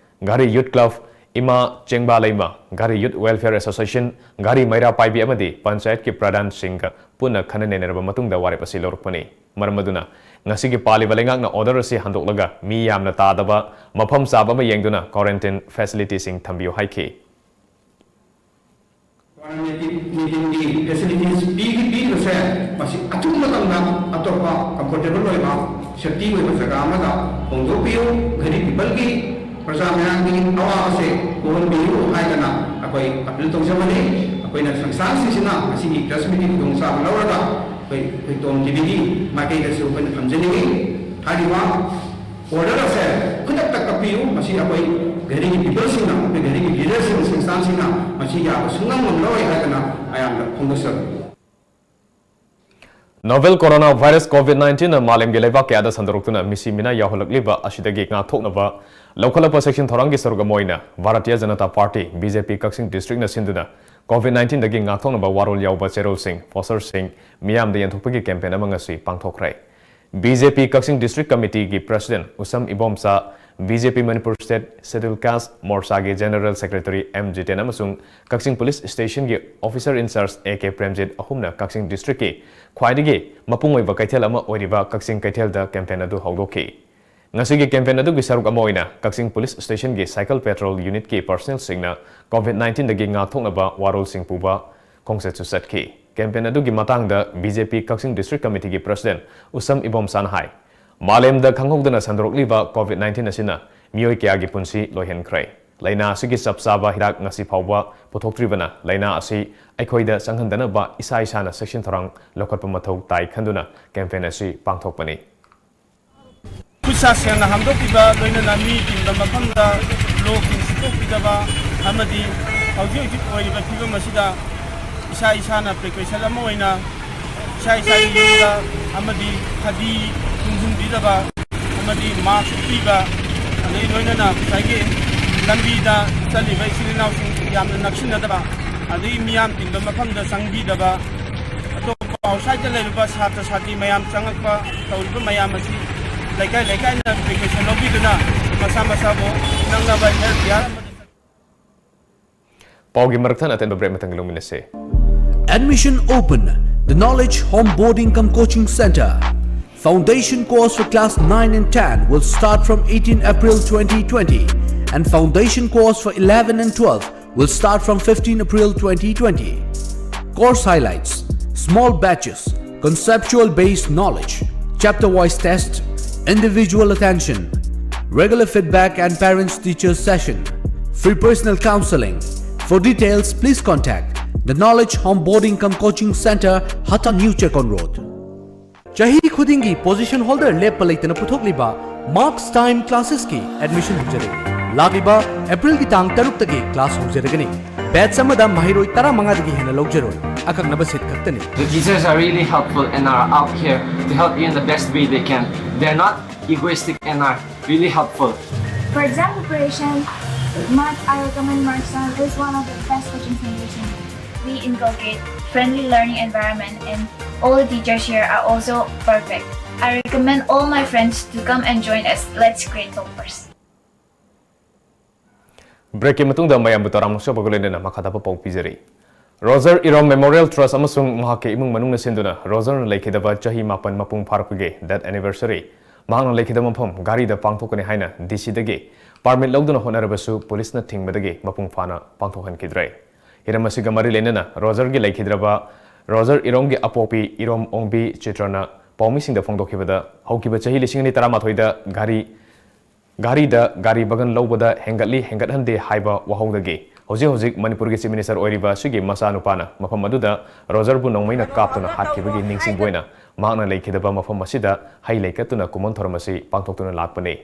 ꯘꯥꯔꯤ ꯌꯨꯠ ꯀ꯭ꯂꯕ, ꯏꯃꯥ ꯆꯦꯡꯕꯥ ꯂꯩꯃ, ꯘꯥꯔꯤ ꯌꯨꯠ ꯋꯦꯜꯐꯤꯌꯔ ꯑꯦꯁꯣꯁꯤꯌꯦꯁꯟ, ꯘꯥꯔꯤ ꯃꯩꯔꯥ ꯄꯥꯏꯕꯤ ꯑꯃꯗꯤ ꯄꯟꯆꯥꯌꯠꯀꯤ ꯄ꯭ꯔꯙꯥꯟꯁꯤꯡꯒ ꯄꯨꯟꯅ ꯈꯟꯅ ꯅꯩꯅꯔꯕ ꯃꯇꯨꯡꯗ ꯋꯥꯔꯦꯞ ꯑꯁꯤ ꯂꯧꯔꯛꯄꯅꯤ꯫ ꯃꯔꯝ ꯑꯗꯨꯅ ꯉꯁꯤꯒꯤ ꯄꯥꯜꯂꯤꯕ ꯂꯩꯉꯥꯛꯅ ꯑꯣꯔꯗꯔ ꯑꯁꯤ ꯍꯟꯗꯣꯛꯂꯒ ꯃꯤ ꯌꯥꯝꯅ ꯇꯥꯗꯕ ꯃꯐꯝ ꯆꯥꯕ ꯑꯃ ꯌꯦꯡꯗꯨꯅ ꯀ꯭ꯋꯥꯔꯦꯟꯇꯤꯟ ꯐꯦꯁꯤꯂꯤꯇꯤꯁꯤꯡ ꯊꯝꯕꯤꯌꯨ ꯍꯥꯏꯈꯤ꯫ ꯀ꯭ꯋꯥꯔꯦꯟꯇꯤꯟꯒꯤ ꯐꯦꯁꯤꯂꯤꯇꯤꯁ ꯄꯤꯔꯤꯕꯁꯦ ꯃꯁꯤ ꯑꯊꯨꯕ ꯃꯇꯝꯗ ꯑꯇꯣꯞꯄ ꯀꯝꯐꯣꯔꯇꯦꯕꯜ ꯑꯣꯏꯕ, ꯁꯦꯐꯇꯤ ꯑꯣꯏꯕ ꯖꯒꯥ ꯑꯃꯗ ꯍꯣꯡꯗꯣꯛꯄꯤꯌꯨ꯫ ꯘꯔꯤ ꯄꯤꯄꯜꯒꯤ ꯄ꯭ꯔꯖꯥ ꯃꯌꯥꯝꯒꯤ ꯑꯋꯥꯕꯁꯦ ꯀꯣꯛꯍꯟꯕꯤꯌꯨ ꯍꯥꯏꯗꯅ ꯑꯩꯈꯣꯏ ꯑꯄꯤꯜ ꯇꯧꯖꯕꯅꯤ꯫ ꯑꯩꯈꯣꯏꯅ ꯁꯪꯁꯊꯥꯟꯁꯤꯡꯁꯤꯅ ꯉꯁꯤꯒꯤ ꯄ꯭ꯔꯦꯁ ꯃꯤꯠꯀꯤ ꯈꯨꯗꯣꯡꯆꯥꯕ ꯂꯧꯔꯒ ꯑꯩꯈꯣꯏ, ꯑꯩꯈꯣꯏ ꯇꯣꯝ ꯇꯤꯚꯤꯒꯤ ꯃꯥꯏꯀꯩꯗꯁꯨ ꯑꯩꯈꯣꯏꯅ ꯊꯝꯖꯅꯤꯡꯏ꯫ ꯍꯥꯏꯔꯤꯕ ꯑꯣꯔꯗꯔ ꯑꯁꯦ ꯈꯨꯗꯛꯇ ꯀꯛꯄꯤꯌꯨ꯫ ꯃꯁꯤ ꯑꯩꯈꯣꯏ ꯘꯔꯤꯒꯤ ꯄꯤꯄꯜꯁꯤꯡꯅ, ꯑꯩꯈꯣꯏ ꯘꯔꯤꯒꯤ ꯂꯤꯗꯔꯁꯤꯡ, ꯁꯪꯁꯊꯥꯟꯁꯤꯡꯅ ꯃꯁꯤ ꯌꯥꯕ ꯁꯨꯡꯉꯝ ꯉꯝꯂꯔꯣꯏ ꯍꯥꯏꯗꯅ ꯃꯌꯥꯝꯗ ꯐꯣꯡꯗꯣꯛꯆꯕꯅꯤ꯫ ꯅꯣꯚꯦꯜ ꯀꯣꯔꯣꯅꯥ ꯚꯥꯏꯔꯁ ꯀꯣꯚꯤꯗ ꯅꯥꯏꯟꯇꯤꯟꯅ ꯃꯥꯂꯦꯝꯒꯤ ꯂꯩꯕꯥꯛ ꯀꯌꯥꯗ ꯁꯟꯗꯣꯔꯛꯇꯨꯅ ꯃꯤꯁꯤ ꯃꯤꯅꯥ ꯌꯥꯎꯍꯜꯂꯛꯂꯤꯕ ꯑꯁꯤꯗꯒꯤ ꯉꯥꯛꯊꯣꯛꯅꯕ ꯂꯧꯈꯠꯂꯛꯄ section ꯊꯧꯔꯝꯒꯤ ꯁꯔꯨꯛ ꯑꯃ ꯑꯣꯏꯅ ꯚꯥꯔꯇꯤꯌ ꯖꯅꯇꯥ ꯄꯥꯔꯇꯤ, BJP, ꯀꯛꯆꯤꯡ district ꯅ ꯁꯤꯟꯗꯨꯅ COVID nineteen ꯗꯒꯤ ꯉꯥꯛꯊꯣꯛꯅꯕ ꯋꯥꯔꯣꯜ ꯌꯥꯎꯕ ꯆꯦꯔꯣꯜꯁꯤꯡ, poster ꯁꯤꯡ ꯃꯤꯌꯥꯝꯗ ꯌꯦꯟꯊꯣꯛꯄꯒꯤ campaign ꯑꯃ ꯉꯁꯤ ꯄꯥꯡꯊꯣꯛꯈ꯭ꯔꯦ꯫ BJP ꯀꯛꯆꯤꯡ district committee ꯒꯤ president ꯎꯁꯝ Ibomcha, BJP Manipur State Scheduled Caste Morcha ꯒꯤ general secretary M ꯖꯤꯇꯦꯟ ꯑꯃꯁꯨꯡ ꯀꯛꯆꯤꯡ police station ꯒꯤ officer in charge A K Premjit ꯑꯍꯨꯝꯅ ꯀꯛꯆꯤꯡ district ꯀꯤ ꯈ꯭ꯋꯥꯏꯗꯒꯤ ꯃꯄꯨꯡ ꯑꯣꯏꯕ ꯀꯩꯊꯦꯜ ꯑꯃ ꯑꯣꯏꯔꯤꯕ ꯀꯛꯆꯤꯡ ꯀꯩꯊꯦꯜꯗ campaign ꯑꯗꯨ ꯍꯧꯗꯣꯛꯈꯤ꯫ ꯉꯁꯤꯒꯤ campaign ꯑꯗꯨꯒꯤ ꯁꯔꯨꯛ ꯑꯃ ꯑꯣꯏꯅ ꯀꯛꯆꯤꯡ police station ꯒꯤ cycle patrol unit ꯀꯤ personnel ꯁꯤꯡꯅ COVID nineteen ꯗꯒꯤ ꯉꯥꯛꯊꯣꯛꯅꯕ ꯋꯥꯔꯣꯜꯁꯤꯡ ꯄꯨꯕ ꯈꯣꯡꯆꯠꯁꯨ ꯆꯠꯈꯤ꯫ Campaign ꯑꯗꯨꯒꯤ ꯃꯇꯥꯡꯗ BJP ꯀꯛꯆꯤꯡ district committee ꯒꯤ president ꯎꯁꯝ ꯏꯕꯣꯝꯆꯥꯅ ꯍꯥꯏ, ꯃꯥꯂꯦꯝꯗ ꯈꯪꯍꯧꯗꯅ ꯁꯟꯗꯣꯔꯛꯂꯤꯕ COVID nineteen ꯑꯁꯤꯅ ꯃꯤꯑꯣꯏ ꯀꯌꯥꯒꯤ ꯄꯨꯟꯁꯤ ꯂꯣꯏꯍꯟꯈ꯭ꯔꯦ꯫ ꯂꯥꯏꯅꯥ ꯑꯁꯤꯒꯤ ꯆꯞ ꯆꯥꯕ ꯍꯤꯗꯥꯛ ꯉꯁꯤ ꯐꯥꯎꯕ ꯄꯨꯊꯣꯛꯇ꯭ꯔꯤꯕꯅ, ꯂꯥꯏꯅꯥ ꯑꯁꯤ ꯑꯩꯈꯣꯏꯗ ꯆꯪꯍꯟꯗꯅꯕ ꯏꯁꯥ ꯏꯁꯥꯅ ꯆꯦꯛꯁꯤꯟ ꯊꯧꯔꯥꯡ ꯂꯧꯈꯠꯄ ꯃꯊꯧ ꯇꯥꯏ ꯈꯟꯗꯨꯅ campaign ꯑꯁꯤ ꯄꯥꯡꯊꯣꯛꯄꯅꯤ꯫ ꯈꯨꯠ ꯁꯥ ꯁꯦꯡꯅ ꯍꯥꯝꯗꯣꯛꯄꯤꯕ, ꯂꯣꯏꯅꯅ ꯃꯤ ꯇꯤꯟꯕ ꯃꯐꯝꯗ ꯂꯣꯛꯁꯤꯡ ꯁꯤꯠꯇꯣꯛꯄꯤꯗꯕ ꯑꯃꯗꯤ ꯍꯧꯖꯤꯛ ꯍꯧꯖꯤꯛ ꯑꯣꯏꯔꯤꯕ ꯐꯤꯕꯝ ꯑꯁꯤꯗ ꯏꯁꯥ ꯏꯁꯥꯅ precaution ꯑꯃ ꯑꯣꯏꯅ ꯏꯁꯥ ꯏꯁꯥꯒꯤ ꯌꯨꯝꯗ ꯑꯃꯗꯤ ꯈꯗꯤ ꯇꯨꯡꯁꯤꯟꯕꯤꯗꯕ ꯑꯃꯗꯤ mask ꯎꯞꯄꯤꯕ, ꯑꯗꯩ ꯂꯣꯏꯅꯅ ꯉꯁꯥꯏꯒꯤ ꯂꯝꯕꯤꯗ ꯆꯠꯂꯤꯕ ꯏꯆꯤꯜ ꯏꯅꯥꯎꯁꯤꯡ ꯌꯥꯝꯅ ꯅꯛꯁꯤꯟꯅꯗꯕ, ꯑꯗꯩ ꯃꯤꯌꯥꯝ ꯇꯤꯟꯕ ꯃꯐꯝꯗ ꯆꯪꯕꯤꯗꯕ, ꯑꯇꯣꯞꯄ outside ꯇ ꯂꯩꯔꯤꯕ ꯁꯥꯇ꯭ꯔ ꯁꯥꯇ꯭ꯔꯤ ꯃꯌꯥꯝ ꯆꯪꯉꯛꯄ ꯇꯧꯔꯤꯕ ꯃꯌꯥꯝ ꯑꯁꯤ ꯂꯩꯀꯥꯏ ꯂꯩꯀꯥꯏꯅ precaution ꯂꯧꯕꯤꯗꯨꯅ ꯃꯁꯥ ꯃꯁꯥꯕꯨ ꯅꯛꯅꯕ health guard ꯑꯃꯗ ꯄꯥꯎꯒꯤ ꯃꯔꯛ ꯊꯠꯅ ꯑꯇꯦꯟꯕ break ꯑꯃꯇꯪ ꯂꯧꯃꯤꯟꯅꯁꯦ꯫ Admission open. The Knowledge Home Boarding cum Coaching Center. Foundation course for class nine and ten will start from eighteen April twenty twenty, and foundation course for eleven and twelve will start from fifteen April twenty twenty. Course highlights: small batches, conceptual based knowledge, chapter wise test, individual attention, regular feedback and parents teachers session, free personal counseling. For details, please contact the Knowledge Home Boarding cum Coaching Center, Hata New Chekon Road. ꯆꯍꯤ ꯈꯨꯗꯤꯡꯒꯤ position holder ꯂꯦꯞꯄ ꯂꯩꯇꯅ ꯄꯨꯊꯣꯛꯂꯤꯕ Marks Time Classes ꯀꯤ admission ꯍꯧꯖꯔꯦ꯫ ꯂꯥꯛꯂꯤꯕ April ꯒꯤ ꯇꯥꯡ ꯇꯔꯨꯛꯇꯒꯤ class ꯍꯧꯖꯔꯒꯅꯤ꯫ Batch ꯑꯃꯗ ꯃꯍꯩꯔꯣꯏ ꯇꯔꯥꯃꯉꯥꯗꯒꯤ ꯍꯦꯟꯅ ꯂꯧꯖꯔꯣꯏ꯫ ꯑꯀꯛꯅꯕ seat ꯈꯛꯇꯅꯤ꯫ The teachers are really helpful and are out here to help you in the best way they can. They're not egoistic and are really helpful. For exam preparation, Mark, I recommend Mark Star is one of the best coaching foundation. We inculcate friendly learning environment and all the teachers here are also perfect. I recommend all my friends to come and join us. Let's create toppers. Breakꯀꯤ ꯃꯇꯨꯡꯗ ꯃꯌꯥꯝꯕꯨ ꯇꯔꯥꯃꯨꯛ ꯁꯣꯛꯄꯒ ꯂꯣꯏꯅꯅ ꯃꯈꯥ ꯇꯥꯕ ꯄꯥꯎ ꯄꯤꯖꯔꯤ꯫ Roger ꯏꯔꯣꯝ Memorial Trust ꯑꯃꯁꯨꯡ ꯃꯍꯥꯛꯀꯤ ꯏꯃꯨꯡ ꯃꯅꯨꯡꯅ ꯁꯤꯟꯗꯨꯅ ꯔꯣꯖꯔꯅ ꯂꯩꯈꯤꯗꯕ ꯆꯍꯤ ꯃꯥꯄꯟ ꯃꯄꯨꯡ ꯐꯥꯔꯛꯄꯒꯤ death anniversary ꯃꯍꯥꯛꯅ ꯂꯩꯈꯤꯗꯕ ꯃꯐꯝ ꯘꯥꯔꯤꯗ ꯄꯥꯡꯊꯣꯛꯀꯅꯤ ꯍꯥꯏꯅ ꯗꯤꯁꯤꯗꯒꯤ permit ꯂꯧꯗꯨꯅ ꯍꯣꯠꯅꯔꯕꯁꯨ ꯄꯨꯂꯤꯁꯅ ꯊꯤꯡꯕꯗꯒꯤ ꯃꯄꯨꯡ ꯐꯥꯅ ꯄꯥꯡꯊꯣꯛꯍꯟꯈꯤꯗ꯭ꯔꯦ꯫ ꯍꯤꯔꯝ ꯑꯁꯤꯒ ꯃꯔꯤ ꯂꯩꯅꯅ ꯔꯣꯖꯔꯒꯤ ꯂꯩꯈꯤꯗ꯭ꯔꯕ ꯔꯣꯖꯔ ꯏꯔꯣꯝꯒꯤ ꯑꯄꯣꯛꯄꯤ ꯏꯔꯣꯝ ꯑꯣꯡꯕꯤ ꯆꯤꯇ꯭ꯔꯅ ꯄꯥꯎꯃꯤꯁꯤꯡꯗ ꯐꯣꯡꯗꯣꯛꯈꯤꯕꯗ, ꯍꯧꯈꯤꯕ ꯆꯍꯤ ꯂꯤꯁꯤꯡ ꯑꯅꯤ ꯇꯔꯥꯃꯥꯊꯣꯏꯗ ꯘꯥꯔꯤ ꯘꯥꯔꯤꯗ ꯒꯥꯔꯤ ꯕꯒꯟ ꯂꯧꯕꯗ ꯍꯦꯟꯒꯠꯂꯤ ꯍꯦꯟꯒꯠꯍꯟꯗꯦ ꯍꯥꯏꯕ ꯋꯥꯍꯧꯗꯒꯤ ꯍꯧꯖꯤꯛ ꯍꯧꯖꯤꯛ ꯃꯅꯤꯄꯨꯔꯒꯤ Chief Minister ꯑꯣꯏꯔꯤꯕ ꯑꯁꯤꯒꯤ ꯃꯆꯥꯅꯨꯄꯥꯅ ꯃꯐꯝ ꯑꯗꯨꯗ ꯔꯣꯖꯔꯕꯨ ꯅꯣꯡꯃꯩꯅ ꯀꯥꯞꯇꯨꯅ ꯍꯥꯠꯈꯤꯕꯒꯤ ꯅꯤꯡꯁꯤꯡꯕ ꯑꯣꯏꯅ ꯃꯍꯥꯛꯅ ꯂꯩꯈꯤꯗꯕ ꯃꯐꯝ ꯑꯁꯤꯗ ꯍꯩ ꯂꯩ ꯀꯠꯇꯨꯅ ꯀꯨꯝꯑꯣꯟ ꯊꯧꯔꯝ ꯑꯁꯤ ꯄꯥꯡꯊꯣꯛꯇꯨꯅ ꯂꯥꯛꯄꯅꯤ꯫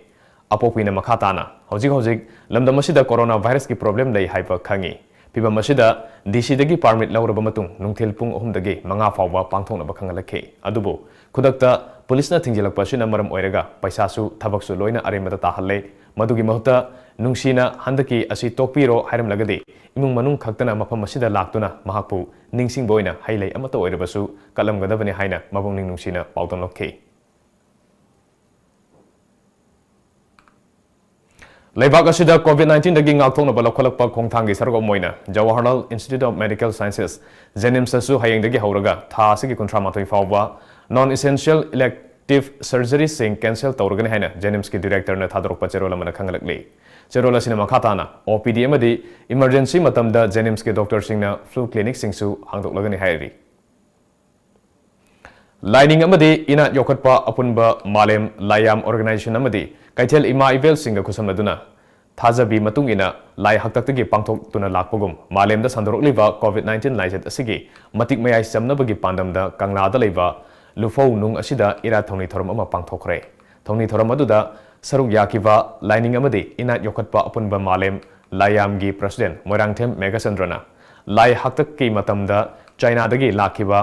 ꯑꯄꯣꯛꯄꯤꯅ ꯃꯈꯥ ꯇꯥꯅ, ꯍꯧꯖꯤꯛ ꯍꯧꯖꯤꯛ ꯂꯝꯗꯝ ꯑꯁꯤꯗ corona virusꯀꯤ problem ꯂꯩ ꯍꯥꯏꯕ ꯈꯪꯏ꯫ ꯐꯤꯚꯝ ꯑꯁꯤꯗ ꯗꯤꯁꯤꯗꯒꯤ permit ꯂꯧꯔꯕ ꯃꯇꯨꯡ ꯅꯨꯡꯊꯤꯜ ꯄꯨꯡ ꯑꯍꯨꯝꯗꯒꯤ ꯃꯉꯥ ꯐꯥꯎꯕ ꯄꯥꯡꯊꯣꯛꯅꯕ ꯈꯪꯍꯜꯂꯛꯈꯤ꯫ ꯑꯗꯨꯕꯨ ꯈꯨꯗꯛꯇ ꯄꯨꯂꯤꯁꯅ ꯊꯤꯡꯖꯤꯜꯂꯛꯄ ꯑꯁꯤꯅ ꯃꯔꯝ ꯑꯣꯏꯔꯒ ꯄꯩꯁꯥꯁꯨ ꯊꯕꯛꯁꯨ ꯂꯣꯏꯅ ꯑꯔꯦꯝꯕꯗ ꯇꯥꯍꯜꯂꯦ꯫ ꯃꯗꯨꯒꯤ ꯃꯍꯨꯠꯇ ꯅꯨꯡꯁꯤꯅ ꯍꯟꯗꯛꯀꯤ ꯑꯁꯤ ꯇꯣꯛꯄꯤꯔꯣ ꯍꯥꯏꯔꯝꯂꯒꯗꯤ ꯏꯃꯨꯡ ꯃꯅꯨꯡ ꯈꯛꯇꯅ ꯃꯐꯝ ꯑꯁꯤꯗ ꯂꯥꯛꯇꯨꯅ ꯃꯍꯥꯛꯄꯨ ꯅꯤꯡꯁꯤꯡꯕ ꯑꯣꯏꯅ ꯍꯩ ꯂꯩ ꯑꯃꯠꯇ ꯑꯣꯏꯔꯕꯁꯨ ꯀꯠꯂꯝꯒꯗꯕꯅꯤ ꯍꯥꯏꯅ ꯃꯄꯨꯛꯅꯤꯡ ꯅꯨꯡꯁꯤꯅ ꯄꯥꯎꯗꯝꯂꯛꯈꯤ꯫ ꯂꯩꯕꯥꯛ ꯑꯁꯤꯗ COVID nineteenꯗꯒꯤ ꯉꯥꯛꯊꯣꯛꯅꯕ ꯂꯧꯈꯠꯂꯛꯄ ꯈꯣꯡꯊꯥꯡꯒꯤ ꯁꯔꯨꯛ ꯑꯃ ꯑꯣꯏꯅ Jawaharlal Institute of Medical Sciences, JNIMSꯇꯁꯨ ꯍꯌꯦꯡꯗꯒꯤ ꯍꯧꯔꯒ ꯊꯥ ꯑꯁꯤꯒꯤ ꯀꯨꯟꯊ꯭ꯔꯥ ꯃꯥꯊꯣꯏ ꯐꯥꯎꯕ non essential elective surgeryꯁꯤꯡ cancel ꯇꯧꯔꯒꯅꯤ ꯍꯥꯏꯅ JNIMSꯀꯤ directorꯅ ꯊꯥꯗꯣꯔꯛꯄ ꯆꯦꯔꯣꯜ ꯑꯃꯅ ꯈꯪꯍꯜꯂꯛꯂꯤ꯫ ꯆꯦꯔꯣꯜ ꯑꯁꯤꯅ ꯃꯈꯥ ꯇꯥꯅ OPD ꯑꯃꯗꯤ emergency ꯃꯇꯝꯗ JNIMSꯀꯤ doctorꯁꯤꯡꯅ flu clinicꯁꯤꯡꯁꯨ ꯍꯥꯡꯗꯣꯛꯂꯒꯅꯤ ꯍꯥꯏꯔꯤ꯫ ꯂꯥꯏꯅꯤꯡ ꯑꯃꯗꯤ ꯏꯅꯥꯠ ꯌꯣꯛꯈꯠꯄ ꯑꯄꯨꯟꯕ ꯃꯥꯂꯦꯝ ꯂꯥꯏꯌꯥꯝ organization ꯑꯃꯗꯤ ꯀꯩꯊꯦꯜ ꯏꯃꯥ ꯏꯕꯦꯜꯁꯤꯡꯒ ꯈꯨꯠꯁꯝꯅꯗꯨꯅ ꯊꯥꯖꯕꯤ ꯃꯇꯨꯡ ꯏꯟꯅ ꯂꯥꯏ ꯍꯥꯛꯇꯛꯇꯒꯤ ꯄꯥꯡꯊꯣꯛꯇꯨꯅ ꯂꯥꯛꯄꯒꯨꯝ ꯃꯥꯂꯦꯝꯗ ꯁꯟꯗꯣꯔꯛꯂꯤꯕ COVID nineteen ꯂꯥꯏꯆꯠ ꯑꯁꯤꯒꯤ ꯃꯇꯤꯛ ꯃꯌꯥꯏ ꯆꯝꯅꯕꯒꯤ ꯄꯥꯟꯗꯝꯗ ꯀꯪꯂꯥꯗ ꯂꯩꯕ ꯂꯨꯐꯧ ꯅꯨꯡ ꯑꯁꯤꯗ ꯏꯔꯥꯠ ꯊꯧꯅꯤ ꯊꯧꯔꯝ ꯑꯃ ꯄꯥꯡꯊꯣꯛꯈ꯭ꯔꯦ꯫ ꯊꯧꯅꯤ ꯊꯧꯔꯝ ꯑꯗꯨꯗ ꯁꯔꯨꯛ ꯌꯥꯈꯤꯕ ꯂꯥꯏꯅꯤꯡ ꯑꯃꯗꯤ ꯏꯅꯥꯠ ꯌꯣꯛꯈꯠꯄ ꯑꯄꯨꯟꯕ ꯃꯥꯂꯦꯝ ꯂꯥꯏꯌꯥꯝꯒꯤ president ꯃꯣꯏꯔꯥꯡꯊꯦꯝ ꯃꯦꯘꯆꯟꯗ꯭ꯔꯅ ꯂꯥꯏ ꯍꯥꯛꯇꯛꯀꯤ ꯃꯇꯝꯗ ꯆꯥꯏꯅꯥꯗꯒꯤ ꯂꯥꯛꯈꯤꯕ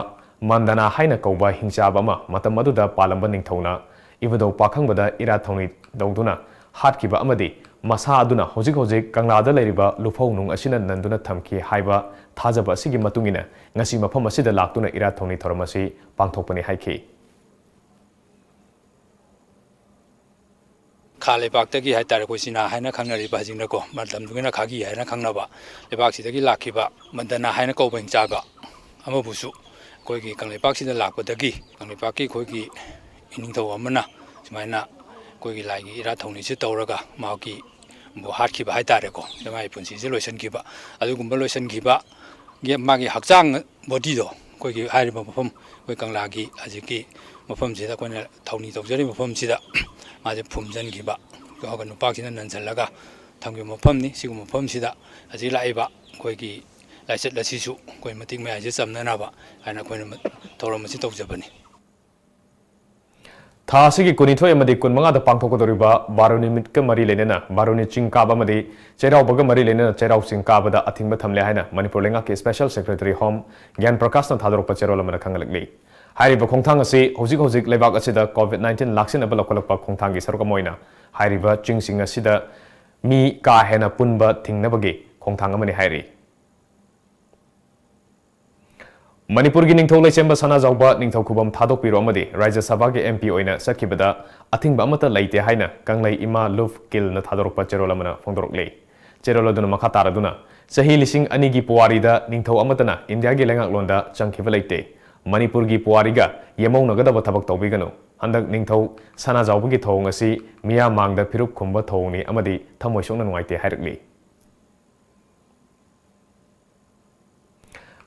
ꯃꯟꯗꯅꯥ ꯍꯥꯏꯅ ꯀꯧꯕ ꯍꯤꯡꯆꯥꯕ ꯑꯃ ꯃꯇꯝ ꯑꯗꯨꯗ ꯄꯥꯜꯂꯝꯕ ꯅꯤꯡꯊꯧꯅ ꯏꯕꯨꯙꯧ ꯄꯥꯈꯪꯕꯗ ꯏꯔꯥꯠ ꯊꯧꯅꯤ ꯇꯧꯗꯨꯅ ꯍꯥꯠꯈꯤꯕ ꯑꯃꯗꯤ ꯃꯁꯥ ꯑꯗꯨꯅ ꯍꯧꯖꯤꯛ ꯍꯧꯖꯤꯛ ꯀꯪꯂꯥꯗ ꯂꯩꯔꯤꯕ ꯂꯨꯐꯧ ꯅꯨꯡ ꯑꯁꯤꯅ ꯅꯟꯗꯨꯅ ꯊꯝꯈꯤ ꯍꯥꯏꯕ ꯊꯥꯖꯕ ꯑꯁꯤꯒꯤ ꯃꯇꯨꯡ ꯏꯟꯅ ꯉꯁꯤ ꯃꯐꯝ ꯑꯁꯤꯗ ꯂꯥꯛꯇꯨꯅ ꯏꯔꯥꯠ ꯊꯧꯅꯤ ꯊꯧꯔꯝ ꯑꯁꯤ ꯄꯥꯡꯊꯣꯛꯄꯅꯤ ꯍꯥꯏꯈꯤ꯫ ꯈꯥ ꯂꯩꯕꯥꯛꯇꯒꯤ ꯍꯥꯏꯇꯥꯔꯦ, ꯑꯩꯈꯣꯏ ꯆꯤꯅꯥ ꯍꯥꯏꯅ ꯈꯪꯅꯔꯤꯕ ꯍꯧꯖꯤꯛꯅꯀꯣ, ꯃꯇꯝꯗꯨꯒꯤꯅ ꯈꯥꯒꯤ ꯍꯥꯏꯅ ꯈꯪꯅꯕ ꯂꯩꯕꯥꯛꯁꯤꯗꯒꯤ ꯂꯥꯛꯈꯤꯕ ꯃꯟꯗꯅꯥ ꯍꯥꯏꯅ ꯀꯧꯕ ꯍꯤꯡꯆꯥꯕ ꯑꯃꯕꯨꯁꯨ ꯑꯩꯈꯣꯏꯒꯤ ꯀꯪꯂꯩꯄꯥꯛꯁꯤꯗ ꯂꯥꯛꯄꯗꯒꯤ ꯀꯪꯂꯩꯄꯥꯛꯀꯤ ꯑꯩꯈꯣꯏꯒꯤ ꯏꯅꯤꯡꯊꯧ ꯑꯃꯅ ꯁꯨꯃꯥꯏꯅ ꯑꯩꯈꯣꯏꯒꯤ ꯂꯥꯏꯒꯤ ꯏꯔꯥꯠ ꯊꯧꯅꯤꯁꯤ ꯇꯧꯔꯒ ꯃꯍꯥꯛꯀꯤ ꯕꯨ ꯍꯥꯠꯈꯤꯕ ꯍꯥꯏꯇꯥꯔꯦꯀꯣ, ꯃꯥꯒꯤ ꯄꯨꯟꯁꯤꯁꯦ ꯂꯣꯏꯁꯤꯟꯈꯤꯕ꯫ ꯑꯗꯨꯒꯨꯝꯕ ꯂꯣꯏꯁꯤꯟꯈꯤꯕ ꯃꯥꯒꯤ ꯍꯛꯆꯥꯡ ꯕꯣꯗꯤꯗꯣ ꯑꯩꯈꯣꯏꯒꯤ ꯍꯥꯏꯔꯤꯕ ꯃꯐꯝ, ꯑꯩꯈꯣꯏ ꯀꯪꯂꯥꯒꯤ ꯍꯧꯖꯤꯛꯀꯤ ꯃꯐꯝꯁꯤꯗ ꯑꯩꯈꯣꯏꯅ ꯊꯧꯅꯤ ꯇꯧꯖꯔꯤꯕ ꯃꯐꯝꯁꯤꯗ ꯃꯥꯁꯦ ꯐꯨꯝꯖꯤꯟꯈꯤꯕ, ꯅꯨꯄꯥꯁꯤꯅ ꯅꯟꯁꯤꯜꯂꯒ ꯊꯝꯈꯤꯕ ꯃꯐꯝꯅꯤ꯫ ꯁꯤꯒꯨꯝꯕ ꯃꯐꯝꯁꯤꯗ ꯍꯧꯖꯤꯛ ꯂꯥꯛꯏꯕ ꯑꯩꯈꯣꯏꯒꯤ ꯂꯥꯏꯆꯠ ꯑꯁꯤꯁꯨ ꯑꯩꯈꯣꯏ ꯃꯇꯤꯛ ꯃꯌꯥꯏꯁꯦ ꯆꯝꯅꯅꯕ ꯍꯥꯏꯅ ꯑꯩꯈꯣꯏꯅ ꯊꯧꯔꯝ ꯑꯁꯤ ꯇꯧꯖꯕꯅꯤ꯫ ꯊꯥ ꯑꯁꯤꯒꯤ ꯀꯨꯟꯅꯤꯊꯣꯏ ꯑꯃꯗꯤ ꯀꯨꯟꯃꯉꯥꯗ ꯄꯥꯡꯊꯣꯛꯀꯗꯧꯔꯤꯕ ꯕꯥꯔꯨꯅꯤ ꯅꯨꯃꯤꯠꯀ ꯃꯔꯤ ꯂꯩꯅꯅ ꯕꯥꯔꯨꯅꯤ ꯆꯤꯡ ꯀꯥꯕ ꯑꯃꯗꯤ ꯆꯩꯔꯥꯎꯕꯒ ꯃꯔꯤ ꯂꯩꯅꯅ ꯆꯩꯔꯥꯎ ꯆꯤꯡ ꯀꯥꯕꯗ ꯑꯊꯤꯡꯕ ꯊꯝꯂꯦ ꯍꯥꯏꯅ ꯃꯅꯤꯄꯨꯔ ꯂꯩꯉꯥꯛꯀꯤ Special Secretary Home ꯒ꯭ꯌꯥꯟ ꯄ꯭ꯔꯀꯥꯁꯅ ꯊꯥꯗꯣꯔꯛꯄ ꯆꯦꯔꯣꯜ ꯑꯃꯅ ꯈꯪꯍꯜꯂꯛꯂꯤ꯫ ꯍꯥꯏꯔꯤꯕ ꯈꯣꯡꯊꯥꯡ ꯑꯁꯤ ꯍꯧꯖꯤꯛ ꯍꯧꯖꯤꯛ ꯂꯩꯕꯥꯛ ꯑꯁꯤꯗ COVID nineteen ꯂꯥꯛꯁꯤꯟꯅꯕ ꯂꯧꯈꯠꯂꯛꯄ ꯈꯣꯡꯊꯥꯡꯒꯤ ꯁꯔꯨꯛ ꯑꯃ ꯑꯣꯏꯅ ꯍꯥꯏꯔꯤꯕ ꯆꯤꯡꯁꯤꯡ ꯑꯁꯤꯗ ꯃꯤ ꯀꯥ ꯍꯦꯟꯅ ꯄꯨꯟꯕ ꯊꯤꯡꯅꯕꯒꯤ ꯈꯣꯡꯊꯥꯡ ꯑꯃꯅꯤ ꯍꯥꯏꯔꯤ꯫ ꯃꯅꯤꯄꯨꯔꯒꯤ ꯅꯤꯡꯊꯧ ꯂꯩꯁꯦꯝꯕ ꯁꯅꯥꯖꯥꯎꯕ ꯅꯤꯡꯊꯧ ꯈꯨꯕꯝ ꯊꯥꯗꯣꯛꯄꯤꯔꯣ ꯑꯃꯗꯤ ꯔꯥꯖ꯭ꯌ ꯁꯚꯥꯒꯤ MP ꯑꯣꯏꯅ ꯆꯠꯈꯤꯕꯗ ꯑꯊꯤꯡꯕ ꯑꯃꯠꯇ ꯂꯩꯇꯦ ꯍꯥꯏꯅ ꯀꯪꯂꯩ ꯏꯃꯥ ꯂꯨꯐ ꯀꯤꯜꯅ ꯊꯥꯗꯣꯔꯛꯄ ꯆꯦꯔꯣꯜ ꯑꯃꯅ ꯐꯣꯡꯗꯣꯔꯛꯂꯤ꯫ ꯆꯦꯔꯣꯜ ꯑꯗꯨꯅ ꯃꯈꯥ ꯇꯥꯔꯗꯨꯅ, ꯆꯍꯤ ꯂꯤꯁꯤꯡ ꯑꯅꯤꯒꯤ ꯄꯨꯋꯥꯔꯤꯗ ꯅꯤꯡꯊꯧ ꯑꯃꯠꯇꯅ ꯏꯟꯗꯤꯌꯥꯒꯤ ꯂꯩꯉꯥꯛꯂꯣꯟꯗ ꯆꯪꯈꯤꯕ ꯂꯩꯇꯦ꯫ ꯃꯅꯤꯄꯨꯔꯒꯤ ꯄꯨꯋꯥꯔꯤꯒ ꯌꯦꯃꯧꯅꯒꯗꯕ ꯊꯕꯛ ꯇꯧꯕꯤꯒꯅꯨ꯫ ꯍꯟꯗꯛ ꯅꯤꯡꯊꯧ ꯁꯅꯥꯖꯥꯎꯕꯒꯤ ꯊꯧꯑꯣꯡ ꯑꯁꯤ ꯃꯤꯌꯥꯝ ꯃꯥꯡꯗ ꯐꯤꯔꯨꯞ ꯈꯨꯝꯕ ꯊꯧꯑꯣꯡꯅꯤ ꯑꯃꯗꯤ ꯊꯃꯣꯏ ꯁꯣꯛꯅ ꯅꯨꯡꯉꯥꯏꯇꯦ ꯍꯥꯏꯔꯛꯂꯤ꯫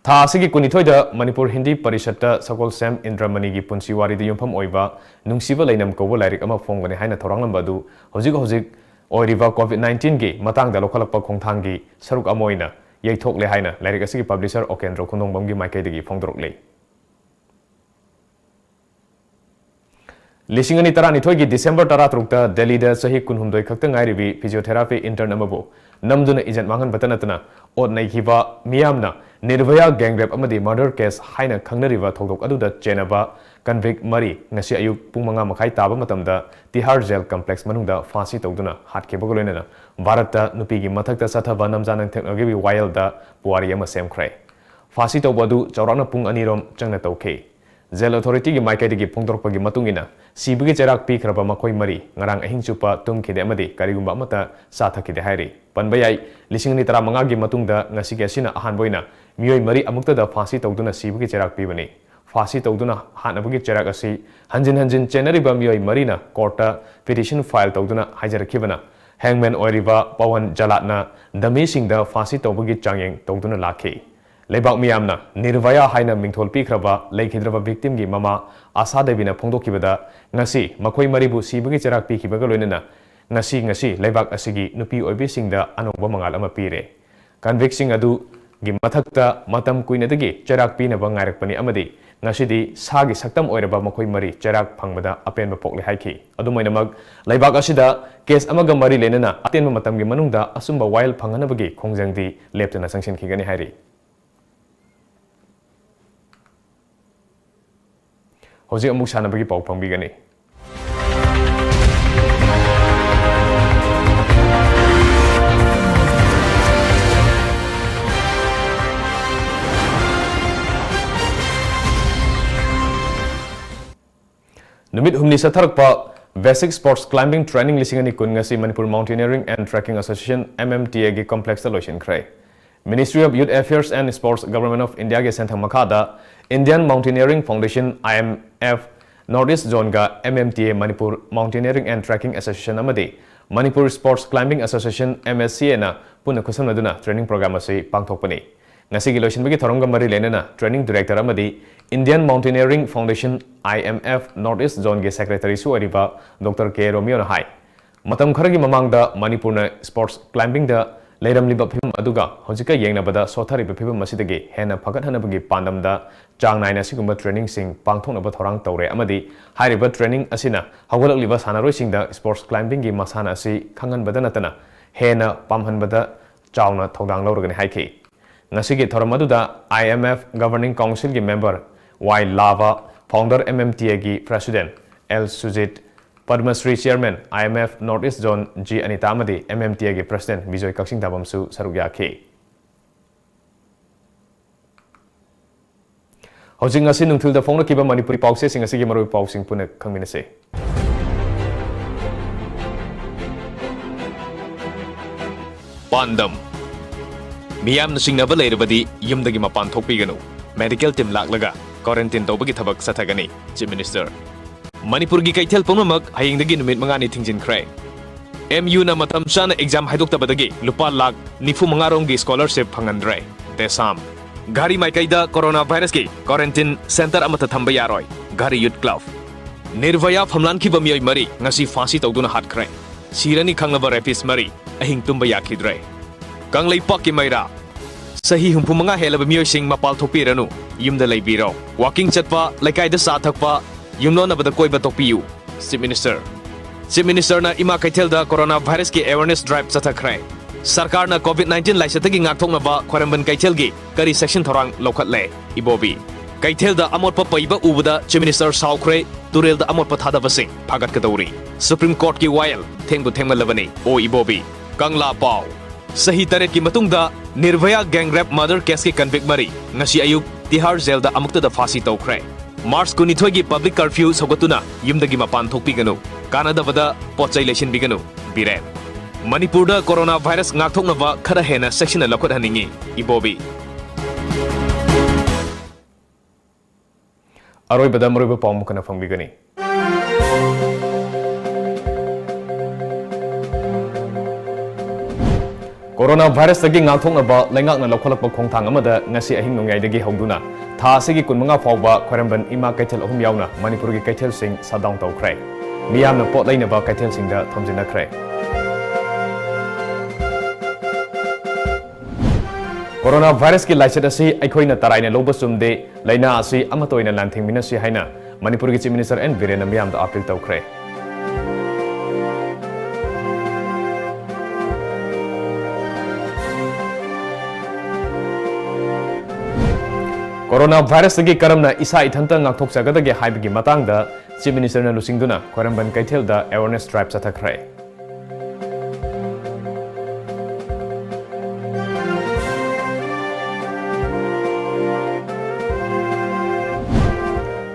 ꯊꯥ ꯑꯁꯤꯒꯤ ꯀꯨꯟꯅꯤꯊꯣꯏꯗ ꯃꯅꯤꯄꯨꯔ ꯍꯤꯟꯗꯤ ꯄꯔꯤꯁꯠꯇ ꯁꯒꯣꯜꯁꯦꯝ ꯏꯟꯗ꯭ꯔꯃꯅꯤꯒꯤ ꯄꯨꯟꯁꯤ ꯋꯥꯔꯤꯗ ꯌꯨꯝꯐꯝ ꯑꯣꯏꯕ ꯅꯨꯡꯁꯤꯕ ꯂꯩꯅꯝ ꯀꯧꯕ ꯂꯥꯏꯔꯤꯛ ꯑꯃ ꯐꯣꯡꯒꯅꯤ ꯍꯥꯏꯅ ꯊꯧꯔꯥꯡꯂꯝꯕ ꯑꯗꯨ ꯍꯧꯖꯤꯛ ꯍꯧꯖꯤꯛ ꯑꯣꯏꯔꯤꯕ COVID nineteenꯒꯤ ꯃꯇꯥꯡꯗ ꯂꯧꯈꯠꯂꯛꯄ ꯈꯣꯡꯊꯥꯡꯒꯤ ꯁꯔꯨꯛ ꯑꯃ ꯑꯣꯏꯅ ꯌꯩꯊꯣꯛꯂꯦ ꯍꯥꯏꯅ ꯂꯥꯏꯔꯤꯛ ꯑꯁꯤꯒꯤ publisher ꯑꯣꯀꯦꯟꯗ꯭ꯔꯣ ꯈꯨꯟꯗꯣꯡꯕꯝꯒꯤ ꯃꯥꯏꯀꯩꯗꯒꯤ ꯐꯣꯡꯗꯣꯔꯛꯂꯤ꯫ ꯂꯤꯁꯤꯡ ꯑꯅꯤ ꯇꯔꯥꯅꯤꯊꯣꯏꯒꯤ December ꯇꯔꯥꯇꯔꯨꯛꯇ ꯗꯦꯜꯂꯤꯗ ꯆꯍꯤ ꯀꯨꯟꯍꯨꯝꯗꯣꯏ ꯈꯛꯇ ꯉꯥꯏꯔꯤꯕꯤ physiotherapy intern ꯑꯃꯕꯨ ꯅꯝꯗꯨꯅ ꯏꯖꯠ ꯃꯥꯡꯍꯟꯕꯇ ꯅꯠꯇꯅ ꯑꯣꯠ ꯅꯩꯈꯤꯕ ꯃꯤꯌꯥꯝꯅ ꯅꯤꯔꯚꯌꯥ gang rape ꯑꯃꯗꯤ murder case ꯍꯥꯏꯅ ꯈꯪꯅꯔꯤꯕ ꯊꯧꯗꯣꯛ ꯑꯗꯨꯗ ꯆꯦꯟꯅꯕ Convict ꯃꯔꯤ ꯉꯁꯤ ꯑꯌꯨꯛ ꯄꯨꯡ ꯃꯉꯥ ꯃꯈꯥꯏ ꯇꯥꯕ ꯃꯇꯝꯗ ꯇꯤꯍꯥꯔ ꯖꯦꯜ ꯀꯝꯄ꯭ꯂꯦꯛꯁ ꯃꯅꯨꯡꯗ ꯐꯥꯁꯤ ꯇꯧꯗꯨꯅ ꯍꯥꯠꯈꯤꯕꯒ ꯂꯣꯏꯅꯅ ꯚꯥꯔꯠꯇ ꯅꯨꯄꯤꯒꯤ ꯃꯊꯛꯇ ꯆꯠꯊꯕ ꯅꯝꯖꯥ ꯅꯝꯊꯛꯅꯕꯒꯤ ꯋꯥꯌꯦꯜꯗ ꯄꯨꯋꯥꯔꯤ ꯑꯃ ꯁꯦꯝꯈ꯭ꯔꯦ꯫ ꯐꯥꯁꯤ ꯇꯧꯕ ꯑꯗꯨ ꯆꯥꯎꯔꯥꯛꯅ ꯄꯨꯡ ꯑꯅꯤꯔꯣꯝ ꯆꯪꯅ ꯇꯧꯈꯤ꯫ ꯖꯦꯜ ꯑꯣꯊꯣꯔꯤꯇꯤꯒꯤ ꯃꯥꯏꯀꯩꯗꯒꯤ ꯐꯣꯡꯗꯣꯔꯛꯄꯒꯤ ꯃꯇꯨꯡ ꯏꯟꯅ, ꯁꯤꯕꯒꯤ ꯆꯩꯔꯥꯛ ꯄꯤꯈ꯭ꯔꯕ ꯃꯈꯣꯏ ꯃꯔꯤ ꯉꯔꯥꯡ ꯑꯍꯤꯡ ꯆꯨꯞꯄ ꯇꯨꯝꯈꯤꯗꯦ ꯑꯃꯗꯤ ꯀꯔꯤꯒꯨꯝꯕ ꯑꯃꯠꯇ ꯆꯥꯊꯛꯈꯤꯗꯦ ꯍꯥꯏꯔꯤ꯫ ꯄꯟꯕ ꯌꯥꯏ, ꯂꯤꯁꯤꯡ ꯑꯅꯤ ꯇꯔꯥꯃꯉꯥꯒꯤ ꯃꯇꯨꯡꯗ ꯉꯁꯤꯒꯤ ꯑꯁꯤꯅ ꯑꯍꯥꯟꯕ ꯑꯣꯏꯅ ꯃꯤꯑꯣꯏ ꯃꯔꯤ ꯑꯃꯨꯛꯇꯗ ꯐꯥꯁꯤ ꯇꯧꯗꯨꯅ ꯁꯤꯕꯒꯤ ꯆꯩꯔꯥꯛ ꯄꯤꯕꯅꯤ꯫ ꯐꯥꯁꯤ ꯇꯧꯗꯨꯅ ꯍꯥꯠꯅꯕꯒꯤ ꯆꯩꯔꯥꯛ ꯑꯁꯤ ꯍꯟꯖꯤꯟ ꯍꯟꯖꯤꯟ ꯆꯦꯟꯅꯔꯤꯕ ꯃꯤꯑꯣꯏ ꯃꯔꯤꯅ ꯀꯣꯔꯠꯇ ꯄꯤꯇꯤꯁꯟ ꯐꯥꯏꯜ ꯇꯧꯗꯨꯅ ꯍꯥꯏꯖꯔꯛꯈꯤꯕꯅ, ꯍꯦꯡꯃꯦꯟ ꯑꯣꯏꯔꯤꯕ ꯄꯋꯟ ꯖꯂꯥꯠꯅ ꯗꯃꯤꯁꯤꯡꯗ ꯐꯥꯁꯤ ꯇꯧꯕꯒꯤ ꯆꯥꯡꯌꯦꯡ ꯇꯧꯗꯨꯅ ꯂꯥꯛꯈꯤ꯫ ꯂꯩꯕꯥꯛ ꯃꯤꯌꯥꯝꯅ ꯅꯤꯔꯚꯌꯥ ꯍꯥꯏꯅ ꯃꯤꯡꯊꯣꯜ ꯄꯤꯈ꯭ꯔꯕ ꯂꯩꯈꯤꯗ꯭ꯔꯕ ꯚꯤꯛꯇꯤꯝꯒꯤ ꯃꯃꯥ ꯑꯥꯁꯥ ꯗꯦꯕꯤꯅ ꯐꯣꯡꯗꯣꯛꯈꯤꯕꯗ, ꯉꯁꯤ ꯃꯈꯣꯏ ꯃꯔꯤꯕꯨ ꯁꯤꯕꯒꯤ ꯆꯩꯔꯥꯛ ꯄꯤꯈꯤꯕꯒ ꯂꯣꯏꯅꯅ ꯉꯁꯤ, ꯉꯁꯤ ꯂꯩꯕꯥꯛ ꯑꯁꯤꯒꯤ ꯅꯨꯄꯤ ꯑꯣꯏꯕꯤꯁꯤꯡꯗ ꯑꯅꯧꯕ ꯃꯉꯥꯜ ꯑꯃ ꯄꯤꯔꯦ꯫ ꯀꯟꯚꯤꯛꯁꯤꯡ ꯑꯗꯨꯒꯤ ꯃꯊꯛꯇ ꯃꯇꯝ ꯀꯨꯏꯅꯗꯒꯤ ꯆꯩꯔꯥꯛ ꯄꯤꯅꯕ ꯉꯥꯏꯔꯛꯄꯅꯤ ꯑꯃꯗꯤ ꯉꯁꯤꯗꯤ ꯁꯥꯒꯤ ꯁꯛꯇꯝ ꯑꯣꯏꯔꯕ ꯃꯈꯣꯏ ꯃꯔꯤ ꯆꯩꯔꯥꯛ ꯐꯪꯕꯗ ꯑꯄꯦꯟꯕ ꯄꯣꯛꯂꯦ ꯍꯥꯏꯈꯤ꯫ ꯑꯗꯨꯝ ꯑꯣꯏꯅꯃꯛ, ꯂꯩꯕꯥꯛ ꯑꯁꯤꯗ ꯀꯦꯁ ꯑꯃꯒ ꯃꯔꯤ ꯂꯩꯅꯅ ꯑꯇꯦꯟꯕ ꯃꯇꯝꯒꯤ ꯃꯅꯨꯡꯗ ꯑꯆꯨꯝꯕ ꯋꯥꯌꯦꯜ ꯐꯪꯍꯟꯅꯕꯒꯤ ꯈꯣꯡꯖꯪꯗꯤ ꯂꯦꯞꯇꯅ ꯆꯪꯁꯤꯟꯈꯤꯒꯅꯤ ꯍꯥꯏꯔꯤ꯫ ꯍꯧꯖꯤꯛ ꯑꯃꯨꯛ ꯁꯥꯟꯅꯕꯒꯤ ꯄꯥꯎ ꯐꯪꯕꯤꯒꯅꯤ꯫ ꯅꯨꯃꯤꯠ ꯍꯨꯝꯅꯤ ꯆꯠꯊꯔꯛꯄ Basic Sports Climbing Training ꯂꯤꯁꯤꯡ ꯑꯅꯤ ꯀꯨꯟ ꯉꯁꯤ Manipur Mountaineering and Trekking Association, M M T A, ꯒꯤ complex ꯇ ꯂꯣꯏꯁꯤꯟꯈ꯭ꯔꯦ꯫ Ministry of Youth Affairs and Sports, Government of India ꯒꯤ ꯁꯦꯟꯊꯪ ꯃꯈꯥꯗ Indian Mountaineering Foundation, I M F, North East Zone ꯒ M M T A, Manipur Mountaineering and Trekking Association, ꯑꯃꯗꯤ Manipur Sports Climbing Association, M S C A, ꯅ ꯄꯨꯟꯅ ꯈꯨꯠꯁꯝꯅꯗꯨꯅ training program ꯑꯁꯤ ꯄꯥꯡꯊꯣꯛꯄꯅꯤ꯫ ꯉꯁꯤꯒꯤ ꯂꯣꯏꯁꯤꯟꯕꯒꯤ ꯊꯧꯔꯝꯒ ꯃꯔꯤ ꯂꯩꯅꯅ training director ꯑꯃꯗꯤ Indian Mountaineering Foundation, I M F, North East Zone ꯒꯤ secretary ꯁꯨ ꯑꯣꯏꯔꯤꯕ Doctor K ꯔꯣꯃꯤꯌꯣꯅ ꯍꯥꯏ, ꯃꯇꯝ ꯈꯔꯒꯤ ꯃꯃꯥꯡꯗ ꯃꯅꯤꯄꯨꯔꯅ sports climbing ꯗ ꯂꯩꯔꯝꯂꯤꯕ ꯐꯤꯕꯝ ꯑꯗꯨꯒ ꯍꯧꯖꯤꯛꯀ ꯌꯦꯡꯅꯕꯗ ꯁꯣꯠꯊꯔꯤꯕ ꯐꯤꯕꯝ ꯑꯁꯤꯗꯒꯤ ꯍꯦꯟꯅ ꯐꯒꯠꯍꯟꯅꯕꯒꯤ ꯄꯥꯟꯗꯝꯗ ꯆꯥꯡ ꯅꯥꯏꯅ ꯑꯁꯤꯒꯨꯝꯕ training ꯁꯤꯡ ꯄꯥꯡꯊꯣꯛꯅꯕ ꯊꯧꯔꯥꯡ ꯇꯧꯔꯦ ꯑꯃꯗꯤ ꯍꯥꯏꯔꯤꯕ training ꯑꯁꯤꯅ ꯍꯧꯒꯠꯂꯛꯂꯤꯕ ꯁꯥꯟꯅꯔꯣꯏꯁꯤꯡꯗ sports climbing ꯒꯤ ꯃꯁꯥꯟꯅ ꯑꯁꯤ ꯈꯪꯍꯟꯕꯗ ꯅꯠꯇꯅ ꯍꯦꯟꯅ ꯄꯥꯝꯍꯟꯕꯗ ꯆꯥꯎꯅ ꯊꯧꯗꯥꯡ ꯂꯧꯔꯒꯅꯤ ꯍꯥꯏꯈꯤ꯫ ꯉꯁꯤꯒꯤ ꯊꯧꯔꯝ ꯑꯗꯨꯗ I M F Governing Council ꯒꯤ member Y Lava, Founder M M T Aꯒꯤ President L Sujit, Padma Shri Chairman I M F North East Zone G Anita ꯑꯃꯗꯤ M M T Aꯒꯤ President Bijoy ꯀꯛꯆꯤꯡ ꯊꯥꯕꯝꯁꯨ ꯁꯔꯨꯛ ꯌꯥꯈꯤ꯫ ꯍꯧꯖꯤꯛ ꯉꯁꯤ ꯅꯨꯡꯊꯤꯜꯗ ꯐꯣꯡꯂꯛꯈꯤꯕ ꯃꯅꯤꯄꯨꯔꯤ ꯄꯥꯎꯆꯦꯁꯤꯡ ꯑꯁꯤꯒꯤ ꯃꯔꯨꯑꯣꯏꯕ ꯄꯥꯎꯁꯤꯡ ꯄꯨꯟꯅ ꯈꯪꯃꯤꯟꯅꯁꯤ꯫ ꯄꯥꯟꯗꯝ: ꯃꯤꯌꯥꯝꯅ ꯆꯤꯡꯅꯕ ꯂꯩꯔꯕꯗꯤ ꯌꯨꯝꯗꯒꯤ ꯃꯄꯥꯟ ꯊꯣꯛꯄꯤꯒꯅꯨ꯫ Medical team ꯂꯥꯛꯂꯒ quarantine ꯇꯧꯕꯒꯤ ꯊꯕꯛ ꯆꯠꯊꯒꯅꯤ, Chief Minister꯫ ꯃꯅꯤꯄꯨꯔꯒꯤ ꯀꯩꯊꯦꯜ ꯄꯨꯝꯅꯃꯛ ꯍꯌꯦꯡꯗꯒꯤ ꯅꯨꯃꯤꯠ ꯃꯉꯥꯅꯤ ꯊꯤꯡꯖꯤꯟꯈ꯭ꯔꯦ꯫ M U ꯅ ꯃꯇꯝ ꯆꯥꯅ exam ꯍꯥꯏꯗꯣꯛꯇꯕꯗꯒꯤ ꯂꯨꯄꯥ ꯂꯥꯈ ꯅꯤꯐꯨ ꯃꯉꯥ ꯔꯣꯝꯒꯤ scholarship ꯐꯪꯍꯟꯗ꯭ꯔꯦ꯫ ꯗꯦꯁꯥꯝ: ꯘꯔꯤ ꯃꯥꯏꯀꯩꯗ corona virus ꯀꯤ quarantine center ꯑꯃꯠꯇ ꯊꯝꯕ ꯌꯥꯔꯣꯏ꯫ ꯘꯔꯤ Youth Club꯫ ꯅꯤꯔꯚꯌꯥ ꯐꯝꯂꯥꯟꯈꯤꯕ ꯃꯤꯑꯣꯏ ꯃꯔꯤ ꯉꯁꯤ ꯐꯥꯁꯤ ꯇꯧꯗꯨꯅ ꯍꯥꯠꯈ꯭ꯔꯦ꯫ ꯁꯤꯔꯅꯤ ꯈꯪꯂꯕ rapist ꯃꯔꯤ ꯑꯍꯤꯡ ꯇꯨꯝꯕ ꯌꯥꯈꯤꯗ꯭ꯔꯦ꯫ ꯀꯪꯂꯩꯄꯥꯛꯀꯤ ꯃꯩꯔꯥ: ꯆꯍꯤ ꯍꯨꯝꯐꯨ ꯃꯉꯥ ꯍꯦꯜꯂꯕ ꯃꯤꯑꯣꯏꯁꯤꯡ ꯃꯄꯥꯜ ꯊꯣꯛꯄꯤꯔꯅꯨ, ꯌꯨꯝꯗ ꯂꯩꯕꯤꯔꯣ꯫ Walking ꯆꯠꯄ, ꯂꯩꯀꯥꯏꯗ ꯆꯥ ꯊꯛꯄ, ꯌꯨꯝꯂꯣꯟꯅꯕꯗ ꯀꯣꯏꯕ ꯇꯣꯛꯄꯤꯌꯨ, Chief Minister꯫ Chief Minister ꯅ ꯏꯃꯥ ꯀꯩꯊꯦꯜꯗ corona virus ꯀꯤ awareness drive ꯆꯠꯊꯈ꯭ꯔꯦ꯫ ꯁꯔꯀꯥꯔꯅ COVID nineteen ꯂꯥꯏꯆꯠꯇꯒꯤ ꯉꯥꯛꯊꯣꯛꯅꯕ ꯈ꯭ꯋꯥꯏꯔꯝꯕꯟ ꯀꯩꯊꯦꯜꯒꯤ ꯀꯔꯤ section ꯊꯧꯔꯥꯡ ꯂꯧꯈꯠꯂꯦ? ꯏꯕꯣꯕꯤ꯫ ꯀꯩꯊꯦꯜꯗ ꯑꯃꯣꯠꯄ ꯄꯩꯕ ꯎꯕꯗ Chief Minister ꯁꯥꯎꯈ꯭ꯔꯦ, ꯇꯨꯔꯦꯜꯗ ꯑꯃꯣꯠꯄ ꯊꯥꯗꯕꯁꯤꯡ ꯐꯥꯒꯠꯀꯗꯧꯔꯤ꯫ Supreme Court ꯀꯤ ꯋꯥꯌꯦꯜ ꯊꯦꯡꯕꯨ ꯊꯦꯡꯃꯜꯂꯕꯅꯤ, ꯑꯣ ꯏꯕꯣꯕꯤ꯫ ꯀꯪꯂꯥ ꯄꯥꯎ: ꯆꯍꯤ ꯇꯔꯦꯠꯀꯤ ꯃꯇꯨꯡꯗ ꯅꯤꯔꯚꯌꯥ gang rape murder case ꯀꯤ convict ꯃꯔꯤ ꯉꯁꯤ ꯑꯌꯨꯛ ꯇꯤꯍꯥꯔ ꯖꯦꯜꯗ ꯑꯃꯨꯛꯇꯗ ꯐꯥꯁꯤ ꯇꯧꯈ꯭ꯔꯦ꯫ March ꯀꯨꯟꯅꯤꯊꯣꯏꯒꯤ public curfew ꯁꯧꯒꯠꯇꯨꯅ ꯌꯨꯝꯗꯒꯤ ꯃꯄꯥꯟ ꯊꯣꯛꯄꯤꯒꯅꯨ, ꯀꯥꯟꯅꯗꯕꯗ ꯄꯣꯠ ꯆꯩ ꯂꯩꯁꯤꯟꯕꯤꯒꯅꯨ, ꯕꯤꯔꯦꯟ꯫ ꯃꯅꯤꯄꯨꯔꯗ corona virus ꯉꯥꯛꯊꯣꯛꯅꯕ ꯈꯔ ꯍꯦꯟꯅ ꯆꯦꯛꯁꯤꯟꯅ ꯂꯧꯈꯠꯍꯟꯅꯤꯡꯏ, ꯏꯕꯣꯕꯤ꯫ ꯑꯔꯣꯏꯕꯗ ꯃꯔꯨꯑꯣꯏꯕ ꯄꯥꯎ ꯑꯃꯨꯛ ꯍꯟꯅ ꯐꯪꯕꯤꯒꯅꯤ꯫ Corona virus ꯇꯒꯤ ꯉꯥꯛꯊꯣꯛꯅꯕ ꯂꯩꯉꯥꯛꯅ ꯂꯧꯈꯠꯂꯛꯄ ꯈꯣꯡꯊꯥꯡ ꯑꯃꯗ ꯉꯁꯤ ꯑꯍꯤꯡ ꯅꯣꯡꯌꯥꯏꯗꯒꯤ ꯍꯧꯗꯨꯅ ꯊꯥ ꯑꯁꯤꯒꯤ ꯀꯨꯟꯃꯉꯥ ꯐꯥꯎꯕ ꯈ꯭ꯋꯥꯏꯔꯝꯕꯟ ꯏꯃꯥ ꯀꯩꯊꯦꯜ ꯑꯍꯨꯝ ꯌꯥꯎꯅ ꯃꯅꯤꯄꯨꯔꯒꯤ ꯀꯩꯊꯦꯜꯁꯤꯡ shutdown ꯇꯧꯈ꯭ꯔꯦ꯫ ꯃꯤꯌꯥꯝꯅ ꯄꯣꯠ ꯂꯩꯅꯕ ꯀꯩꯊꯦꯜꯁꯤꯡꯗ ꯊꯣꯝꯖꯤꯟꯅꯈ꯭ꯔꯦ꯫ Corona virus ꯀꯤ ꯂꯥꯏꯆꯠ ꯑꯁꯤ ꯑꯩꯈꯣꯏꯅ ꯇꯔꯥꯏꯅ ꯂꯧꯕ ꯆꯨꯝꯗꯦ, ꯂꯥꯏꯅꯥ ꯑꯁꯤ ꯑꯃꯠꯇ ꯑꯣꯏꯅ ꯂꯥꯟꯊꯦꯡꯃꯤꯟꯅꯁꯤ ꯍꯥꯏꯅ ꯃꯅꯤꯄꯨꯔꯒꯤ Chief Minister N ꯕꯤꯔꯦꯟꯅ ꯃꯤꯌꯥꯝꯗ appeal ꯇꯧꯈ꯭ꯔꯦ꯫ ꯀꯣꯔꯣꯅꯥ ꯚꯥꯏꯔꯁꯇꯒꯤ ꯀꯔꯝꯅ ꯏꯁꯥ ꯏꯊꯟꯇ ꯉꯥꯛꯊꯣꯛꯆꯒꯗꯒꯦ ꯍꯥꯏꯕꯒꯤ ꯃꯇꯥꯡꯗ Chief Ministerꯅ ꯂꯨꯆꯤꯡꯗꯨꯅ ꯈ꯭ꯋꯥꯏꯔꯝꯕꯟ ꯀꯩꯊꯦꯜꯗ awareness drive ꯆꯠꯊꯈ꯭ꯔꯦ꯫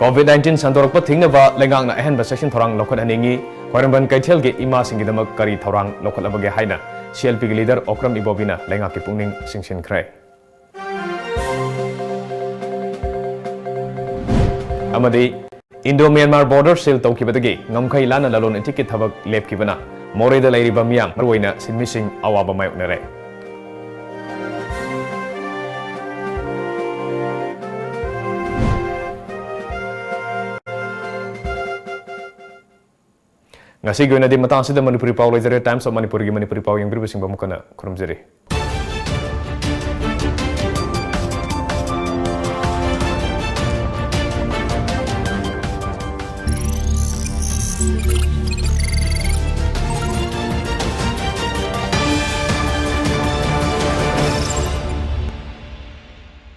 COVID nineteen ꯁꯟꯗꯣꯔꯛꯄ ꯊꯤꯡꯅꯕ ꯂꯩꯉꯥꯛꯅ ꯑꯍꯦꯟꯕ ꯆꯦꯛꯁꯤꯟ ꯊꯧꯔꯥꯡ ꯂꯧꯈꯠꯍꯟꯅꯤꯡꯏ꯫ ꯈ꯭ꯋꯥꯏꯔꯝꯕꯟ ꯀꯩꯊꯦꯜꯒꯤ ꯏꯃꯥꯁꯤꯡꯒꯤꯗꯃꯛ ꯀꯔꯤ ꯊꯧꯔꯥꯡ ꯂꯧꯈꯠꯂꯕꯒꯦ ꯍꯥꯏꯅ CLPꯒꯤ leader ꯑꯣꯀ꯭ꯔꯝ ꯏꯕꯣꯕꯤꯅ ꯂꯩꯉꯥꯛꯀꯤ ꯄꯨꯛꯅꯤꯡ ꯆꯤꯡꯁꯤꯟꯈ꯭ꯔꯦ꯫ ꯑꯃꯗꯤ Indo-Myanmar border seal ꯇꯧꯈꯤꯕꯗꯒꯤ ꯉꯝꯈꯩ ꯂꯥꯟꯅ ꯂꯂꯣꯟ ꯏꯇꯤꯛꯀꯤ ꯊꯕꯛ ꯂꯦꯞꯈꯤꯕꯅ ꯃꯣꯔꯦꯗ ꯂꯩꯔꯤꯕ ꯃꯤꯌꯥꯝ, ꯃꯔꯨꯑꯣꯏꯅ ꯁꯤꯟꯃꯤꯁꯤꯡ ꯑꯋꯥꯕ ꯃꯥꯌꯣꯛꯅꯔꯦ꯫ ꯉꯁꯤꯒꯤ ꯑꯣꯏꯅꯗꯤ ꯃꯇꯥꯡ ꯑꯁꯤꯗ ꯃꯅꯤꯄꯨꯔꯤ ꯄꯥꯎ ꯂꯣꯏꯖꯔꯦ꯫ Times of Manipurꯒꯤ ꯃꯅꯤꯄꯨꯔꯤ ꯄꯥꯎ ꯌꯦꯡꯕꯤꯔꯤꯕꯁꯤꯡꯕꯨ ꯑꯃꯨꯛ ꯍꯟꯅ ꯈꯨꯔꯨꯝꯖꯔꯤ꯫